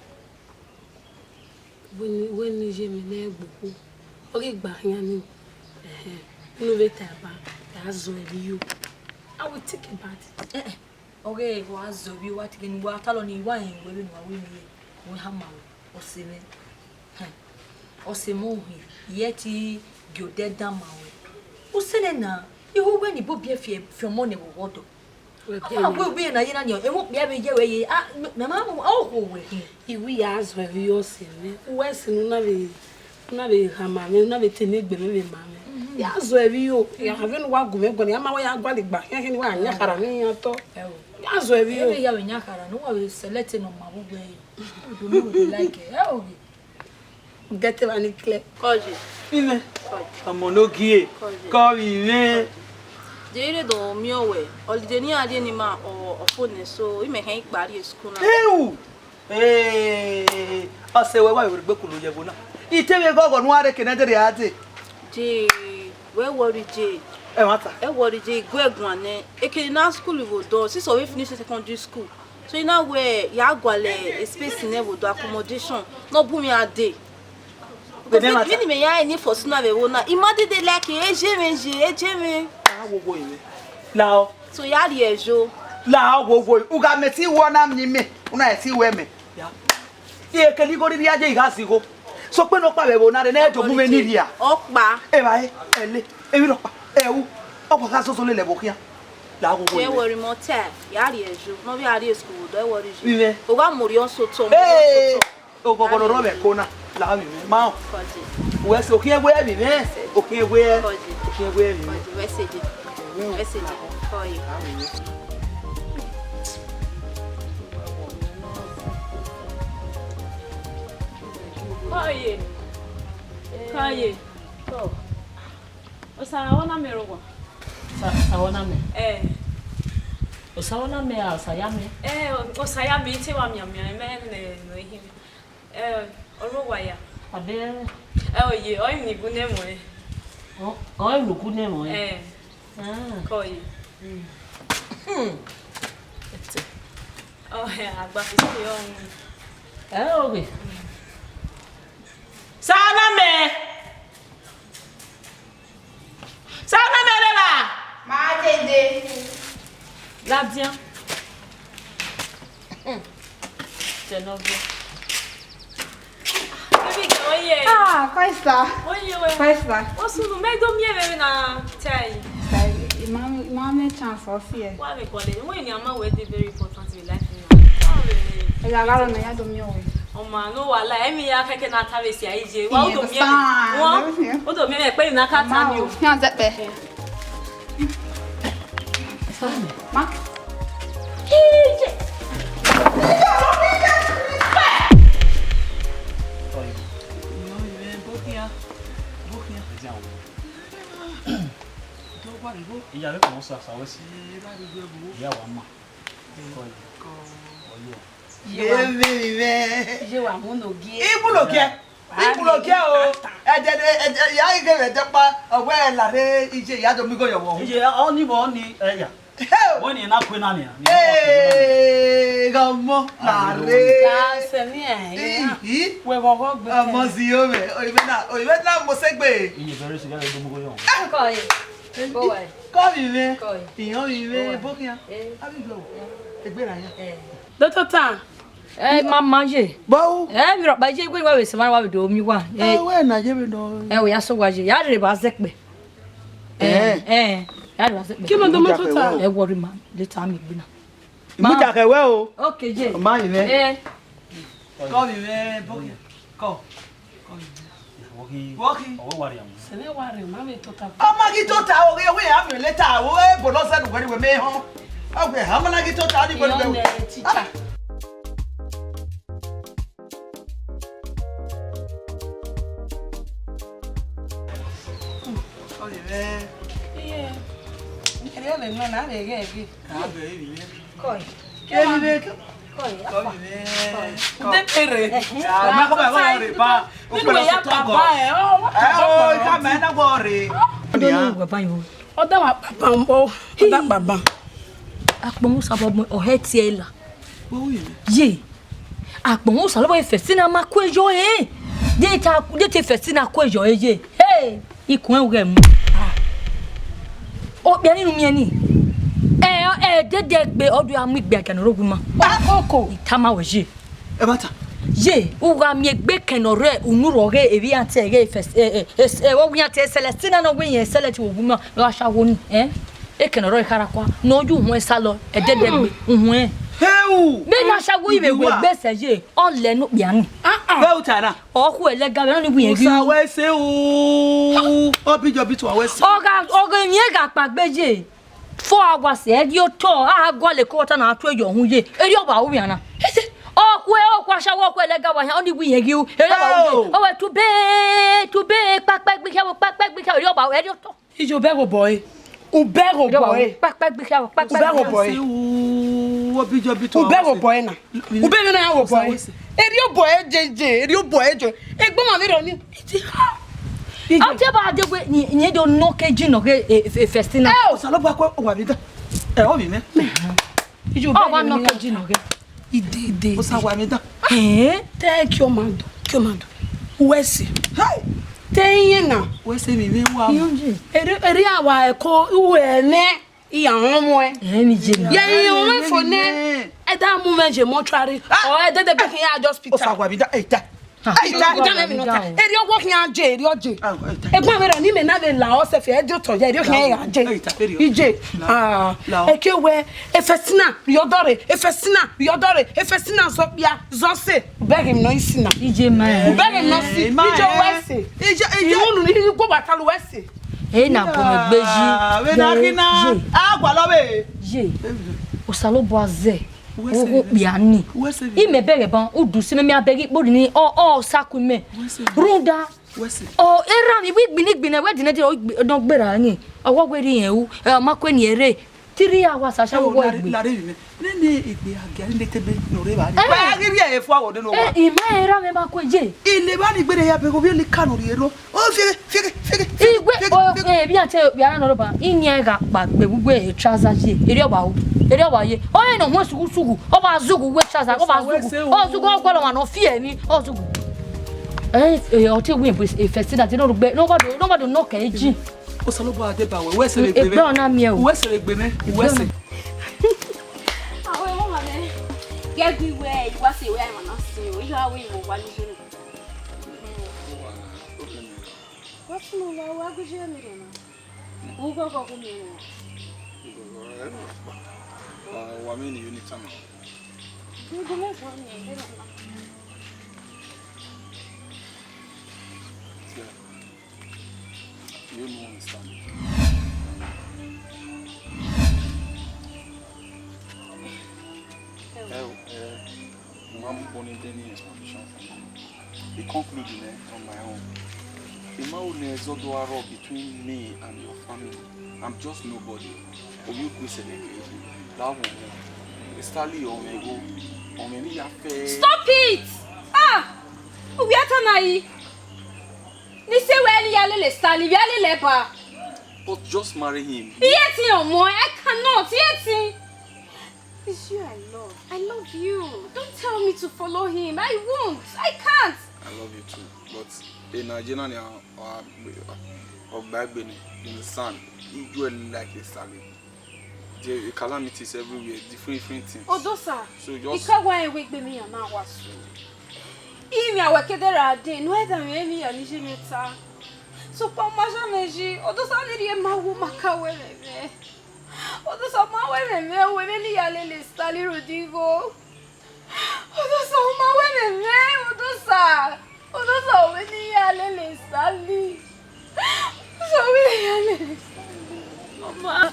Wẹ ne, wẹ ne iye mwẹ ne ẹ gbe okhuo, ọ ghi gba khian ni, ẹhẹn, unu vbe ta eba, ya zọ ẹre yo. I will think about it. Eh, eh, ọ ghe wa zọ vbe wa tike ne wa ta lọ ni wa rẹn wẹ vbene wa wẹ ni ye, wẹ ha ma wẹ, ọ sẹ mwẹ. Hẹn, ọ sẹ mwẹ uhin, I ghẹ te gie odẹ dan ma wẹ. U sẹ nẹ na, ihu wẹ ni bobiẹ fi, fi ọmọ nẹ vbe owa ọdọ. Wẹ biẹ. A wẹ ubi na ye na ni, emwi okpia vbe ye wẹ ye, a, mẹ ma mu, a okhuo wẹ khin. I wi ya zọ ẹre vbe ọse mwẹ. Uwẹ sẹ ne u na vbe, u na vbe khama mwẹ, u na vbe te ne egbe mwẹ vbe ma mwẹ. Mhm. Ya zọ ẹre vbe yo, ya vbe ne uwa gu mwẹ guan, ya ma wẹ ya gualọ igba khian khian ni wa yan khara ne iran otọ. Ẹ o. Ya zọ ẹre vbe yo. Ẹ vbe ya vbe yan khara, ne uwa vbe select ne ọ ma vbe uwẹ. Odo ne u vbe like, ẹ o ghi. Get evba ni clear. Kọye. Ivẹ. Kọye. Ọmọ ne ogie. Kọye. Kọye ivẹ. Je ire do miẹn wẹ, holiday ne iran rhie ne ima ọ, ọ fo nẹ, so imẹ hẹn ikpa rrie school na. Ewu! Ee, ọse wẹ wa vbe gbe kulu ye ẹvbo na. I te vbe ghọghọ ne u gha rre eke ne ẹdẹrriọ a dee. Je, wẹ worry je. Ẹmwata. Ẹ worry je, I gu ẹ guan nẹ. Eke ne I na school vbe odọ, since I vbe finish secondary school. So I na wẹ ya gualọ space nẹ vbe odọ, accommodation, ne ọ bu mwẹ a dee. Because vbene mẹ ya ni for school na vbe ẹvbo na, I ma dede like e, e je mwẹ ye, e je mwẹ. A wo wo ime. Lao. So ya rhie yo. Lao wo wo, u gha mẹ ti wọ na miẹn mẹ, u na ti wẹ mẹ. Ya. Ekẹn igho rhirhi a ye, I gha zẹ igho. Sokpan nọkpa vbe ẹvbo na rre, ne ẹ do mu mwẹ ni rhia. Ọkpa. Evbare, ẹle, emwi nọkpa, ẹu, ọ wa gha zozo lele ẹvbo khian. La wo wo. Ẹ wọrọ imẹ ọtẹn, ya rhie yo, ne ọ vbe a rrie school vbe odọ, ẹ wọrọ yi. Vbe imẹ. U gha mu orhiọn sotọ, mu orhiọn sotọ. Ee, oghọghọ ne ọ rre mwẹ ẹko na, la vbe imẹ, ma họn. Kọje. Wẹ sẹ, okhiẹn wẹ vbe imẹ, okhiẹn wẹ, kọje, okhiẹn wẹ vbe imẹ. Kọje, wẹ sẹ je. Wẹ sẹ je. Kọye. Kọye. Osa, ọ na mẹ rre owa. Osa, osa, ọ na mẹ. Eh. Osa, ọ na mẹ, a, osa ya mẹ. Eh, osa ya mẹ, I te wa mianmian, mẹ ne, ne, ne, eh, ọ rre owa ya. Abe. Eh, oye, ọ i ni gu ne mọ, eh. Ọ, ọ i ni gu ne mọ, eh. Eh. Ah. Kọye. Hmm. Hmm. Ete. Ọ, eh, agba fi se ọ. Eh, oge. Osa, ọ na mẹ. Sẹ ne mẹ rre evba? Ma dede. Ladian. Tẹnọviọ. Baby girl, oye. Ah, Christa. Oye, we. Christa. Osunu, mẹ do miẹn vbe na tai. Tai, ima, ima mẹ chance ọ fiẹ. Wa vbe kọle, wẹ ni a ma wẹ dey very important in life now. Wa vbe. Ẹ ya gha rọ na, ya do miẹn wẹ. Ọ ma no wahala, emwi ya kẹkẹ na ta vbe si a iye. Wa u do miẹn. Wa u do miẹn, kpe na ka ta ni o. Yan zẹkpẹ. Ma. Iye. Iya, vbe kọmọ sa sa wẹ si. Iya, wa ma. Kọ. Ọ yọ. Ye wa mu nogie. Ibu nogie. Ibu nogie o. Ẹdẹ, ẹdẹ, ya ighe vbe ẹdẹ ọkpa, ọ wẹ la rre iye ya do mu igho yọ vbọ. Iye, ọ ni vbọ ni, ẹ ya. Wẹ ni na kue na nia. Ee, gha ọmọ la rre. Ka sẹ ni ẹ. Ihi. Wẹ vbe ọghọ gbe. Ọmọ si yo mẹ. Oyibo na, oyibo na mo sẹ gbe. Iye bẹrẹ si ya do mu igho yọ. Kọ e. Kọ e. Kọ vbe imẹ. Kọ e. Iyan vbe imẹ, bọkhian. Eh. Abi gbe o. Egbe ra ya. Eh. Dọkita. Eh, mama ye. Bọ u. Eh, mi rọkpa ye, gbe wa vbe sẹ, wa vbe do mi wa. Eh. Eh, wẹ na ye vbe nọ. Eh, wẹ ya sẹ wa ye. Ya rre vba zẹkpẹ. Eh. Eh, eh. Ya rre vba zẹkpẹ. Kí ló dé mọ́tò ta? Ẹ worry ma, later mi gbina. Imudia khẹ wẹ o. Okay, ye. Ma yi mẹ. Eh. Kọ vbe imẹ, bọkhian. Kọ. Wọki. Wọki. Ọwọ wa rria mu. Sẹ ne wa rre, ma vbe tota. Ọ ma ghi tota, o ghi wẹ a miẹn later, o e bolo sẹ nu wẹrẹ wẹ mẹ họn. Ọ wẹ a ma na ghi tota, ọ ni wẹrẹ wẹ. Teacher. Ọ vbe mwẹ. Iye. Ẹre ọ vbe mwẹ na, vbe ghe ghe. Koi. Koi. Koi. Koi. Ude kere. Ah, ma ko ba wa re ba. Nínú ìyá bàbá ẹ̀, ọ́, wọ́n kà bá ọ̀rọ̀. Ẹ o, ká mẹ́ náà wọ re. Ọdọ wa papa mbọ, ọdọ papa. Akpọnwụ sabọ mọ, ọ hẹ tie la. Ye. Akpọnwụ sabọ Festina ma ku eyọ e. De ta, de te Festina ku eyọ e ye. Hey, ikun ẹghẹ mu. Okpia ni nu miẹn ni. Ẹ, ẹ, dede gbe ọdọ a mu igbe akẹ nọ rogbu ma. Oko. Itama wẹ ye. Ẹ bata. Ye, u gha miẹn egbe kẹnẹ ọrẹ unu rọ ghe evbi iran te ghe Fes-, ẹ, ẹ, ẹ, ẹ, ọ wian te Celestina nọ wẹ yẹn Celestina wo gu nọ, ọ gha sha wo ni, ẹ? Ekẹnẹ ọrẹ kharakua, ne ọ ye uhunmwu Salọ, ẹdẹdẹgbe, uhunmwu. Heu! Vbene a sha wo ivbe wẹ egbe sẹ ye, ọ lẹ ne okpia ni. Vbe u ta na? Ọ khu ẹlẹga vbe nọ ni wẹ yẹn ghi. Usa wẹ sẹ u, ọ bi jọ bi tua wẹ sẹ. Ọ gha, ọ gha emwi gha kpaegbe ye. Four hours, ẹ rhie otọ, a gualọ eke ọta na tu eyọ uhunmwu ye, erriọ ọba ru wian na. Ọ khuẹ, ọ khuẹ ashawo, ọ khuẹ ẹlẹga wa hian, ọ ni wẹ irẹn ghi ru, erriọ ọba ru ye. Ọ wẹ tube, tube, kpakpa gbe ikhiẹ, kpakpa gbe ikhiẹ, erriọ ọba, erriọ otọ. Iye, u bẹghe obọ ẹre, u bẹghe obọ ẹre. Kpakpa gbe ikhiẹ, kpakpa gbe ikhiẹ. U bẹghe obọ ẹre. U bẹghe obọ ẹre na. U bẹghe na ya obọ ẹre. Erriọ obọ ẹre jeje, erriọ obọ ẹre jeje. Egbe ọmwa vberriọ ni. Ọ te ba de we ni, ni do nọ ke ji nọ ghe, e, e, Festina. Ẹ, Osanobua kue, ọ wa vbe da. Ẹ, ọ vbe mwẹ. Ọ wa nọ ke ji nọ ghe. Idede. Osa wa vbe da. Eh? Te kiọmando, kiọmando. Uwẹ sẹ. Hai! Te iyẹn na. Uwẹ sẹ mi vbe wa. Iyẹn je. Eri, eri awa ẹko uwẹ nẹ. Iran họn muẹn. Ẹ mi je na. Ye iran họn muẹn fo nẹ. Ẹ da mu mwẹ ye mortuary. Ọ ẹ dede gbe khian hospital. Osa wa bi da, ẹ da. Ẹ da, ẹ da ne mi nọ ta. Erriọ wọ khian je, erriọ je. Egbọn mwẹ ra ni mẹ na vbe la ọ sẹfe, ẹ di otọ ya, erriọ khian ya je. Ije. Ah, eke wẹ, efẹsina, rhiọdọrre, efẹsina, rhiọdọrre, efẹsina zọ kpia, zọ se. Bẹghe nọ isina. Ije ma. Bẹghe nọ si. Ije wẹ se. Ije, ije. Iwunu ni igbo bata lu wẹ se. Ena bu mwẹ gbe yi. Vbe na ghi na, a gualọ vbe. Ye. Osanobua zẹ. Uwẹ se. Okpia ni. Uwẹ se. Imẹ bẹghe ban, udu si mẹ, mẹ a bẹghe ikpodi ni, ọ, ọ sa ku imẹ. Uwẹ se. Rhunmwuda. Uwẹ se. Ọ, erha mwẹ, igbinna igbinna, wẹ dinẹ dinẹ, ọ, igbi-, nọ gberra ni. Ọ wẹ wẹ rri irẹn ru, ẹ, ọ ma kue ni ẹre. Three hours, a sha wọ igbe. Lare vbe mwẹ. Nene egbe a gia ni ne tebe nọ rre evba ni. Eh. Wa ghi rhie ẹre fua wọ de no wa. Eh, ima erha mwẹ ma kue ye. Ile evba ni gbere ya bẹghe ovbi Elika nọ rhie ro. O fieghe, fieghe, fieghe, fieghe, igwe, fieghe, o, fieghe. Eh, vbe a te, vbe a na nọ rọba, inian gha kpa gbe vbe uwe trouser ye, erriọ wa ru, erriọ wa ye. Ọ rẹn ne ọ huẹn sughu sughu, ọ wa zughu uwe trouser, ọ wa zughu. Ọ zughu, ọ gualọ ọmwa ne ọ fi emwi, ọ zughu. Eh, eh, ọ te win first na, te nobody, nobody, nobody nọ kẹ ji. Osanobua deba wẹ, wẹ sẹ vbe gbe mwẹ. Egbe ọna miẹn o. Wẹ sẹ vbe gbe mwẹ, wẹ sẹ. Egbe ọna. Awe, mama mwẹ. Gẹ gbe wẹ, iwa sẹ wẹ, a ma na sẹ o. Iye awe, iwọ wa ni jẹ. What's more, wa, wa gu je mi rẹ na. Wo gọgọ gu mi rẹ na. Wa mi ni unit ama. Gu mi fọ mi, ẹ na. Yeah. You no understand. Eh, eh, I want any explanation from you. I conclude, eh, on my own. The man will never do a rub between me and your family. I'm just nobody. Obi ukwu sẹ ne ke that one. Stanley ọmọ ẹgo, ọmọ ẹni ya fẹ. Stop it! Ah! Uwe ata na yi. Ni sẹ wẹ ne I ya lele Stanley, vbe a lele ẹba. But just marry him. Iye ti ọmọ, I cannot, iye ti. It's you I love. I love you. Don't tell me to follow him. I won't. I can't. I love you too. But in Nigeria, ni a, a, ọgba egbe ni, you understand? You like Stanley. There are calamities everywhere, different, different things. Odosa, so just ika wa ewe gbe mi ya na wa su. Imi awẹ kede ra de, no eda mi emi ya ni je mi ta. So pa ma ja me ji, Odosa ni rie ma wu ma ka wẹ mẹ mẹ. Odosa ma wẹ mẹ mẹ, wẹ mẹ ni ya lele Stanley Rodrigo. Odosa, ọ ma wẹ mẹ mẹ, Odosa. Odosa, wẹ ne I ya lele Stanley. Odosa, wẹ ne I ya lele Stanley. Ọma.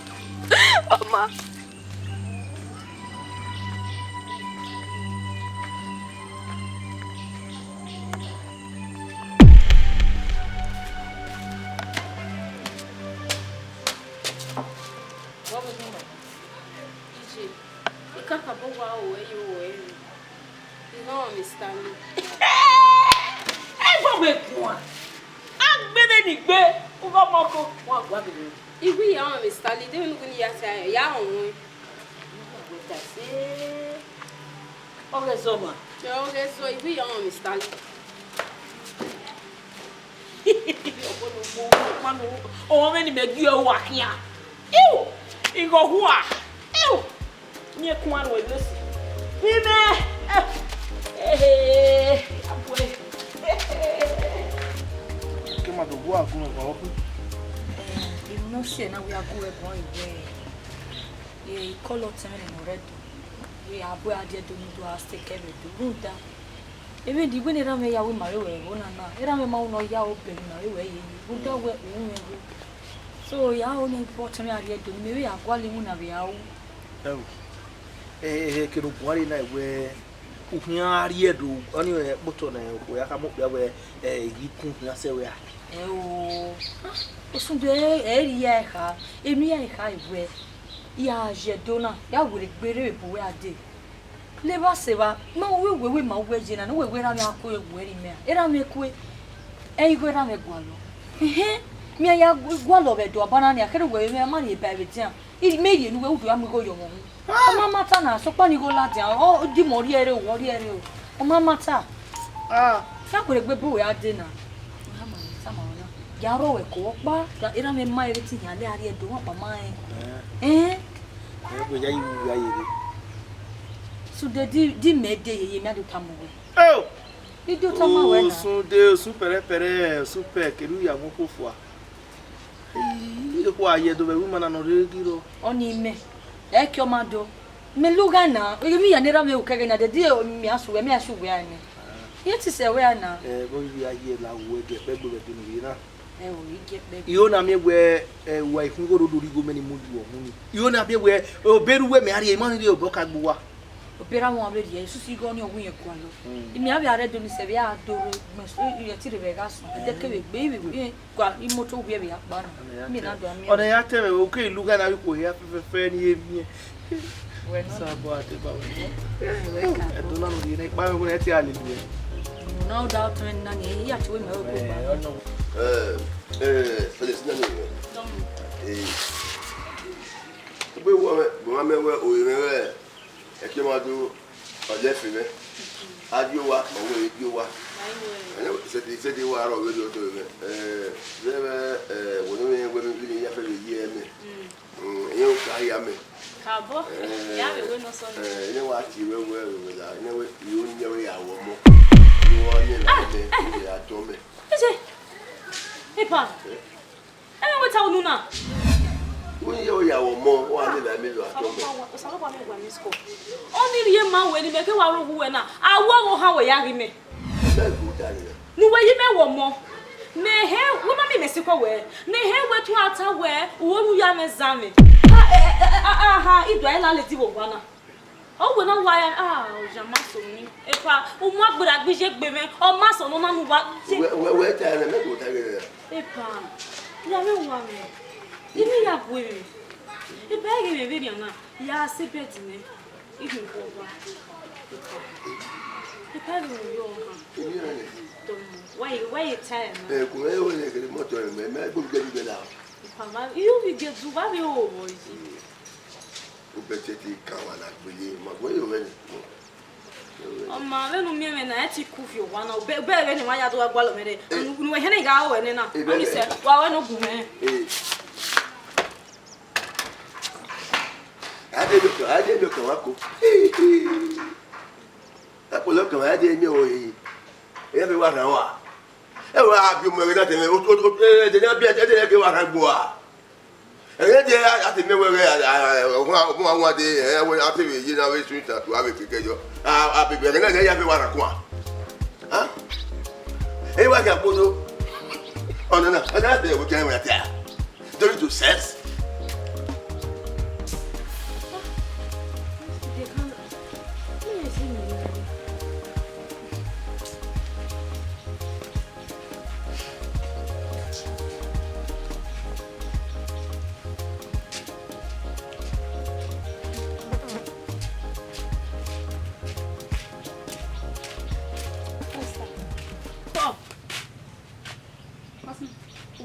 Ọma. Ije, I kakabọ wa ru ẹre, I ru ẹre. I họn Mister Lee. Ẹ gbọgbọ guan. A gbe vbe ni gbe, u gha ọmọ ko, wọn gua gele. I wi ya họn Mister Lee, de vbene u ghi ya ta ẹre, ya họn ruẹn. Wẹ ta ẹse. Ọ ghẹ zọ ma? Ọ ghẹ zọ, I wi ya họn Mister Lee. Ọmọ ne mo, ọmọ ne ọmọ mwẹ ne mẹ gie uwa khian. Iu! Igho hua! Iu! Miẹn kuan ruẹ vbe esi. Imẹ! Ehe! Abue! Ke ma do gu agun ẹbọ ọkhu. Emwi ne ọ si ẹre na wẹ a gu ẹbọ ẹre wẹẹ, e, I call ọtẹn mwẹ ne ọ rre Ẹdo. Wẹ a bu a rrie Ẹdo ne u do a stay kẹ vbe Ẹdo. Rhunmwuda, emwi di wẹ ne erha mwẹ ya wẹ ma re wẹ ẹvbo na na, erha mwẹ ma wu ne ọ ya obọ emwi na re wẹ ye yi. Rhunmwuda wẹ u mwẹ ẹvbo. So, ya ho ne I bu ọtẹn mwẹ a rrie Ẹdo, ne imẹ vbe ya gualọ iwinna vbe a ru. Ẹo, ehe, ehe, kene u gualọ na wẹ, u khian rrie Ẹdo, ọnii wẹ kpotọ ne okhuo ya khama okpia wẹ, ẹ, I ghi kun khian sẹ wẹ a. Ẹo, osundu ẹ, ẹ rhie ẹre kha, emwi ya kha wẹ, ya ye Ẹdo na, ya werriegbe rre vbe bu wẹ a dee. Levba sẹ evba, ma wẹ wẹ wẹ ma wẹ ye na, ne uwẹ wẹ erha mwẹ a kue wẹ rri mẹ a, erha mwẹ kue, ẹ igho erha mwẹ gualọ. Ehẹn, mẹ ya gualọ vbe Ẹdo ọba na nia, kherhe uwẹ vbe mwẹ ma rhie ba ẹvbo edian, I, mẹ rhie ne uwẹ, u do ya mu igho ye ọmọ uhunmwu. Ọ ma mata na, sokpan ne igho ladian, ọ di mẹ ọ rhie ẹre o, ọ rhie ẹre o. Ọ ma mata. Ah. Ya werriegbe bu wẹ a dee na. Ọ ya ma, sa ma wẹ na. Ya rrọọ wẹ ko ọkpa, ya, erha mwẹ ma rẹn vbe te I yan lẹ a rrie Ẹdo, wa kpa ma rẹn. Eh. Ẹn? Ẹ, wẹ ya yi wu gha ye rre. Sunday, di, di mẹ de yeye, mẹ a do tama wẹ. Oh! I do tama wẹ na. Sunday, osun pẹrẹpẹrẹ, osun pẹ, kere u ya mu okhuo fua. Ekhua ye do vbe ẹvbo ima na ne ọ rre ghi rrọọ. Ọni mẹ, ẹ ke ọ ma do. Mẹ lugha na, emwi ya ne erha mwẹ ru kẹghẹ na, de di mẹ a sẹ uwẹ, mẹ a sẹ uwẹ a nẹ. Iye ti sẹ wẹ a na. Ẹ, vbọ vbe a ye la wẹ gẹ ẹkpẹgbe vbe ẹdẹ ne u rre na. Ẹ o, I gẹ ẹkpẹgbe. I ho na miẹn wẹ, ẹ, uwa ikun igho do do rhie igho mẹ ni mu lu ọmọ ni. I ho na miẹn wẹ, obọ erha uwẹ mẹ a rhie, ima ni rhie obọ ka gbe uwa. Obọ erha mwẹ vbe rhie, esusu igho ni ọ wu yẹn gualọ. Mm. Imẹ a vbe a rre do ni sẹ vbe a do rre, gbẹn so, ẹ ti rre vbe gha sọn, ẹdẹ kevbe gbe, ivbi, ẹ, gua imoto wiẹ vbe ya kpa na. Ọna ya tẹ mwẹ, okẹ lugha na vbe ikhuo hia fẹfẹfẹ ne I miẹn. Wẹ nọ. Sabọ a deba wẹ nọ. Ẹdun na ne u rhie nẹ, ikpa mwẹ wẹ ne ẹ te a lele uwẹ. No doubt mwẹ na ni, I ya te wẹ mẹ oko kpa. Ẹ, ẹ, Felix na ni wẹ. Dọmọ. Ẹ, ugbe wọ mwẹ, wọ ma mẹ wẹ, ore mwẹ wẹ. Ẹkẹ ma do, ọ lẹ fi mwẹ. A gie owa, ma wẹ gie owa. Ẹnẹ, sẹtin, sẹtin wa rọ vberriọ ọdọ mwẹ. Ẹ, vbe, vbe, ẹ, wẹ ne mwẹ, wẹ ne ya fẹ vbe ye ẹmẹ. Mm, ẹnẹ o ka ya mẹ. Kabọ, ẹ, ya vbe wẹ ne ọ sọ nẹ. Ẹ, ẹnẹ wa tie wẹ, wẹ, wẹ, wẹ la, ẹnẹ wẹ, I ru ne wẹ ya wọ ọmọ. Ne wa ne la mẹ, ne ya tọn mẹ. Ije, epa. Ẹ? Ẹmwẹ wẹ ta unu na? Wẹ ya ya wọ ọmọ, wa ne la mẹ, ne ya tọn mẹ. Osanobua mẹ wa miss call. Ọni rhie ma wẹ ne imẹ ke wa rre owa uwẹ na, a wẹ ọghe ohan wẹ ya ghi mẹ. Mẹ gu da nẹ. Ne uwẹ yi mẹ wọ ọmọ. Mẹ hẹ, wẹ ma miẹn mẹ sikọ wẹ. Mẹ hẹ wẹ tu a ta wẹ, uwẹ ru ya mwẹ zan mwẹ. Aha, I do a la lele vbe owa na. Ọ wẹ na wa ya, ah, oya ma so ni. Epa, u mu agbera gbe iye gbe mwẹ, ọ ma sẹ nọ na ne uwa. Wẹ, wẹ, wẹ ta ẹre, mẹ do ta ẹre. Epa, ya mwẹ wa mwẹ. Imi ya gu mwẹ. Epa, ghe mwẹ vberriọ na, ya sẹ bed nẹ. I gun kọ wa. Epa, ghe mwẹ yo ha. Imi ya nẹ. Dọmọ, wa ye, wa ye ta ẹre na. Ẹ, kò mẹ wẹ nẹ kẹrẹ mọtọ ẹre, mẹ, mẹ gbogbo gẹdugẹda. Epa, ma, iyo vbe gẹdu, wa vbe ho vbọ yi. Obẹ te te kan wa na gbele, ma gbele yo vbene. Ọ ma vbene u miẹn mwẹ na, ẹ ti ku fi owa na, obẹ, obẹ vbene wa ya do gha gualọ mwẹ rre. Eh. Unu, unu wẹ hẹn ne I gha ho ẹnẹ na. Eh, ọni bẹbẹ. Sẹ, wa wẹ ne ọ gu mwẹ. Eh. A de do kan, a de do kan wa ko. Akpọlọ kan wa de mi o. E ya vbe wa rhan wa. Ẹ wa bi ọmọ ẹghẹ na tẹmẹ, o, o, o, ẹ, ẹdẹ ne a biẹ, ẹdẹ ne ke wa rhan gbo a. Ẹghẹ de a, a te mẹ wẹ, a, a, a, ọmọ, ọmọ wa de, ẹ, wẹ, a te vbe ye na vbe sun itan, tu a vbe keke yọ. A, a, bebe, ẹghẹ na, ya vbe wa rhan kuan. Ha? Ẹ wa ya kpodo. Ọna na, ọna na, ẹ, wẹ kẹ wẹ ta. Don't you do sense?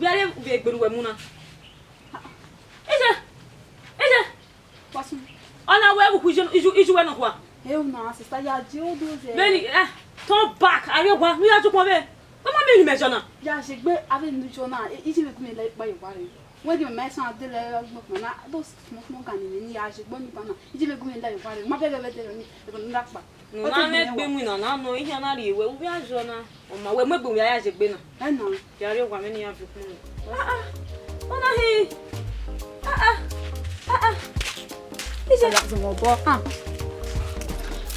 Uwẹ rre vbe egbe ne uwẹ mu na. Ije, ije. Ọna wẹ vbe ukhu iye, iye, iye uwẹ nọkhua. Ẹ o na, sister, ya je odo zẹ. Vbene, eh, turn back, avbe owa, ne u ya je ukpọn vbe. Wẹ ma miẹn ne imẹ zọ na. Ya je egbe avbe ne u zọ na, e, iye vbe gu mwẹ la ikpa ye owa rre. Wẹ ghi mẹ ma san de lẹ gbọkpọn na, those small, small can ni ya je egbe ọni ba na. Iye vbe gu mwẹ la ye owa rre. Ma bẹghe vbe de ni, ego ne u ra kpa. Ne u na mwẹ egbe winna na nọ, ihian na rhie wẹ, u vbe a zọ na. Ọ ma wẹ mu egbe winna ya je egbe na. Ẹ na. Ya rrie owa mwẹ ne iran viọ ukpọn mwẹ. Ah, ah. Ọna hi. Ah, ah. Ah, ah. Ije.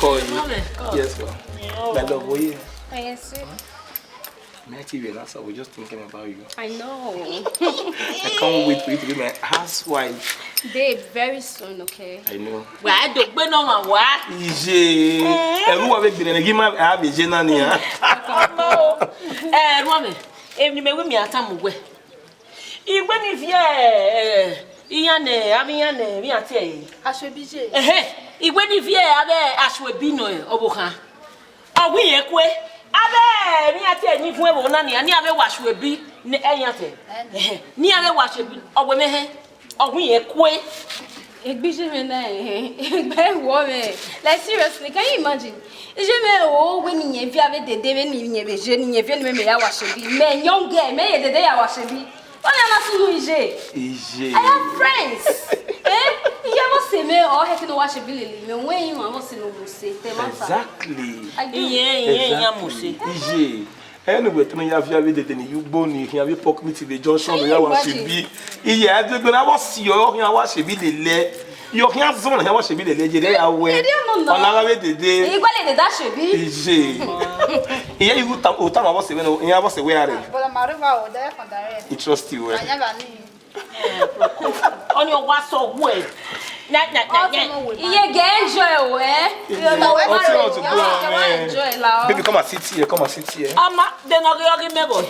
Call you. Mama. Yes, ma. My love, oh yeah. Yes, sir. Me, I T V, that's all. We're just thinking about you. I know. I can't wait for you to be my housewife. Babe, very soon, okay? I know. Wẹ a do gbe nọ ma wa. Iye. Ẹrú wa vbe gbele ne gima a vbe je na ni, ha? Ọmọ o. Ẹ, erha mwẹ, emwi ne imẹ wẹ mẹ a tama uwẹ. Iwẹ ni viẹ, ẹ, iran nẹ, avbe iran nẹ, emwi iran tie ẹre. Asoebi ye. Ẹhẹn, iwẹ ni viẹ avbe asoebi nọ ọvbokhan. Ọ wẹ irẹn kue. Avbe emwi iran tie ẹre ni vuọn ẹvbo na nian, ne iran vbe wa asoebi, ne, ẹ, iran tie. Ẹhẹn, ne iran vbe wa asoebi, ọ wẹ mẹ hẹn. Ọ wẹ irẹn kue. Egbe iye mwẹ na, eh, egbe ẹvbo mwẹ. Like, seriously, can you imagine? Iye mwẹ o, wẹ ne irẹn viẹ avbe dede, vbene irẹn vbe je, ne irẹn viẹ ne imẹ mẹ ya wa asoebi. Mẹ young girl, mẹ ye dede ya wa asoebi. Ọna na sunu iye. Iye. I have friends. Eh? Iye vbọ sẹ mẹ, ọ hẹ ke ne wa sẹ bi lele mẹ, wẹ iwan vbọ sẹ ne wo sẹ, te ma fa. Exactly. I do. Iye, iye, iye, mo sẹ. Iye. Ẹnu wẹ tunu ya via vbe dede ni yu gbo ni khian vbe pọkmiti vbe junction ya wa sẹ bi. Iye, a degbe na vbọ si ọ khian wa sẹ bi lele. Yọ khian zọ na khian wa sẹ bi lele, ye de ya wẹ. Ọna gha vbe dede. Iye, iye, u ta, u ta ma vbọ sẹ wẹ no, iye vbọ sẹ wẹ are. But I'm out of our direct. He trust you, eh? Ọni ọ wa sọ wẹ. Nya, nya, nya, nya. Iye gẹ enjoy o, eh? Iye, ọtí ọtí gbọ́, eh. Enjoy la o. Baby, come and sit here, come and sit here. Ọma, de nọ ghi ọghe mẹ vbọ.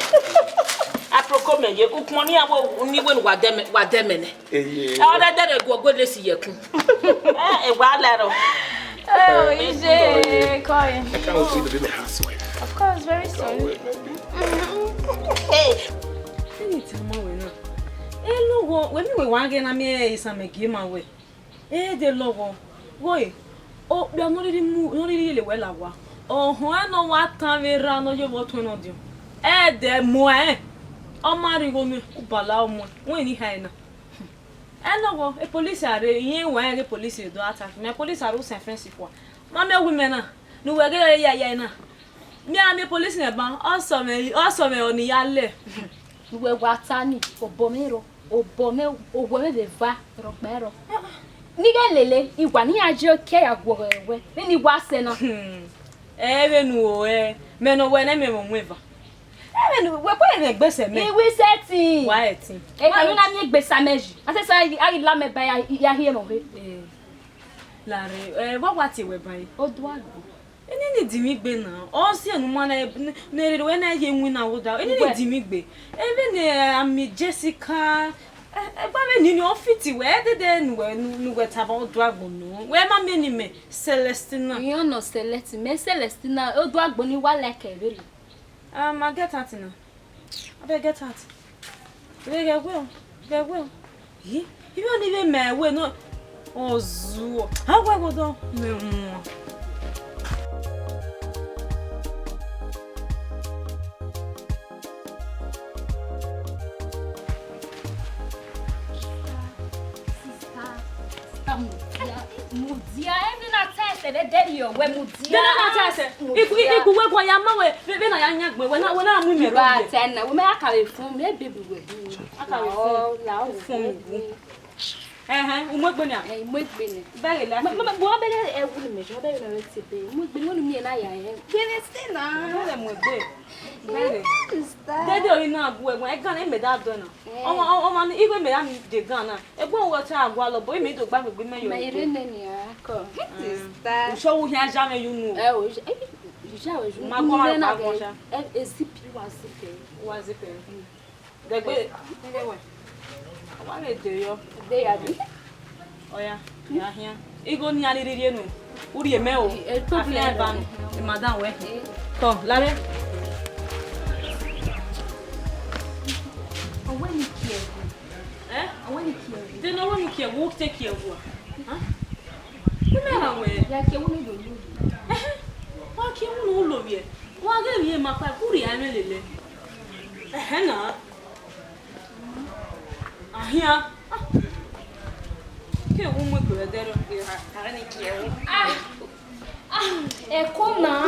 Aproko mẹ ye, ukpọn ni awo ni wẹ ne wa dẹ mẹ, wa dẹ mẹ nẹ. Eye. Ọ dẹ dẹrẹ gu ọgbe lesi yẹkun. Eh, e wa lẹrọ. Oh, Ije, Koi. I can't wait for you to be my housewife. Of course, very soon. Can't wait, baby. Hey. Ẹni tama wẹ na. E lọghọ, wẹ miẹn wẹ wa ghe na miẹn isan mẹ gie ma wẹ. E de lọghọ. Wẹ, okpia ne ọ rhirhi mu, ne ọ rhirhi yele wẹ la owa. Ọhọn ẹn ne ọ wa tan vbe erha ne ọ ye vbe ọtuẹn ne ọ diọn. Ẹdẹ mu ẹn. Ọ ma rhie igho miẹn, u bala ọmọ, wẹ ni hae na. Ẹ lọghọ, e police a rre, irẹn wa rẹn ghe police do attack mẹ, police a rre usẹ fence kua. Ma miẹn owu mẹ na, ne uwẹ ghe ya ya na. Mẹ a miẹn police nẹ ban, ọ sọ mwẹ, ọ sọ mwẹ ọni ya lẹ. Uwẹ wa ta ni, obọ mwẹ rọ, obọ mwẹ, owẹ mwẹ vbe eva rhọkpa ẹrọ. Ne I ghẹ lele, I wa ne iran je ke ya guọghọ ẹwẹ, vbene I wa sẹ na. Hmm. Ẹ vbene u ẹ, mẹ ne ọ wẹ ne mẹ mwẹ eva. Ẹ vbene wẹ kue mwẹ egbe sẹ mẹ. I wi sẹtin. Wa ẹtin. Eka ne u na miẹn egbe sa mẹ yi. A sẹ sa a ghi la mẹ ba ya, ya hiẹ mwẹ ọghe. Eh, lare, eh, vbe ọ wa tie wẹ ba ẹre? Oduagbo. Eni ni di mwẹ gbe na, ọ si enu ma na, ne rere wẹ na ye winna wo da. Eni ni di mwẹ gbe. Ẹ vbene, eh, Ami Jessica, eh, eh, ba vbe nini ọ fit wẹ, ẹ dede ne uwẹ, ne uwẹ tama Oduagbo nọ. Wẹ ma miẹn ni mẹ, Celestina. Iran nọ Celestina, mẹ Celestina, Oduagbo ni wa like vberriọ. Um, I get out now. Abeg get out. Ghẹ, ghẹ wẹ o, ghẹ wẹ o. Yi, ive ọni vbe mẹ wẹ nọ. Ọ zuọ. A wẹ wo dọ mẹ wọn. Sister, sister, mudia, mudia, ẹmwẹ na ta ẹsẹ vbe dẹrriọ wẹ mudia. Dẹrriọ na ta ẹsẹ. Iku, iku wẹ guan ya ma wẹ, vbe, vbe na ya yan gbẹ, wẹ na, wẹ na mu imẹ rre. Ba ta na, wẹ mẹ a ka vbe fun, mẹ baby wẹ. A ka vbe fun. La, la, fun mi. Ẹhẹn, u mu egbe nian? Ẹ, I mu egbe nẹ. Bẹghe la. Mẹ, mẹ, mẹ, bọ bẹghe ẹwu ni mẹ jọ, bẹghe na rẹ te bẹghe. Mu egbe, wẹ ne u miẹn na ya ẹ. Gẹnẹ si na. Bẹghe mu egbe. Bẹghe. Dede ori na gu ẹguẹn, ẹgan ne mẹ da dọ na. Ọmọ, ọmọ ni, igho mẹ ya mi de gan na. Egbe wẹ ọtẹn a gualọ, but imẹ i do gba gbegbe mẹ yọ. Mẹ i rre nene a kọ. Sister. Usho wu hian ja mẹ yu nu. Ẹ o, ìyá wẹ yu. Ma gua ma pa gua sha. Ẹ, e zip, wa zip ẹ. Wa zip ẹ. Dẹgbe, dẹgbe wẹ. Wa vbe de yọ. De ya bi. Ọya, ya hian. Igho nian ni rhirhie nu. U rhie mẹ o. E, e, problem. Afian eva nu. E madam wẹ. E. Kọ, lare. Ọwẹ ni kie ẹwu. Eh? Ọwẹ ni kie ẹwu. De ne ọwẹ ni kie ẹwu, u te kie ẹwu a? Huh? Imẹ ra wẹ. Ya kie ẹwu ne u lo lu. Ẹhẹn. Wa kie ẹwu ne u lo vbiẹ. Wa ghe vbiẹ ma kpa, u rhie ẹmwẹ lele. Ẹhẹn na. Ahian. Ah. Ke wo mu egbe vbe ẹdẹrriọ, ke ha, ha ni kie wo. Ah. Ah. Ẹko na.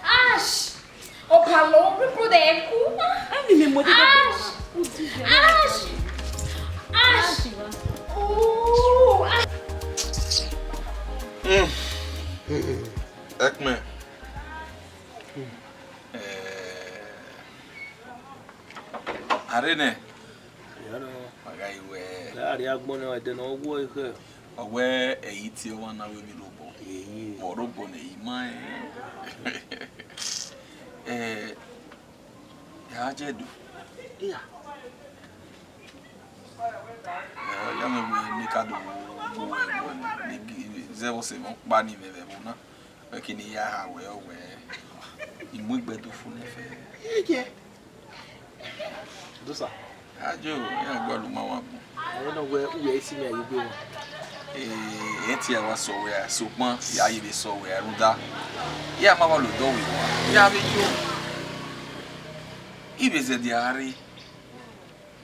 Ash. Opalo, people dey ẹku. Ẹni mi mo dede. Ash. Ash. Ash. Oh. Ah. Mm. Ekme. Eh. Are nẹ. Iya nọ. Wa gha yi wẹ. Ẹ a rhie agbọn nẹ, ẹdẹ ne ọ wuẹ ekhẹ. Ọ wẹ ẹ i tie ọmwa na vbe emwi rhobọ. Eyi. Vbe ọ rhobọ ne ẹ i ma ẹn. Ẹ, ẹ a je do. Iya. Ẹ, ọ ya mwẹ wẹ ne ka do vbe uwu ẹvbo nẹ, ne zẹ vbe ọse mwẹ ọkpa ni mwẹ vbe ẹvbo na. Wẹ kene I ya ha wẹ, ọ wẹ, I mu egbe do fo nẹ fẹ. Ije. Dosa. Ajo, ya gua lu ma wa bun. Ẹre nọ wẹ, u wẹ isi mẹ ye gbe wọn. Eh, ẹ ti a wa sọ wẹ, sokpan, ya ye vbe sọ wẹ, rhunmwuda. Ya ma wa lo dọ wẹ wa. Ya vbe yo. I vbe zẹdẹ a rre.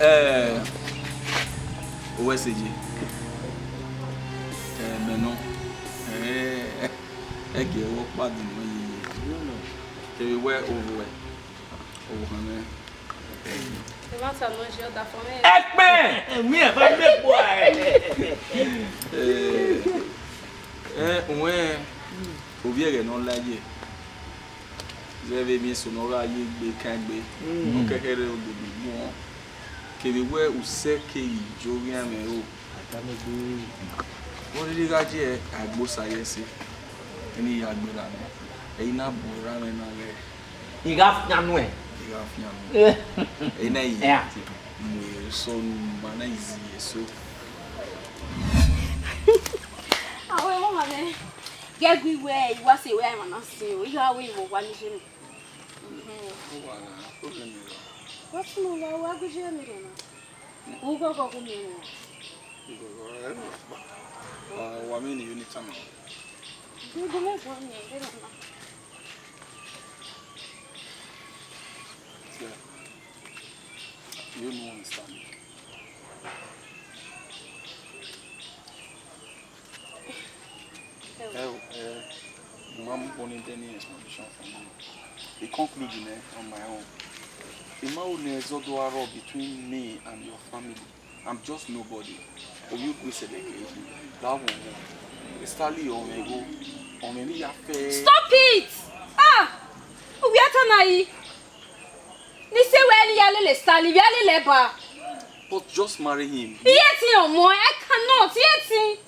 Eh, owẹ sẹ ye. Eh, mẹ nọ. Eh, ẹki ẹvbo ọkpa dunu ye. Kevbe wẹ ovbuẹ, ọvbokhan mwẹ. Ẹmwata ne ọ ye ọdafẹn mwẹ. Ẹkpẹn! Ẹmwẹ ẹmwata ne kpua ẹre. Eh, eh, uwẹn, ovbi ẹghẹ ne ọ la ye, zẹ vbe emwi eso ne ọ gha ye egbe kan egbe, ọ kẹkẹrẹ ododo guan. Kevbe wẹ usẹ keghi ye oghian mwẹ ro. Vbe ọ rhirhi gha ye Agbosa ye ẹse, eni ya gberra nẹ, ẹre I na bu erha mwẹ na ghẹ. I gha fian nuẹn. I gha fian nuẹn. Ẹre na i mu eso ne ima na i zi eso. Awe, mama mwẹ, ghẹ gui wẹ I wa sẹ wẹ emwa na sin o, I gha wẹ I vbe owa ni ye mwẹ. Owa na, problem rọ. What's more, wa wa gui ye mwẹ rẹ na. Ughọghọ gu miẹn mwẹ. Ughọghọ, eh, wa miẹn ni unit ama. Gu mwẹ guan miẹn, ẹ na. Yeah. You no understand. Eh, eh, Mom, only any explanation from you. I conclude, eh, on my own. Ima unu zẹ do arọ between me and your family. I'm just nobody. Ovbi Uguisele ke, that one. Stanley, ọ mwẹ igho, ọ mwẹ emwi ya fẹ. Stop it! Ah! Uwẹ ta na yi. Ne I sẹ wẹ ne I ya lele Stanley, vbe a lele ẹba. But just marry him. Iye ti ọmọ, I cannot, iye ti.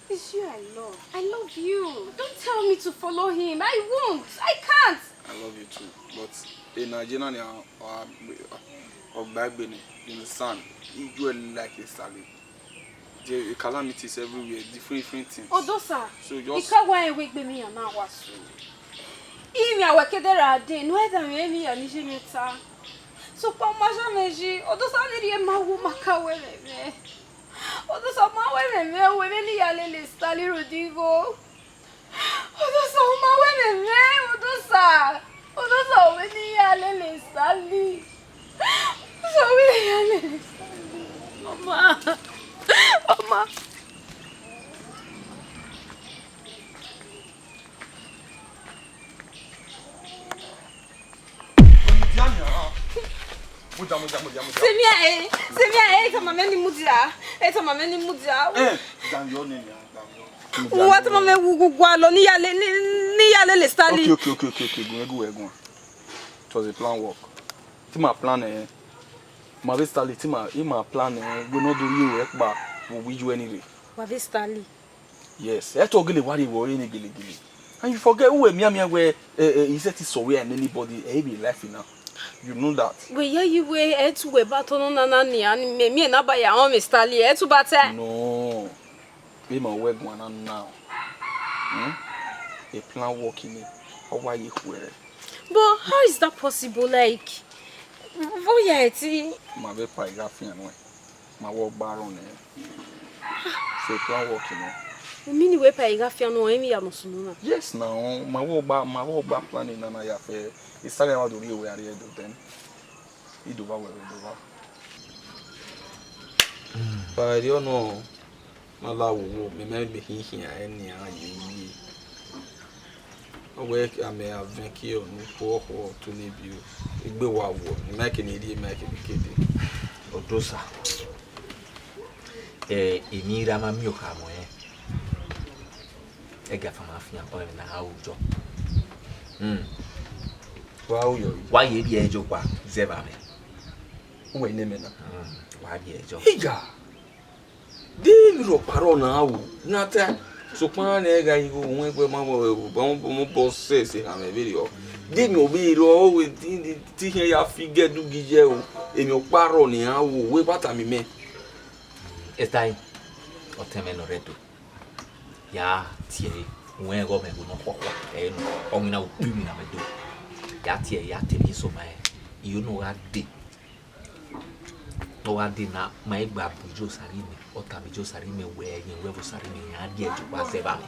It's you I love. I love you. Don't tell me to follow him. I won't. I can't. I love you too. But in Nigeria, ọ gba egbe ni, you understand? You like Stanley. There are calamities everywhere, different, different things. Odosa, so just I ka wa ẹn wẹ egbe emwi ya na wa so. Imwi a wẹ ke de ra de, ne u ẹdẹ mwẹ emwi ya ni ye mwẹ ta. Sokpan ma zẹ mwẹ yi, Odosa, ne rhie ma wu ma ka wẹ mwẹ mwẹ. Odosa, ma wẹ mwẹ mwẹ, wẹ mwẹ ne I ya lele Stanley rhunmwuda igho. Odosa, ọ ma wẹ mwẹ mwẹ, Odosa. Odosa, wẹ ne I ya lele Stanley. Odosa, wẹ ne I ya lele Stanley. Ọma. Ọma. Mudia, mudia, mudia, mudia. Sẹ mwẹ, eh, sẹ mwẹ, eh, tama mwẹ ne I mudia. Eh, tama mwẹ ne I mudia. Eh, damwẹ ọnii, damwẹ ọnii. Wa tama mwẹ wu, wu, gualọ, ne I ya le, ne, ne I ya lele Stanley. Okay, okay, okay, okay, okay. Gu mwẹ, gu mwẹ, gu mwẹ. It was a plan work. Te ima plan, eh, ma vbe Stanley, te ima, ima plan, eh, wẹ ne ọ do rhie ruẹ kpa vbe uwu iye ni rre. Wa vbe Stanley. Yes, ẹ to gele wa rhie ruẹ ọre ni gelegele. And you forget, uwẹ mianmian wẹ, eh, eh, I sẹtin sẹ ọre ne anybody, eh, vbe life na. You know that. Wẹ ya yi wẹ, ẹ tu wẹ ba tọ nọ nana nian, mẹ, mẹ na ba ya họn mwẹ Stanley, ẹ tu ba tẹ. No. Vbe ima wẹ guan na now. Hmm? A plan working, ọ wa ye khuẹrhẹ. But how is that possible? Like, vbọ ya ẹtin? Ma vbe kpa, I gha fian nuẹn. Ma wẹ ọgba rrọọ nẹ. So a plan working nẹ. U mean wẹ pa I gha fian nuẹn, emwi ya nọ sunu na? Yes now, ma wẹ ọgba, ma wẹ ọgba plan na na ya fẹ. Stanley wa do rhie ruẹ, a rhie do then. I do va wẹ, I do va. Ba ẹre ọ nọ. Ma la wo wo, mẹ mẹ mẹ khin khian ẹre nian ye uyi. Ọ wẹ amẹ a vẹn kiẹ unu khuọkhuọ tu ne biu. Egbe wa wọ, ne ma kene rhie, ma kene kede. Odosa. Eh, emwi ra ma miẹn okha mu ẹn. Ẹga fa ma fian, ọ na a ru jọ. Hmm. Wa ru yọ. Wa ye rhie ẹjọ kpa, zẹ vba mẹ. Uwẹ ne mẹ na. Hmm. Wa rhie ẹjọ. Iya. De emwi rhọkpa rrọọ ne a ru, ne a ta, sokpan ne ẹ gha igho, wẹ wẹ ma vbọ, ma vbọ sẹ ẹse hamwẹ vberriọ. De emwi ọ vbe rrọọ, ọ wẹ te, te, te I khian ya fi igẹ du gi ye o, emwi ọkpa rrọọ ne a ru, wẹ vba tama mẹ. Estai, ọtẹn mwẹ ne ọ rre Ẹdo, ya tie ẹre, wẹ ọghọ mwẹ ẹvbo ne ọ khuọkhua, ẹre nọ, ọ winna ukpivbi ne a mwẹ do. Ya tie ẹre, ya te emwi eso ma rẹn, I ho ne ọ gha dee. Ọ gha dee na, ma i gba bu ijo Osarime, ọ tama ijo Osarime wẹ, ẹyẹn wẹ vbe Osarime, iran rhie ẹjọ kpa zẹ vba mwẹ.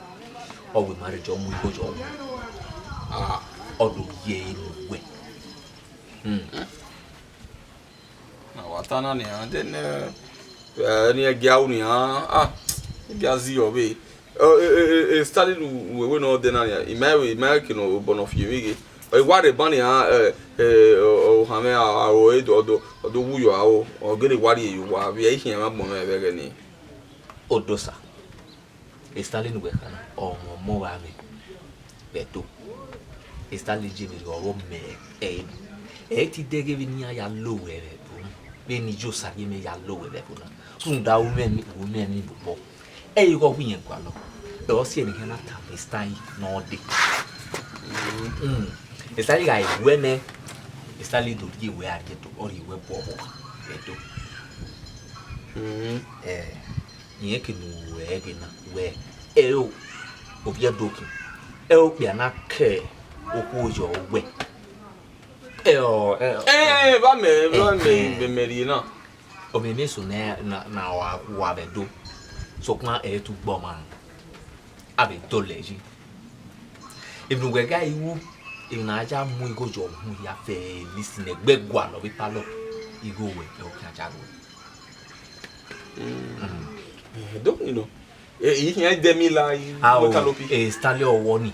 Ọ wẹ marriage, ọ mu igho yọ wu. Ah, ọ do ye ẹre ne uwẹ. Hmm. Na wa ta na nian, then, eh, eh, ne I gia ru nian, ah, I gia zẹ ọvbehe. Eh, eh, eh, eh, eh, Stanley, wẹ, wẹ ne ọ dẹ na nian, I ma, I ma ke ne obọ ne ọ fi emwi ghe. Ọ wa rre ban nian, ẹ, ẹ, ọ, ọ, ohanmwẹ aro, ọ do, ọ do wu yọ aro, ọ gele wa rhie ye uwa, vbe ẹ i khian mwa gbọnmwẹ vbe ẹghẹ nii. Odosa, Stanley ne uwẹ kha na, ọ mwẹ ọmọ vbe amwẹ vbe Ẹdo. Stanley ye vbe rhie ọre mẹ ẹre. Ẹ i te dẹghe vbene iran ya lo wẹ vbe Ẹdo na, vbene iye Osa ye mẹ ya lo wẹ vbe Ẹdo na. Rhunmwuda u mwẹ emwi, u mwẹ emwi vbe obọ. Ẹ i ghe ọ wu irẹn gualọ, ẹ ọ si ẹre ne I khian na tama Stanley ne ọ dee. Mm. Stanley gha wẹ nẹ, Stanley do rhie wẹ a rhie do, ọ rhie wẹ bu ọvbokhan vbe Ẹdo. Mm. Ẹ, irẹn ke ne u ru ẹre na, wẹ, ẹ o, ovbi Ẹdo khin, ẹ okpia na ke okhuo yọ wẹ. Ẹ ọ, ẹ ọ, Ẹ, vba mẹ, vba mẹ, ẹ, ẹ. Mẹ, mẹ rhie na. Ọ mwẹ emwi eso ne, ne, ne a wa, wa vbe Ẹdo, sokpan ẹ i tu gbe ọmwa, a vbe dọlọ ẹre yi. Emwi ne uwẹ gha ru, emwi ne a ya mu igho yọ uhunmwu hia fẹ list ne ẹgbẹ gualọ vbe palọ, igho wẹ, ẹ ọ khian ya ruẹ. Mm. Mm. Eh, do you know? Eh, I khian dẹ emwi la, I Ao, wẹ kalopi. Eh, Stanley ọwọ ni,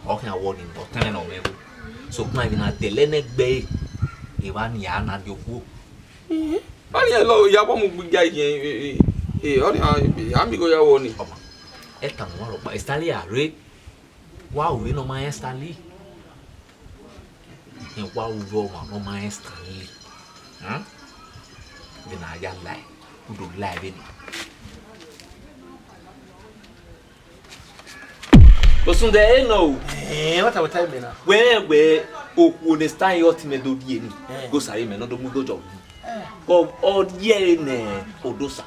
ọ khian wọ ni, ọ tẹn nọ mwẹ ru. Sokpan emwi ne a dẹlẹ ne ẹgbẹ ẹre, evba ni a na rhie okhuo. Mhm. Ọni ẹ lọ ya vbọ mu gbe iga ikhiẹn, eh, eh, eh, ọni a, a miẹn igho ya vbọ ni. Ọma, ẹ tama ọmwa rhọkpa, Stanley a rre, wa ru vbene ọ ma rẹn Stanley. Rẹn wa ru vbe ọmwa ne ọ ma rẹn Stanley. Hmm? Vbene a ya lae, u do lae vbene. Osundẹ ẹre nọ o. Eh, what about time na? Wẹ, wẹ, okhuo ne Stanley ọtẹn mwẹ do rhie ni. Eh. Go sare mẹ ne ọ do mu igho jọ. Eh. Ọ, ọ rhie ẹre ne Odosa.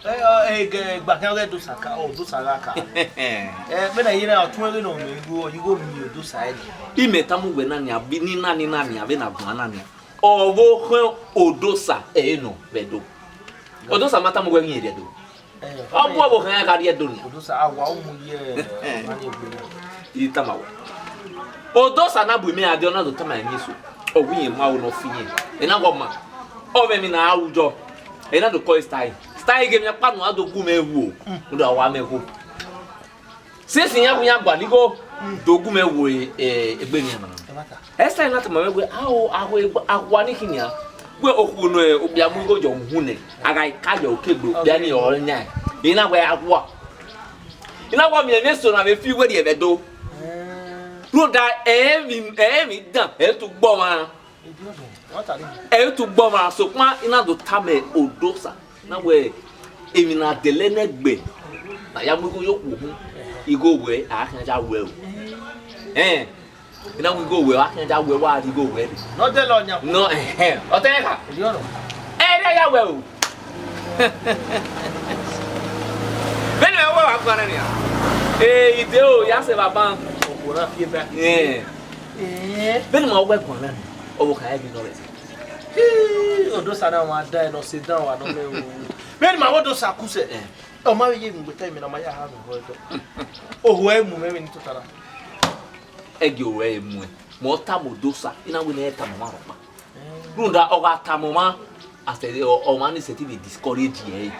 Eh, o, eh, ọ, eh, gẹ, gba khian ghẹ Odosa ka, Odosa gha ka. Eh, vbene I ye na, ọ tuẹn ghe ne ọ miẹn igho, ọ ye igho miẹn Odosa ẹre. Imẹ tama uwẹ na nian, bi ni na, ni na nian, vbene a guan na nian. Ọvbokhan Odosa ẹre nọ vbe Ẹdo. Odosa ma tama uwẹ ghi rhie Ẹdo. Eh, ọ bu ọvbokhan iran ka rhie Ẹdo nian. Odosa, a wa umu ye, eh, ọmwa ni egbe na. I tama wẹ. Odosa na bu imẹ ra dee, ọ na do tama emwi eso. Ọ wẹ irẹn ma ro ne ọ fi irẹn. Ena ghe ọ ma. Ọ mwẹ emwi ne a ru jọ. Ena do call Stanley. Stanley ghe emwi ọkpa ne uwa do gu mwẹ ru o. Mm. Rhunmwuda wa mwẹ igho. Since iran gu iran gualọ igho, do gu mwẹ ru, eh, egbe emwi na. Ẹ ma ta. Stanley na tama mwẹ wẹ, a o, a o, a wa ni khin nian. Wẹ okhuo ne okpia mu igho yọ uhunmwu nẹ, a gha ka yọ okegbe okpia ni ọre yan. I na wẹ a wa. I na wa miẹn emwi eso na vbe fi uwẹ rhie vbe Ẹdo. Rhunmwuda, ẹ i mwẹ, ẹ i mwẹ dan, ẹ i tu gbe ọmwa. Ẹ i tu gbe ọmwa, sokpan I na do tama Odosa. Na wẹ, emwi ne a dẹlẹ ne ẹgbẹ, ne a ya mu igho ye okhuo uhunmwu, igho wẹ, a khian ya wẹ o. Ẹn, I na wẹ igho wẹ, a khian ya wẹ, wa rhie igho wẹ rre. Ne ọ dẹlẹ ọyan. Nọ, ẹhẹn, ọ tẹn kha. Ẹ i ya wẹ o. Vbene mẹ wẹ wa guan na nian. Ee, ide o, ya sẹ vbe aban. Okhuo na fi ebe. Ẹn. Eh. Vbene ma wẹ guan na nian, ọvbokhan ẹre ghi nọ rẹ. Hii, Odosa na wa da ẹre ne ọ sẹ dan wa nọ mẹ o. Vbene ma wẹ Odosa ku sẹ. Eh. Ọ ma vbe ye mu gbe ta imẹ na ma ya ha mwẹ họẹdọ. Ohu ẹre mu mwẹ vbene I tota na. Ẹ gie ohu ẹre mu ẹ. Mẹ ọ tama Odosa, I na wẹ ne ẹ tama ọmwa rhọkpa. Eh. Rhunmwuda ọ gha tama ọmwa, asẹ, ọ, ọmwa ni sẹtin vbe discourage ẹre. Eh,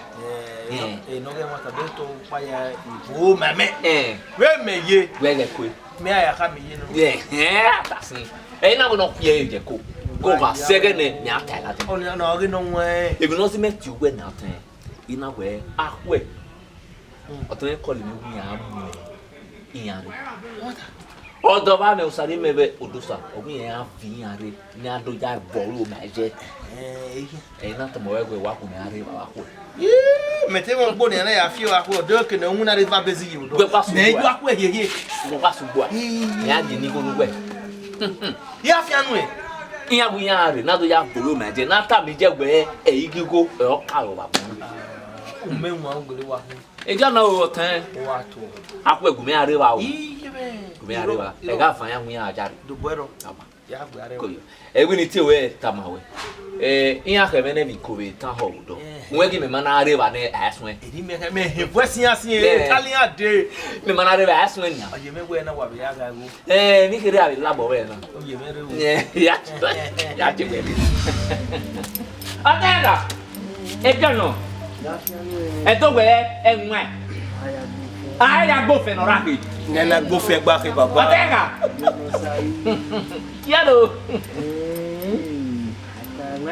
eh. Enọ, enọ ghẹ mwa ta, do to kpa ya ibo ma mẹ. Eh. Vbe mẹ ye. Wẹ ghẹ kue. Mẹ a ya kha mẹ ye nọ. Ẹhẹn, a ta sin. Ẹ i na wẹ ne ọ khuiẹ ẹre ye ẹko. Ko gha sẹ ẹghẹ nẹ, mẹ a ta ẹre ladian. Ọ na, ọ na, ọ ghi nọ wẹn. Emwi ne ọ si mẹ tie uwẹ ne a tẹn, I na wẹ a khuẹ. Hmm. Ọ tẹn kọlọ emwi wẹ iran mu iran rre. What? Ọdọ vbe amwẹ Osa rhie mẹ vbe Odosa, ọ wẹ iran viọ iran rre, ne a do ya vbọ ru ma ye. Eh, eyi. Ẹ i na tama wẹ wẹ wa gu mẹ a rre vbe avbe akhuẹ. Ii, mẹ te mwẹ ugbo nian na ya fi evba khuẹ, ọ dẹ ke ne winna rre eva bezi ye odọ. Wẹ gba sẹ ugbua. Nẹ yu akhuẹ hiehie. Wẹ gba sẹ ugbua. Ii. Iran gie ne igho ne uwẹ. Ya fian nuẹn. Iran gu iran rre, na do ya bolo mẹ je, na tama iye wẹ, ẹ i ghi igho, ẹ ọ ka rọ vbe agbọn. Umẹ wan ugbele wa hu. Eja na o, ọtẹn. Wa to. Akhuẹ gu mẹ a rre evba o. Ii, ye mẹ. Gu mẹ a rre evba. Iro, iro. Ẹ gha fan iran wu iran aja rre. Do bọẹrọ. Ama. Ya gbe aro. Ko yo. Ẹ wẹ ne I tie wẹ tama wẹ. Eh, iran khẹ mwẹ nẹ vbe iko vbe tan họ vbe odọ. Eh. Wẹ ghi mẹ ma na rre evba nẹ a suẹn. Eni mẹ, mẹ he vwẹ sian sian, eh, Italian de. Mẹ ma na rre evba a suẹn nia. Oye mẹ wẹ na wa vbe ya gha gho. Eh, ni kherhe a vbe labọ vbe na. Oye mẹ rre o. Eh, ya, ya je wẹ. Ọtẹn na. Ẹgbẹ nọ. Ẹdọ wẹ ẹwaẹn. A ya gbe ofẹn nọ ra khe. Nana gbe ofẹn gba khe baba. Ọtẹn na. Yẹlo.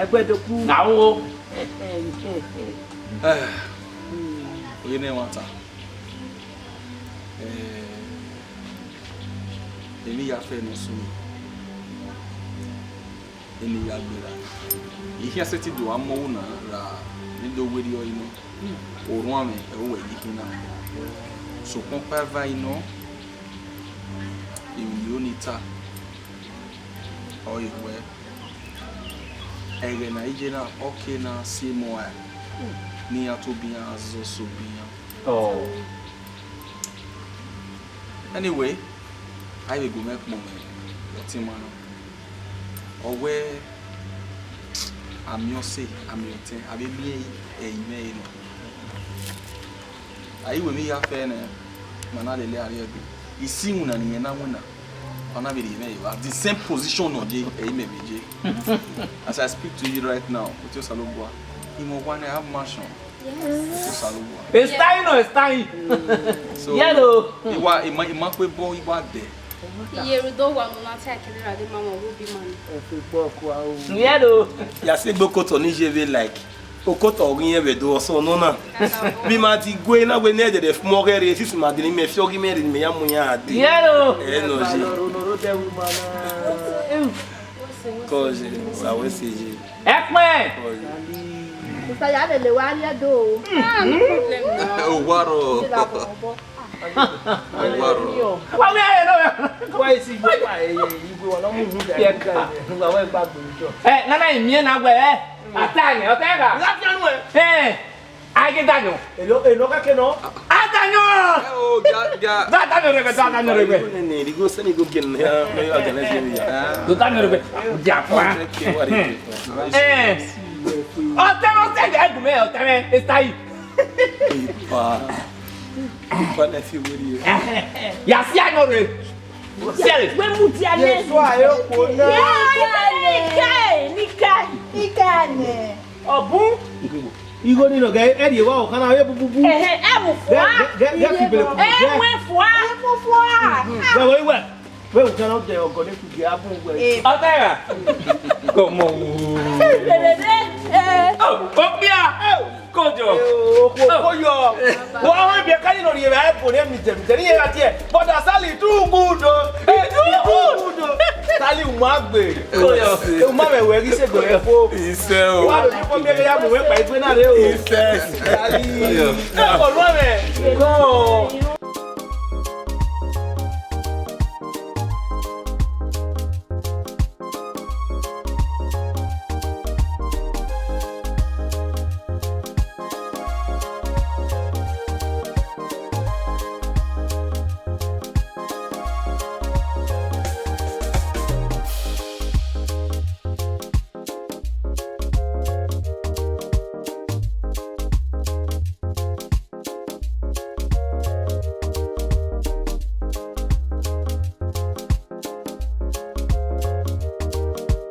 Ẹgbẹdokpu. Awọ. Oye ne ẹmwata. Eh, emwi ya fẹ ne ọ sunu, emwi ya gberra. I khian sẹtin do a mu ọvbu na ra ne I do werriẹ ọre nọ. Orhuanmwẹ ẹre uwẹ ye khin na. Sokpan ọkpa eva I nọ, emwi ne I ho ne I ta, ọre wẹẹ, ẹghẹ ne a i ye na, ọ ke na si emọ rae ne iran tobọ iran zẹ osa obọ iran. Anyway, a i vbe gu mwẹ kpọnmwẹ ọtẹn ima na. Ọ wẹẹ, a miẹn ọse, a miẹn ọtẹn, a vbe miẹn ẹre, ẹre imẹ ẹre nọ. A i wẹ emwi ya fẹ nẹ, ma na lele ẹre rrie ẹdẹ. Isi iwinna ne irẹn na winna, ọ na vbe rhie mwẹ evba. The same position nọ ye, ẹre imẹ vbe ye. As I speak to you right now, with your Osanobua, I mwẹ owa nẹ, I have mansion. Yes. With your Osanobua. Estain nọ, estain. So, Yẹlo. I wa, I ma, I ma kpe bọ, I wa dẹ. Iye rhunmwuda owa ne u na ta ẹre kevbe erha de ma mwẹ ọghe obọ ima ni. Yẹlo. Ya sẹ egbe okotọ ne I ye vbe like. Okotọ ọ ghi rẹn vbe do ọsẹ nọ na. Vbe ima ti gue na wẹ ne ẹdẹdẹ fumọ ọghẹ rre, since ima dee ne imẹ fi ọghe imẹ rre ne imẹ ya mu iran dee. Yẹlo. Ẹ nọ ye. Kọje, sa wẹ sẹ ye. Ẹkpẹn. Kọje. Sista ya lele wa rrie do. Ah, no problem na. Owa rrọọ. Owa rrọọ. Wa wẹ ẹ nọ. Wa isi igbe wa, ẹ, igbe wa na mu hu da. Wa wẹ gba gbe jọ. Ẹ, nana imiẹn na wẹ, ẹ. Atani, ọtẹn gha. Lafianu ẹ. Ẹ, a ghi dayan. Eno, eno kake nọ. A dayan. Ẹ o, ja, ja. Da dayan rẹgbẹ, da dayan rẹgbẹ. Ni, ni, ni go sẹ ni go gẹ ni, ya, me ya gẹ ni ya. Do dayan rẹgbẹ. Ja, fa. Ẹ. Ọtẹn, ọtẹn, ẹ gumẹ, ọtẹn, ẹ, estayi. Ipa. Ipa na fi weri. Ya si ayan rre. Serious? Wẹ mu dia nẹ. Yesu a ye okhuo nẹ. Ye, nika, nika, nika nẹ. Ọbun. Igho ni nọ gẹ, ẹ rhie wa ọkhan na, ẹ bububu. Ẹhẹ, ẹ mu fua. Gẹ, gẹ, gẹ, gẹ fi bele ku. Ẹ mu fua. Ẹ mu fua. Wẹ, wẹ, wẹ. Wẹ, u kan na dẹ ọgọ ne fi gẹ abun wẹ. Ọtẹn ra. Kọ mọ wu. Bebebe. Eh. Oh, okpia. Kojo. Okhuo, okhuo yọ. Wọ ọmọ ibiẹka ni nọ rhie vbe ẹko ne mi tẹ, mi tẹ, ne irẹn gha tie, Brother Sally, too good o. Eh, too good o. Sally, u ma gbe. Kojo. Eh, u ma mwẹ wẹ ghi sẹ egbe rẹ fo. Isẹ o. Wa do ni ko miẹn ya mu wẹ kpa egbe na rre o. Isẹ. Sally. Kojo. Ẹ kọ nuẹ mwẹ. Kọ.